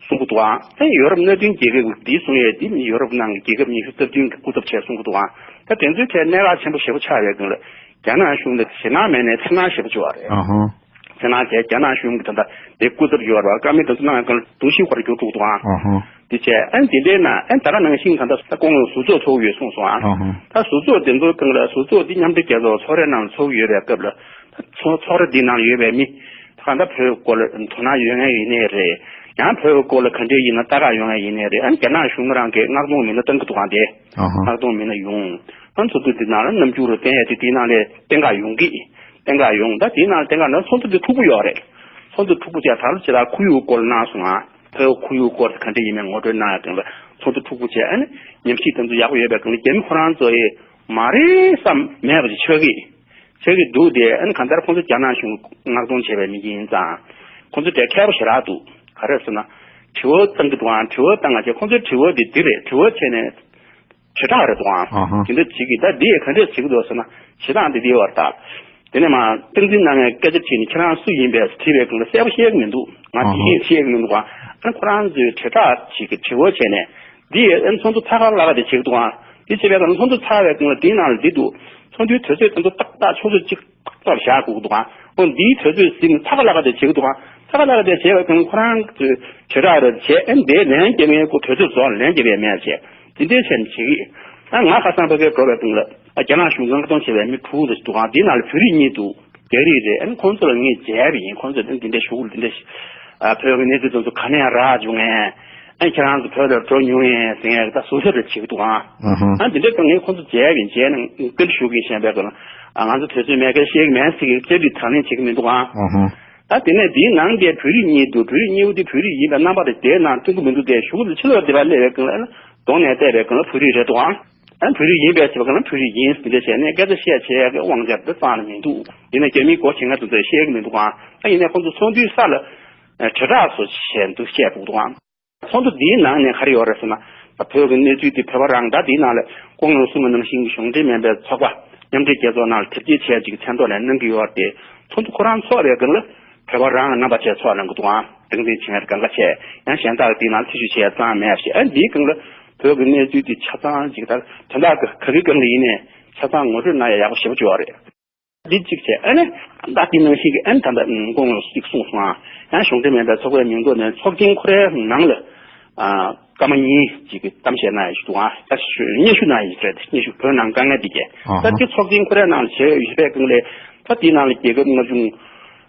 གསུང་གི་འདུག་ཨང་། ཨ་ཡོ་རོབ་མནའ་མཐུན་རྒྱལ་ཁབ་འདིའི་གསུང་ཡས་འདི་ཡོ་རོབ་ནང་གི་རྒྱལ་ཁབ་ཉི་ཤུ་རྩ་བདུན་གྱི་སྐུ་ཚབ་བྱས་གསུང་གི་འདུག་ཨང་། ད་དེ་ཚོའི་གྲས་གནད་འགག་ཆེན་པོ་ཞེ་པོ་ཆགས་པའི་སྒང་ལ་རྒྱ་ནག་གཞུང་ལ་ཞེད་སྣང་མེད་ནས་འཚེར་སྣང་ཞེ་པོ་བྱུང་བ་རེད། ཨ་ཧ། འཚེར་སྣང་བྱས། རྒྱ་ནག་གཞུང་གི་ད་ལྟ་དེ་སྐུ་ཚབ་ཡོད་རེད་བ། བཀའ་མོལ་དེ་ཚོ་གནང་ཡས་སྒང་ལ་གདུང་ཤུགས་ཁོ་རང་འགྱུར་འགྲོ་གི་འདུག་ཨང་། ཨ་ཧ། དེ་བྱས། ཨ་འདི་འདྲའི་ནང་ཨ་ད་ག་ནང་བཞིན་ད་ལྟ་ད་སྐུ་ངོ་ཟུར་ཚོགས་ཚོགས་ཡོད་གསུངས་སོང་ཨང་། ཨ་ཧ། ད་ཟུར་ཚོགས་དེ་ཚོའི་སྒང་ལ། ཟུར་ཚོགས་འདི་མཉམ་འབྲེལ་རྒྱལ་ཚོགས་ཚོགས་རའི་ནང་ཚོགས་ཡོད་པའི་སྐབས་ལ། ད་ཚོགས་ཚོགས་ར་འདི་ནང་ཡོད་པའི་མི། ད་ གང་ལྟར་བོད་སྐོར་ལ་དོ་སྣང་ཡོད་མཁན་ཡིན་ནའི་རེད། ཡང་བོད་སྐོར་ལ་ག་འདྲས་ཡིན་ན་ལྟ་ག་ཡོང་མཁན་ཡིན་ནའི་རེད། ཨ་ནི་རྒྱ་ནག་གཞུང་རང་གིས་མངགས་གཏོང་མི་སྣ་བཏང་གི་འདུག་ག་དེ། ཨ་ཧ། མངགས་གཏོང་མི་སྣ་ཡོང་། ཨ་ནི་ཚོགས་འདུ་འདི་ནང་ལ་རྣམ་འགྱུར་རུ་བསྟན་ཡ་དེ་དེའི་ནང་ལ་བསྟན་ག་ཡོང་གི། བསྟན་ག་ཡོང་། ད་དེའི་ནང་ལ་བསྟན་ག་ན་ཚོགས་འདུ་འདི་འཁྲུག་པོ་ཡོད་རེད། ཚོགས་འདུ་འཁྲུག་པོ་བྱས་ད་ལོ་ཇི་ལྟར་ཁོར་ཡུག་སྐོར་གནང་སོང་ང་། བོད་ཁོར་ཡུག་སྐོར་དེ་ག་འདྲས་ཡིན་མིན་ངོ་སྤྲོད་གནང་ཡ་དེ་ལ་ཚོགས་འདུ་འཁྲུག་པོ་བྱས། ཨ་ནི་ཉམས་ཞིབ་དེ་ཚོ་ཡག་པོ་ཡོད་པའི་སྒང་ལ་རྒྱ་མི་ཁོ་རང་ཚོ་ཡི་མ་རེད་བསམ་མེད་པ་ཅིག་ཆགས་ཀྱི། ཆགས་ཀྱི་འདུག་སྟེ། ཨ་ནི་གང་ལྟར་ཁོང་ཚོ་རྒྱ་ནག་གཞུང་མངགས་གཏོང་བྱས་པའི་མི་ཡིན་ཙང་། ཁོང་ཚོ་དེ་མཁས་པོ་ཞེ་དྲག་འདུག་ག་རེ་ཟེར་ན། དྲི་བ་བཏང་གི་འདུག་ཨང་། དྲི་བ་བཏང་ང་བྱས་ཁོང་ཚོའི་དྲི་བ་དེ་འདི་རེད། དྲི་བ་བྱས་ནས་དྲིལ་བསྒྲགས་རེད་འདུག་ཨང་། ཨ་ཧ། དེ་འདྲ་བྱེད་ཀྱི། ད་འདི་ག་འདྲས་བྱེད་ཀྱི་འདུག་ཟེར་ན། བྱེད་སྟངས་འདི་འདི་བར་ད། དེ་ནས་མ་སྟངས་འཛིན་གནང་མཁན་སྐད་ཆ་དྲིས་ནས་ཁྱེད་རང་སུ་ཡིན་པས་དྲིས་པའི་སྒང་ལ་གསལ་པོ་བཤད་ཀྱི་མི་འདུག་ང་དེ་ཡིན་བཤད་ཀྱི་མི་འདུག་ཨང་། ཨ་ནི་ཁོ་རང་ཚོའི་དྲིལ་བསྒྲགས་བྱེད་ཀྱི་དྲི་བ་བྱས་ནས། འདི་ཨ་ནི་ཚོགས་འདུ་ཚགས་ཁར་བརླག་པ་དེ་བྱེད་ཀྱི་འདུག་ཨང་། འདི་བྱེད་པའི་སྒང་ལ་ཚོགས་འདུ་ཚགས་པའི་སྒང་ལ་འདིའི་ནང་ལ་འདི་འདུག་ཚོགས་འདུའི་དུས་ཚོད་དེ་ཚོ་ཏག་ཏག་ཆུ་ཚོད་གཅིག་ཏག་ཏག་བཞག་དགོས་ཀྱི་འདུག་ཨང་། འོ་འདིའི་དུས་ཚོད་ཟིན་ནས་ཚགས་ཁར་བརླག་པ་དེ་བྱེད་ཀྱི་འདུག་ཨང་། ཚགས་ཁར་བརླག་པ་དེ་བྱས་པའི་སྒང་ལ་ཁོ་རང་ཚོས་དྲིལ་བསྒྲགས་རེ་བྱས། ཨ་ནི་དེ་ལན་རྒྱབ་མཁན་ཁོ་དུས་ཚོད་རྫོགས་ལན་རྒྱབ་ཡས་མེད་བྱས། དེ་འདྲའི་བྱས་ནས་བྱེད་ཀྱི། ད་ང་ཁ་སང་ཕ་གིར་འགྲོ་བའི་སྒང་ལ། ཨ་རྒྱ་ནག་གཞུང་མངགས་གཏོང་བྱས་པའི་མི་དྲུག་ཙམ་ཞིག་འདུག་ཨང་། དེའི་ནང་ལ་བོད་རིགས་གཉིས་འདུག་རྒྱ་རིགས་རེད། ཨ་ནི་ཁོང་ཚོ་ལ་ངས་མཇལ་བ་ཡིན། ཁོང་ཚོས་འདི་འདྲའི་གཞུག་ལ་འདི་འདྲའི་ཨ་བོད་ཀྱི་གནས་ཚུལ་དེ་ཚོ་ག་ནས་རག་བྱུང་ངས། ཨ་ནི་ཁྱེད་རང་ཚོ་བོད་ལ་འགྲོ་མྱོང་ངས་ཟེར་ངས་ད་ཟུར་ཟ་རེ་བྱེད་ཀྱི་འདུག་ཨང་། ཨ་ཧ། ཨ་ནི་འདི་འདྲའི་སྒང་ངས་ཁོང་ཚོ་མཇལ་བ་ཡིན། མཇལ་ནས་བཀའ་འདྲི་ཞུ་གི་ཡིན་བཤད་པའི་སྒང་ལ། ཨ་ང་ཚོ་དུས་ཚོད་མེད་མཁན་བཤད་ཀྱི་མེད་ཟེར་གྱི། བཅར་འདྲི་དང་ལེན་བྱེད་ཀྱི་མི་འདུག་ཨང་། ཨ་ཧ། ད་དེ་ནས་དེའི་ནང་དེ་བོད་རིགས་གཉིས་འདུག་བོད་རིགས་གཉིས་པོ་དེ་བོད་རིགས་ཡིན་པའི་རྣམ་པ་དེ་དེའི་ནང་སྟོན་གྱི་མི་འདུག་དེ་གཞུག་ལ་ཕྱི་ལོགས་དེ་བ་སླེབས་པའི་སྒང་ལ་གདོང་ནས་བལྟས་པའི་སྒང་ལ་བོད་རིགས་རེད་འདུག་ཨང་། ཨ་བོད་རིགས་ཡིན་པས་ཟེར་བ་གང་ལ་བོད་རིགས་ཡིན་ཟེར་འདྲ་བྱས་ནས་སྐད་ཆ་བཤད་བྱས་ཡག་གི་དབང་ཆ་འདི་རྩ་ནས་མི་འདུག་ཡིན་ན་རྒྱ་མིའི་སྒོ་ཕྱེ་མཁན་དེ་ཚོས་བཤད་ཀྱི་མི་འདུག་ཨང་། ད་ཡིན་ནའི་ཁོང་ཚོ་ཚོགས་འདུའི་ས་ལ་དྲིལ་བསྒྲགས་སུ་བྱས་འདུག་བཤད་འདུག་ཨང་། ཚོགས་འདུ་འདིའི་ནང་ནས་ག་རེ་ཡོད་རེད་ཟེར་ན། ད་བོད་ཀྱི་གནས་ཚུལ་འདི་བོད་པ་རང་། ད་འདིའི་ནང་ལ་སྐུ་ངོ་གསུངས་པ་ནང་བཞིན་གྱི་གཞུང་འབྲེལ་མིན་པའི་ཚོགས་པ་མཉམ་འབྲེལ་རྒྱལ་ཚོགས་ནང་ལ་དེབ་སྐྱེལ་བྱས་ཅིག་མཚན་ཐོག་ལ་གནང་གི་ཡོད་རེད་དེ། ཚོགས་འདུ་ཁོ་རང་ཚོགས་པའི་སྒང་ལ་བོད་པ་རང་གི་རྣམ་པ་བྱས་ཚོགས་གནང་གི་འདུག་ཨང་། སྟངས་འཛིན་བྱེད་མཁན་གང་ག་བྱས། ཡང་གཞན་དག་དེའི་ནང་ཐེ་བྱུས་བྱས་ཙང་མེད་ཞེས། ཨ་འདིའི་སྒང་ལ་བོད་ཀྱི་གནས་ཚུལ་དེ་ཆ་ཚང་ཅིག་ད་དོན་དག་གི་ག་གི་སྒང་ལ་ཡིན་ནའི་ཆ་ཚང་ངོ་སྤྲོད་གནང་ཡ་ཡག་པོ་ཞེ་པོ་ཅིག་ཡོད་རེད། འདི་གཅིག་བྱས། ཨ་ནི་ད་དེ་ནང་བཞིན་གྱི་ཨ་ནི་ད་ལྟ་སྐུ་ངོ་ཞིག་གསུངས་སོང་ཨ། ཡང་གཞུང་འབྲེལ་མིན་པའི་ཚོགས་པའི་མིང་ཐོག་ནས་ཚོགས་ཆེན་ཁོ་རའི་ནང་ལ་ཨ་སྐར་མ་གཉིས་ཅིག་གི་གཏམ་བཤད་གནང་ཡ་ཞིག་འདུག་ཨ། ད་སྙན་ཞུ་གནང་ཡ་ཞིག་རེད། སྙན་ཞུ་བོད་ནང་དཀའ་ངལ་འདི་གས། ཨ་ད་ཧ། དེ་ཚོགས་ཆེན་ཁོ་རའི་ནང་ལ་བྱས་ཡོད་པའི་སྒང་ལས། ད་དེའི་ནང་ལ་རྒྱལ་ཁབ་ལྔ་བཅུ་ང་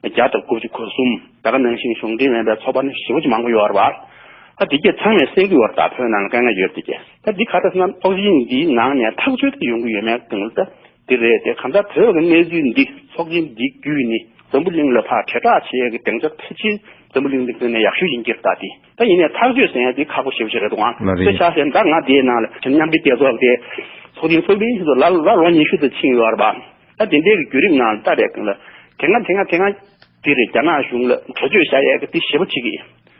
བརྒྱ་དང་དགུ་བཅུ་གོ་གསུམ། ད་ག་ནང་བཞིན་གཞུང་འབྲེལ་མིན་པའི་ཚོགས་པ་ནི་ཞེ་པོ་ཅིག་མང་པོ་ཡོད་རེད་པ། ད་འདི་གས་ཚང་མས་གསན་གྱི་ཡོད་རེད། ད་བོད་ནང་ལ་དཀའ་ངལ་ཡོད་འདི་གས། ད་འདི་ག་རེ་ཟེར་ན་ཚོགས་ཆེན་འདིའི་ནང་ནས་ཐག་གཅོད་དེ་ཡོང་གི་ཡོད་མེད་སྒང་ལ་ད་འདི་རེད་དེ། གང་ལྟར་བོད་ཀྱི་གནས་ཚུལ་འདི་ཚོགས་ཆེན་འདི་བརྒྱུད་ནས་འཛམ་བུ་གླིང་ལ་ཕར་དྲིལ་བསྒྲགས་བྱེད་ཡས་ཀྱི་སྡིངས་ཆ་ཕལ་ཆེར་འཛམ་བུ་གླིང་འདི་ནས་ཡག་ཤོས་ཡིན་གྱི་རེད། ད་འདི་ད་ཡིན་ནའི་ཐག་གཅོད་ཟེར་ཡ་འདི་ཁག་པོ་ཞེ་པོ་ཞིག་རེད་འདུག་ཨང་། ལགས་རེད། དཔེ་ཆ་བཞག་ན་ད་ང་འདིའི་ནང་ལ་མཉམ་འབྲེལ་རྒྱལ་ཚོགས་དེ་ཚོགས་ཆེན་ཚོགས་མིན་ཞིག་ཏུ་ལ་ལ་ལོ་ཉི་ཤུ་ཙམ་ཕྱིན་ཡོད་རེད་པ། ད་དེ་འདྲའི་གི་བརྒྱུད་རིམ་ནང་ལ་ལྟ་བའི་སྒང་ལ་དེ་སྔ་དེ་སྔ་དེ་སྔ་འདི་རེད། རྒྱ་ནག་གཞུང་ལ་གྲོས་ཆོད་བཞག་ཡས་ཀྱི་འདི་ཞེ་པོ་ཅིག་གི་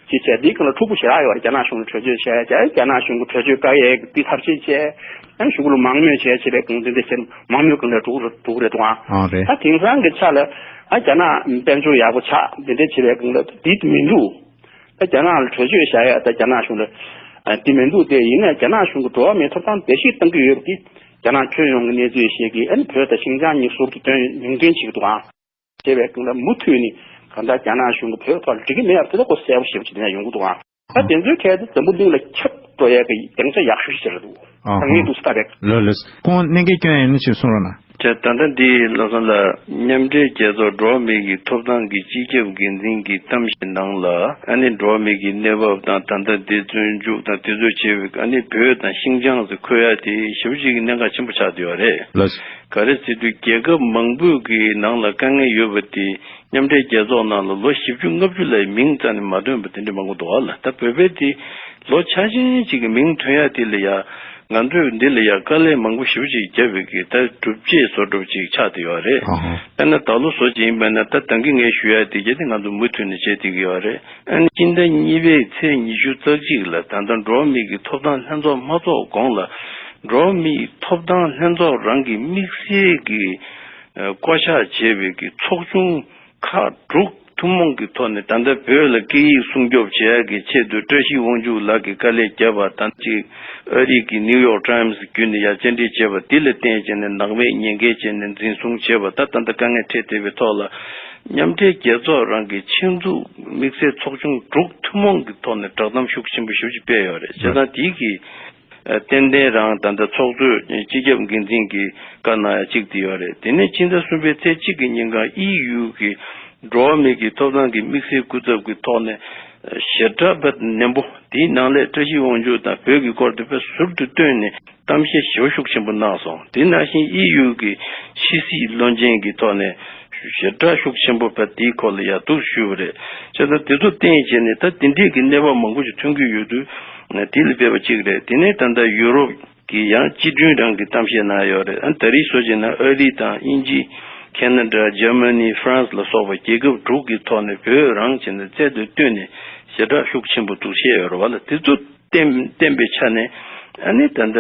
ཅེས་བྱས། འདིའི་སྒང་ལ་འཁྲུག་པོ་ཞེ་དྲག་ཡོད་རེད། རྒྱ་ནག་གཞུང་ལ་གྲོས་ཆོད་བཞག་ཡས་བྱས། རྒྱ་ནག་གཞུང་གི་གྲོས་ཆོད་བཀག་ཡས་ཀྱི་འདི་ཐབས་ཤེས་བྱས། ཨ་གཞུང་ལ་མང་མོས་བྱས་བྱས་པའི་སྒང་འདི་འདི་བྱས་མང་མོས་སྒང་ལ་འགྲོ་གི་རེད། འགྲོ་གི་རེད་འདུག་ཨང་། ཨ་རེད། ད་དེང་སང་གི་ཆ་ལ་ཨ་རྒྱ་ནག་དཔལ་འབྱོར་ཡག་པོ་ཆགས་འདི་འདྲ་བྱས་པའི་སྒང་ལ་འདི་མི་འདུག་ད་རྒྱ་ནག་ལ་གྲོས་ཆོད་བཞག་ཡས། ད་རྒྱ་ནག་གཞུང་ལ་ཨ་འདི་མི་འདུག་སྟེ། ཡིན་ནའི་རྒྱ་ནག་གཞུང་གི་འགྲོ་བ་མིའི་ཐོབ་ཐང་བརྡལ་བཤིག་གཏང་གི་ཡོད་པ་འདི་རྒྱ་ནག་ཁྱོན་ཡོངས་ཀྱི་གནས་ཚུལ་ཤེས་ཀྱི། ཨ་ནི་བོད་དང་ཤིན་ཅང་གཉིས་ཟུར་དུ་སྟོན་མིང་འདོན་བྱེད་ཀྱི་འདུག་ཨང་། བྱས་པའི་སྒང་ལ་མུ་མཐུད་ནས་གང་ལྟར་རྒྱ་ནག་གཞུང་གིས་བོད་ཐོག་ལ་འགྲིག་གི་མེད་པ་དེ་ལ་ཁོ་གསལ་པོ་ཞེ་པོ་ཅིག་དེ་ནས་ཡོང་གི་འདུག་ཨང་། ད་དེ་ཚོའི་གྲས་དེ་འཛམ་བུ་གླིང་ལ་ཁྱབ་འགྲོ་ཡས་ཀྱི་སྡིངས་ཆ་ཡག་ཤོས་ཤིག་རེད་འདུག་ཨ་ད་ཧ། ངས་འདུག་སེ་ལྟ་བས། ལགས་ལགས། ཁོང་གནད་འགེལ་སྐྱོན་ཡོད་ན་ཅིག་གསུང་རོགས་གནང་། ད་ད་ལྟ་འདི་ལྷག་བསམ་ལགས། མཉམ་འབྲེལ་རྒྱལ་ཚོགས་འགྲོ་བ་མི་གི་ཐོབ་ཐང་གི་སྤྱི་ཁྱབ་འགན་འཛིན་གྱི་གཏམ་བཤད་ནང་ལ། ཨ་ནི་འགྲོ་བ་མི་གི་གནས་བབ་དང་ད་ལྟ་འདི་བཙོན་འཇུག་དང་དེ་ཚོ་བྱས་པའི། ཨ་ནི་བོད་དང་ཤིན་ཅང་ཟེར་འཁོད་ཡ་དེ་ཞེ་པོ་ཅིག་གི་གནད་འགག་ཆེན་པོ་ཆགས་བསྡད་ཡོད་རེད། ལགས། ག་རེ་ཟེར་དུས་རྒྱལ་ཁབ་མང་པོའི་གི་ནང་ལ་དཀའ་ངལ་ཡོད་པ་དེ་མཉམ་འབྲེལ་རྒྱལ་ཚོགས་ནང་ལ་ལོ་བཞི་བཅུ་ལྔ་བཅུ་ལ་མིང་རྩ་ནས་མ་ཐོན་པ་དེ་འདྲ་མང་པོ་འདུག་ཨ་ལ། ད་བོད་པའི་དེ་ལོ་ཆ་ཆེན་ཅིག་གི་མིང་ཐོན་ཡ་དེ་ལ་ཡ། ང་ཚོས་འདི་ལ་ཡ་དཀའ་ལས་མང་པོ་ཞེ་པོ་ཅིག་བརྒྱབ་པའི་གི་ད་སྒྲུབ་བྱེད་བཟོ་འདྲ་ཅིག་ཆགས་བསྡད་ཡོད་རེད། ཨ་ཧ། དཔེར་ན་ད་ལོ་བཟོ་ཅིག་ཡིན་པ་ན། ད་ད་གིན་ངས་ཞུ་ཡ་དེ་གྱད་དེ་ང་ཚོ་མུ་མཐུད་ནས་བྱེད་བསྡད་ཀྱི་ཡོད་རེད། ཨ་ནི་སྤྱི་ཟླ་གཉིས་པའི་ཚེས་ཉི་ཤུ་རྩ་གཅིག་ལ་ད་ལྟ་འགྲོ་བ་མི་གི་ཐོབ་ཐང་ལྷན་ཚོགས་མ་ཚོགས་གོང་ལ། འགྲོ་བ་མིའི་ཐོབ་ཐང་ལྷན་ཚོགས་རང་གི་དམིགས་བསལ་གྱི་ཨ་བསྐོ་བཞག་བྱས་པའི་གི་ཚོགས་ཆུང་ཁག་དྲུག་ཐུན་མོང་གི་ཐོག་ནས་ད་ལྟ་བོད་ལ་སྐད་ཡིག་སྲུང་སྐྱོབ་བྱེད་ཡག་གི་ཆེད་དུ་བཀྲ་ཤིས་དབང་ཕྱུག་ལགས་ཀྱིས་དཀའ་ལས་བརྒྱབ་པ་དང་གཅིག་ཨ་རི་གི་ནིའུ་ཡོག་ཊའིམ་སི་བརྒྱུད་ནས་ཡ་བཅར་འདྲི་བྱས་པ་དེ་ལ་བརྟེན་བྱས་ནས་ནང་པའི་ཉེས་འགེལ་བྱས་ནས་འཛིན་བཟུང་བྱས་པ། ད་ད་ལྟ་དཀའ་ངལ་འཕྲད་བསྡད་པའི་ཐོག་ལ། མཉམ་འབྲེལ་རྒྱལ་ཚོགས་རང་གི་ཆེད་འཛུགས་དམིགས་བསལ་ཚོགས་ཆུང་དྲུག་ཐུན་མོང་གི་ཐོག་ནས་བསྒྲགས་གཏམ་ཤུགས་ཆེན་པོ་ཞེ་པོ་ཅིག་སྤེལ་ཡོད་རེད། བྱས་ཙང་དེའི་གི་ཨ་ཏན་ཏན་རང་ད་ལྟ་ཚོགས་གཙོས་སྤྱི་ཁྱབ་འགན་འཛིན་གྱིས་བཀའ་གནང་ཡ་གཅིག་དེ་ཡོད་རེད། དེ་ནས་ཕྱི་ཟླ་གསུམ་པའི་ཚེས་གཅིག་གི་ཉིན་གང་ཨི་ཡུ་གི་ འགྲོ་བ་མི་གི་ཐོབ་ཐང་གི་དམིགས་བསལ་སྐུ་ཚབ་ཀྱི་ཐོག་ནས་ཞེ་དྲག་དཔེ་ནན་པོ། དེའི་ནང་ལས་བཀྲ་ཤིས་དབང་ཕྱུག་དང་བོད་ཀྱི་སྐོར་དེ་དཔེ་ཟུར་དུ་བཏོན་ནས་གཏམ་བཤད་ཞེ་པོ་ཤུགས་ཆེན་པོ་གནང་སོང་། དེ་ནང་བཞིན་ཨི་ཡུ་གི་ཕྱི་སྲིད་བློན་ཆེན་གྱི་ཐོག་ནས་ཞེ་དྲག་ཤུགས་ཆེན་པོ་དཔེ་དེའི་སྐོར་ལ་ཡང་འདུག་ཞུས་པ་རེད། བྱས་ཙང་དེ་ཚོ་བསྟན་བྱས་ནས་ད་དེ་འདྲས་ཀྱི་གནས་བབ་མང་པོ་ཞིག་ཐོན་གྱི་ཡོད་དུས། དེ་ལ་དཔེ་བ་གཅིག་རེད། དེ་ནས་ད་ལྟ་ཡུ་རོབ་གི་ཡང་སྤྱི་མགྲོན་རང་གི་གཏམ་བཤད་གནང་ཡོད་རེད། ཨ་ད་རེས་བཟོ་བྱས་ན་ཨ་རི་དང་དབྱིན་ཇི། ཁེ་ན་ཌ། འཇར་མ་ནི། ཧྥ་རན་སི་ལ་སོགས་པ་རྒྱལ་ཁབ་དྲུག་གི་ཐོག་ནས་བོད་རང་བྱས་ན་རྩལ་དུ་བཏོན་ནས་ཞེ་དྲག་ཤུགས་ཆེན་པོ་འདུག་བཤད་ཡོད་རེད་བ་ལ། དེ་ཚོ་བསྟན་བསྟན་པའི་ཆ་ནས། ཨ་ནི་ད་ལྟ་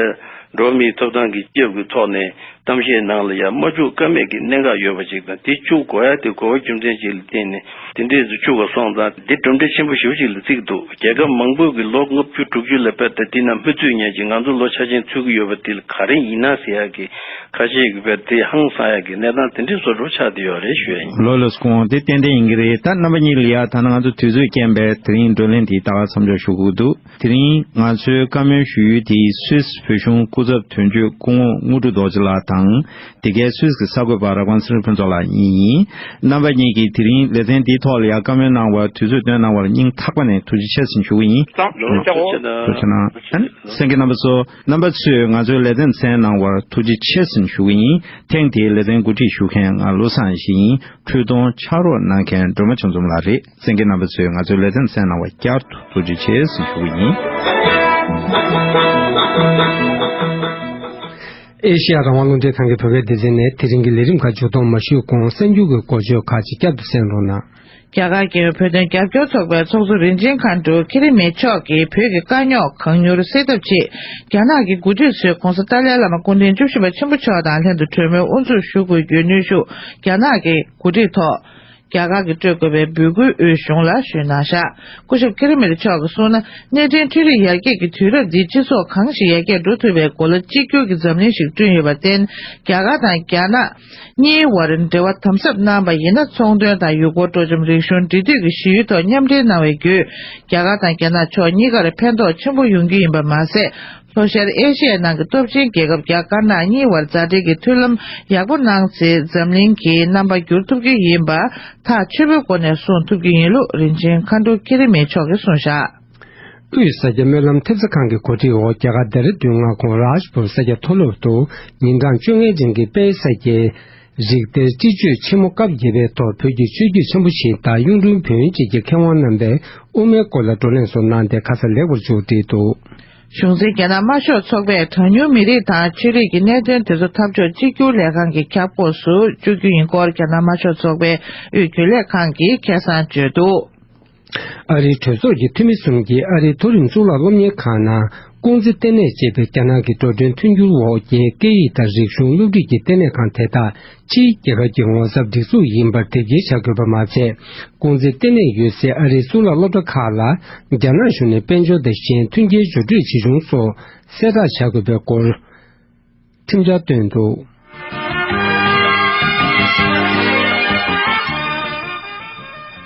འགྲོ་བ་མིའི་ཐོབ་ཐང་གི་སྐྱབས་ཀྱི་ཐོག་ནས་གཏམ་བཤད་ནང་ལ་ཡང་མ་བཅུག་ཀ་མེད་ཀྱི་གནད་འགག་ཡོད་པ་ཅིག་དང་། དེ་བཅུག་དགོས་ཡ་དེ་གོ་བ་རྒྱུ་མཚན་ཅིག་ལ་བརྟེན་ནས་དེ་འདྲས་སུ་བཅུག་པ་སོང་ཙང་། འདི་གྲུབ་འབྲས་ཆེན་པོ་ཞེ་པོ་ཅིག་ལ་བརྩི་གི་འདུག་རྒྱལ་ཁབ་མང་པོ་གི་ལོ་ལྔ་བཅུ་དྲུག་ཅུ་ལ་དཔེ་ད་དེ་ན་མི་ཚུད་མཁན་ཅིག་ང་ཚོ་ལོ་ཆ་ཆེན་ཚུད་ཀྱི་ཡོད་པ་དེ་ལ་ག་རེ་ཡིན་ན་ཟེར་ཡ་གི་ཁ་ཤས་ཀྱི་དཔེ་དེ་ཧང་སང་ཡ་གི་གནས་སྟངས་དེ་འདྲས་བཟོ་འདྲ་ཆགས་བསྡད་ཡོད་རེད་ཞུ་ཡ་ཡིན། ལགས་ལགས་སོ། ཁོང་དེ་ཏན་ཏན་ཡིན་གྱི་རེད། ད་རྣམ་པ་གཉིས་ལ་ཡ་ཐ་ན་ང་ཚོ་དུས་ཚོད་རྐྱེན་པས་དེ་རིང་བགྲོ་གླེང་དེ་ད་ག་མཚམས་འཇོག་ཞུ་དགོས་འདུག་དེ་རིང་ང་ཚོའི་བཀའ་མོལ་ཞུ་ཡུལ་དེ་སུད་སི་བོད་གཞུང་སྐུ་ཚབ་དོན་གཅོད་སྐུ་ངོ་དངོས་གྲུབ་རྡོ་རྗེ་ལགས་དང་། དེ་གའི་སུད་སི་གི་གསར་འགོད་པ་རབ་དགའ་ཚེ་རིང་ཕུན་ཚོགས་ལགས་གཉིས་ཡིན། རྣམ་པ་གཉིས་ཀྱིས་དེ་རིང་ལེ་ཚན་འདིའི་ཐོག་ལ་ཡང་བཀའ་མོལ་གནང་བར་དུས་ཚོད་བཏོན་གནང་བར་སྙིང་ཐག་པ་ནས་ཐུགས་རྗེ་ཆེ་ཟེར་ཞུ་གི་ཡིན། ཐུགས་རྗེ་ཆེ་གནང་། ཨ་ནི་གསན་མཁན་རྣམ་པ་ཚོ། རྣམ་པ་ཚོས་ང་ཚོའི་ལེ་ཚན་གསན་གནང་བར་ཐུགས་རྗེ་ཆེ་ཟེར་ཞུ་གི་ཡིན། ཐེངས་འདིའི་ལེ་ཚན་གོ་སྒྲིག་ཞུ་མཁན་ང་བློ་བཟང་ཡེ་ཤེས་ཡིན། འཕྲོས་གཏོང་ཕྱག་རོགས་གནང་མཁན་སྒྲོལ་མ་ཆོས་འཛོམས་ལགས་རེད། གསན་མཁན་རྣམ་པ་ཚོས་ང་ཚོའི་ལེ་ཚན་གསན་གནང་བར་བསྐྱར་དུ་ཐུགས་རྗེ་ཆེ་ཟེར་ཞུ་གི་ཡིན། ཨེ་ཤེ་ཡ་རང་དབང་རླུང་འཕྲིན་ཁང་གི་བོད་སྐད་སྡེ་ཚན་ནས་དེ་རིང་གི་ལས་རིམ་ཁག་མཇུག་སྡོམ་མ་ཞུས་གོང་གསར་འགྱུར་གྱི་འགོ་བརྗོད་ཁག་ཅིག་བསྐྱར་དུ་གསན་རོགས་གནང་། རྒྱ་གར་རྒྱལ་ཡོངས་བོད་དོན་རྒྱབ་སྐྱོར་ཚོགས་པའི་ཚོགས་གཙོ་རིན་ཆེན་མཁའ་འགྲོ་ཁེ་རི་མེ་མཆོག་གིས་བོད་ཀྱི་དཀའ་རྙོག་གང་མྱུར་སེལ་ཐབས་ཆེད་རྒྱ་ནག་གི་འགོ་ཁྲིད་ཚོས་༧གོང་ས་ཏཱ་ལའི་བླ་མ་སྐུ་ཕྲེང་བཅུ་བཞི་པ་ཆེན་པོ་མཆོག་དང་ལྷན་དུ་གྲོས་མོལ་དབུ་འཛུགས་ཞུ་དགོས་རྒྱུའི་གནོན་ཤུགས་རྒྱ་ནག་གི་འགོ་ཁྲིད་ཐོག་རྒྱ་གར་གྱིས་སྤྲོད་དགོས་པའི་འབོད་སྐུལ་དབུས་གཞུང་ལ་ཞུས་གནང་བཞག་སྐུ་ཞབས་ཁེ་རི་མེ་མཆོག་གིས་གསུངས་ན། གནས་འཕྲིན་འཕྲུལ་རིག་ཡར་རྒྱས་ཀྱི་དུས་རབས་འདིའི་སྤྱི་ཚོགས་གང་ཞིག་ཡར་རྒྱས་འགྲོ་ཐུབ་པའི་གོ་ལ་གཅིག་གྱུར་གྱི་འཛམ་གླིང་ཞིག་བསྐྲུན་ཡོད་པར་བརྟེན། རྒྱ་གར་དང་རྒྱ་ནག་གཉིས་བར་འབྲེལ་བ་དམ་ཟབ་གནང་བ་ཡིན་ན། ཚོང་དོན་དང་ཡུལ་སྐོར་སྤྲོ་འཆམ། རིག་གཞུང་འབྲེལ་མཐུད་ཀྱི་གཞི་ཡུལ་ཐོག་མཉམ་འབྲེལ་གནང་བའི་བརྒྱུད། རྒྱ་གར་དང་རྒྱ་ནག་ཕྱོགས་གཉིས་ཀར་ཕན་ཐོགས་ཆེན་པོ་ཡོང་རྒྱུ་ཡིན་པ་མ་ཟད། ལྷོ་ཤར་ཨེ་ཤི་ཡའི་ནང་གི་སྟོབས་ཆེན་རྒྱལ་ཁབ་རྒྱ་དཀར་ནག་གཉིས་བར་མཛའ་འབྲེལ་གྱི་མཐུན་ལམ་ཡག་པོ་གནང་ཚེ། འཛམ་གླིང་གི་རྣམ་པ་བསྒྱུར་ཐུབ་རྒྱུ་ཡིན་པ་ཐག་ཆོད་པོའི་སྒོ་ནས་གསུངས་ཐུབ་རྒྱུ་ཡིན་ལུགས་རིན་ཆེན་མཁའ་འགྲོ་ཁེ་རི་མེ་མཆོག་གིས་གསུངས་བཞག་དབུས་ས་སྐྱ་སྨོན་ལམ་ཐེབས་རྩ་ཁང་གི་གོ་སྒྲིག་འོག་རྒྱ་གར་ལྡེ་ར་ལྡུན་མངའ་ཁོངས་རཱཇ་པུར་ས་སྐྱ་མཐོ་སློབ་ཏུ་ཉིན་གྲངས་བཅོ་ལྔའི་རིང་གི་དཔལ་ས་སྐྱའི་རིགས་གཏེར་སྤྱི་སྤྱོད་ཆེན་མོ་སྐབས་བརྒྱད་པའི་ཐོག་བོད་ཀྱི་ཆོས་བརྒྱུད་ཆེན་པོ་བཞི་དང་གཡུང་དྲུང་བོན་བཅས་ཀྱི་མཁས་དབང་རྣམ་པས་དབུ་མའི་སྐོར་ལ་བགྲོ་གླེང་སོགས་གནང་སྟེ་ཁ་ས་ལེགས་པར་མཇུག་བསྒྲིལ་འདུག་གཞུང་འཛིན་རྒྱ་ནག་དམར་ཤོག་ཚོགས་པས་གྲངས་ཉུང་མི་རིགས་དང་ཆོས་རིག་གི་གནད་དོན་དེ་ཚོ་འཐབ་ཕྱོགས་གཅིག་གྱུར་ལས་ཁང་གི་ཁྱབ་ཁོངས་སུ་བཅུག་རྒྱུ་ཡིན་སྐོར། རྒྱ་ནག་དམར་ཤོག་ཚོགས་པའི་དབུས་རྒྱུན་ལས་ཁང་གིས་ཁ་སང་བརྗོད་འདུག་ཨ་རིའི་གྲོས་ཚོགས་ཀྱི་འཐུས་མི་གསུམ་གྱིས་ཨ་རིའི་མཐོ་རིམ་གཙུག་ལག་སློབ་གཉེར་ཁང་ནང་ཀུང་ཙི་ལྟེ་གནས་ཅེས་པའི་རྒྱ་ནག་གི་འགྲོ་གྲོན་མཐུན་འགྱུར་འོག་རྒྱའི་སྐད་ཡིག་དང་རིག་གཞུང་སློབ་ཁྲིད་ཀྱི་ལྟེ་གནས་ཁང་དེ་དག་ཕྱིའི་རྒྱལ་ཁབ་ཀྱི་ངོ་ཚབ་སྒྲིག་འཛུགས་ཡིན་པར་དེབ་སྐྱེལ་བྱ་དགོས་པ་མ་ཟད། ཀུང་ཙི་ལྟེ་གནས་ཡོད་སའི་ཨ་རིའི་གཙུག་ལག་སློབ་གྲྭ་ཁག་ལ་རྒྱ་ནག་གཞུང་ནས་དཔལ་འབྱོར་དང་གཞན་མཐུན་རྐྱེན་སྦྱོར་སྤྲོད་བྱེད་ཆུང་སོགས་གསལ་བསྒྲགས་བྱ་དགོས་པའི་སྐོར། ཁྲིམས་འཆར་བཏོན་འདུག་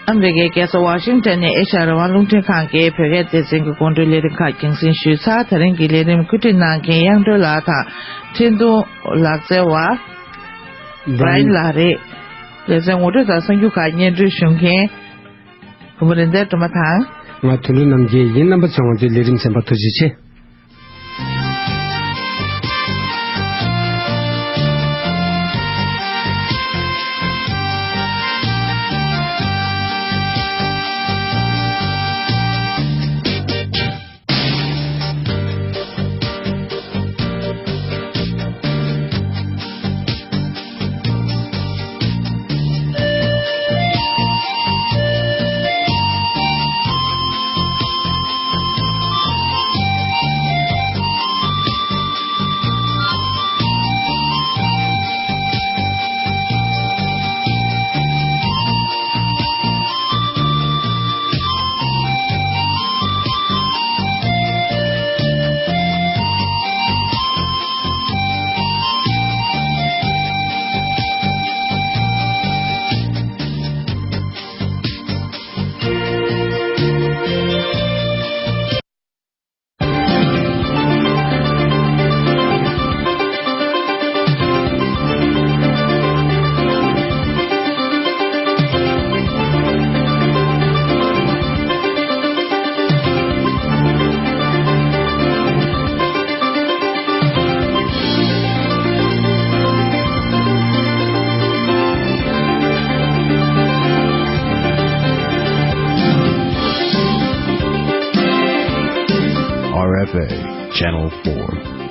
ཨ་མི་རི་ཀའི་རྒྱལ་ས་ཝ་ཤིང་ཏོན་ནས་ཨེ་ཤ་ཡ་རང་དབང་རླུང་འཕྲིན་ཁང་གི་བོད་སྐད་སྡེ་ཚན་གྱི་དགོང་དྲོའི་ལས་རིམ་ཁག་རྒྱང་སྲིང་ཞུས་ཚར། ད་རིང་གི་ལས་རིམ་བཀོད་སྒྲིག་གནང་མཁན་གཡང་སྒྲོལ་ལགས་དང་། འཕྲིན་གཏོང་ལག་རྩལ་བ་བྷ་ར་ཡན་ལགས་རེད། ལེ་ཚན་ངོ་སྤྲོད་དང་གསར་འགྱུར་ཁག་སྙན་སྒྲོན་ཞུ་མཁན་བུ་མོ་རིག་འཛིན་སྒྲོལ་མ་དང་། ང་དོན་གྲུབ་རྣམ་རྒྱལ་ཡིན། རྣམ་པ་ཚོས་ང་ཚོའི་ལས་རིམ་གསན་པར་ཐུགས་རྗེ་ཆེ། Channel four.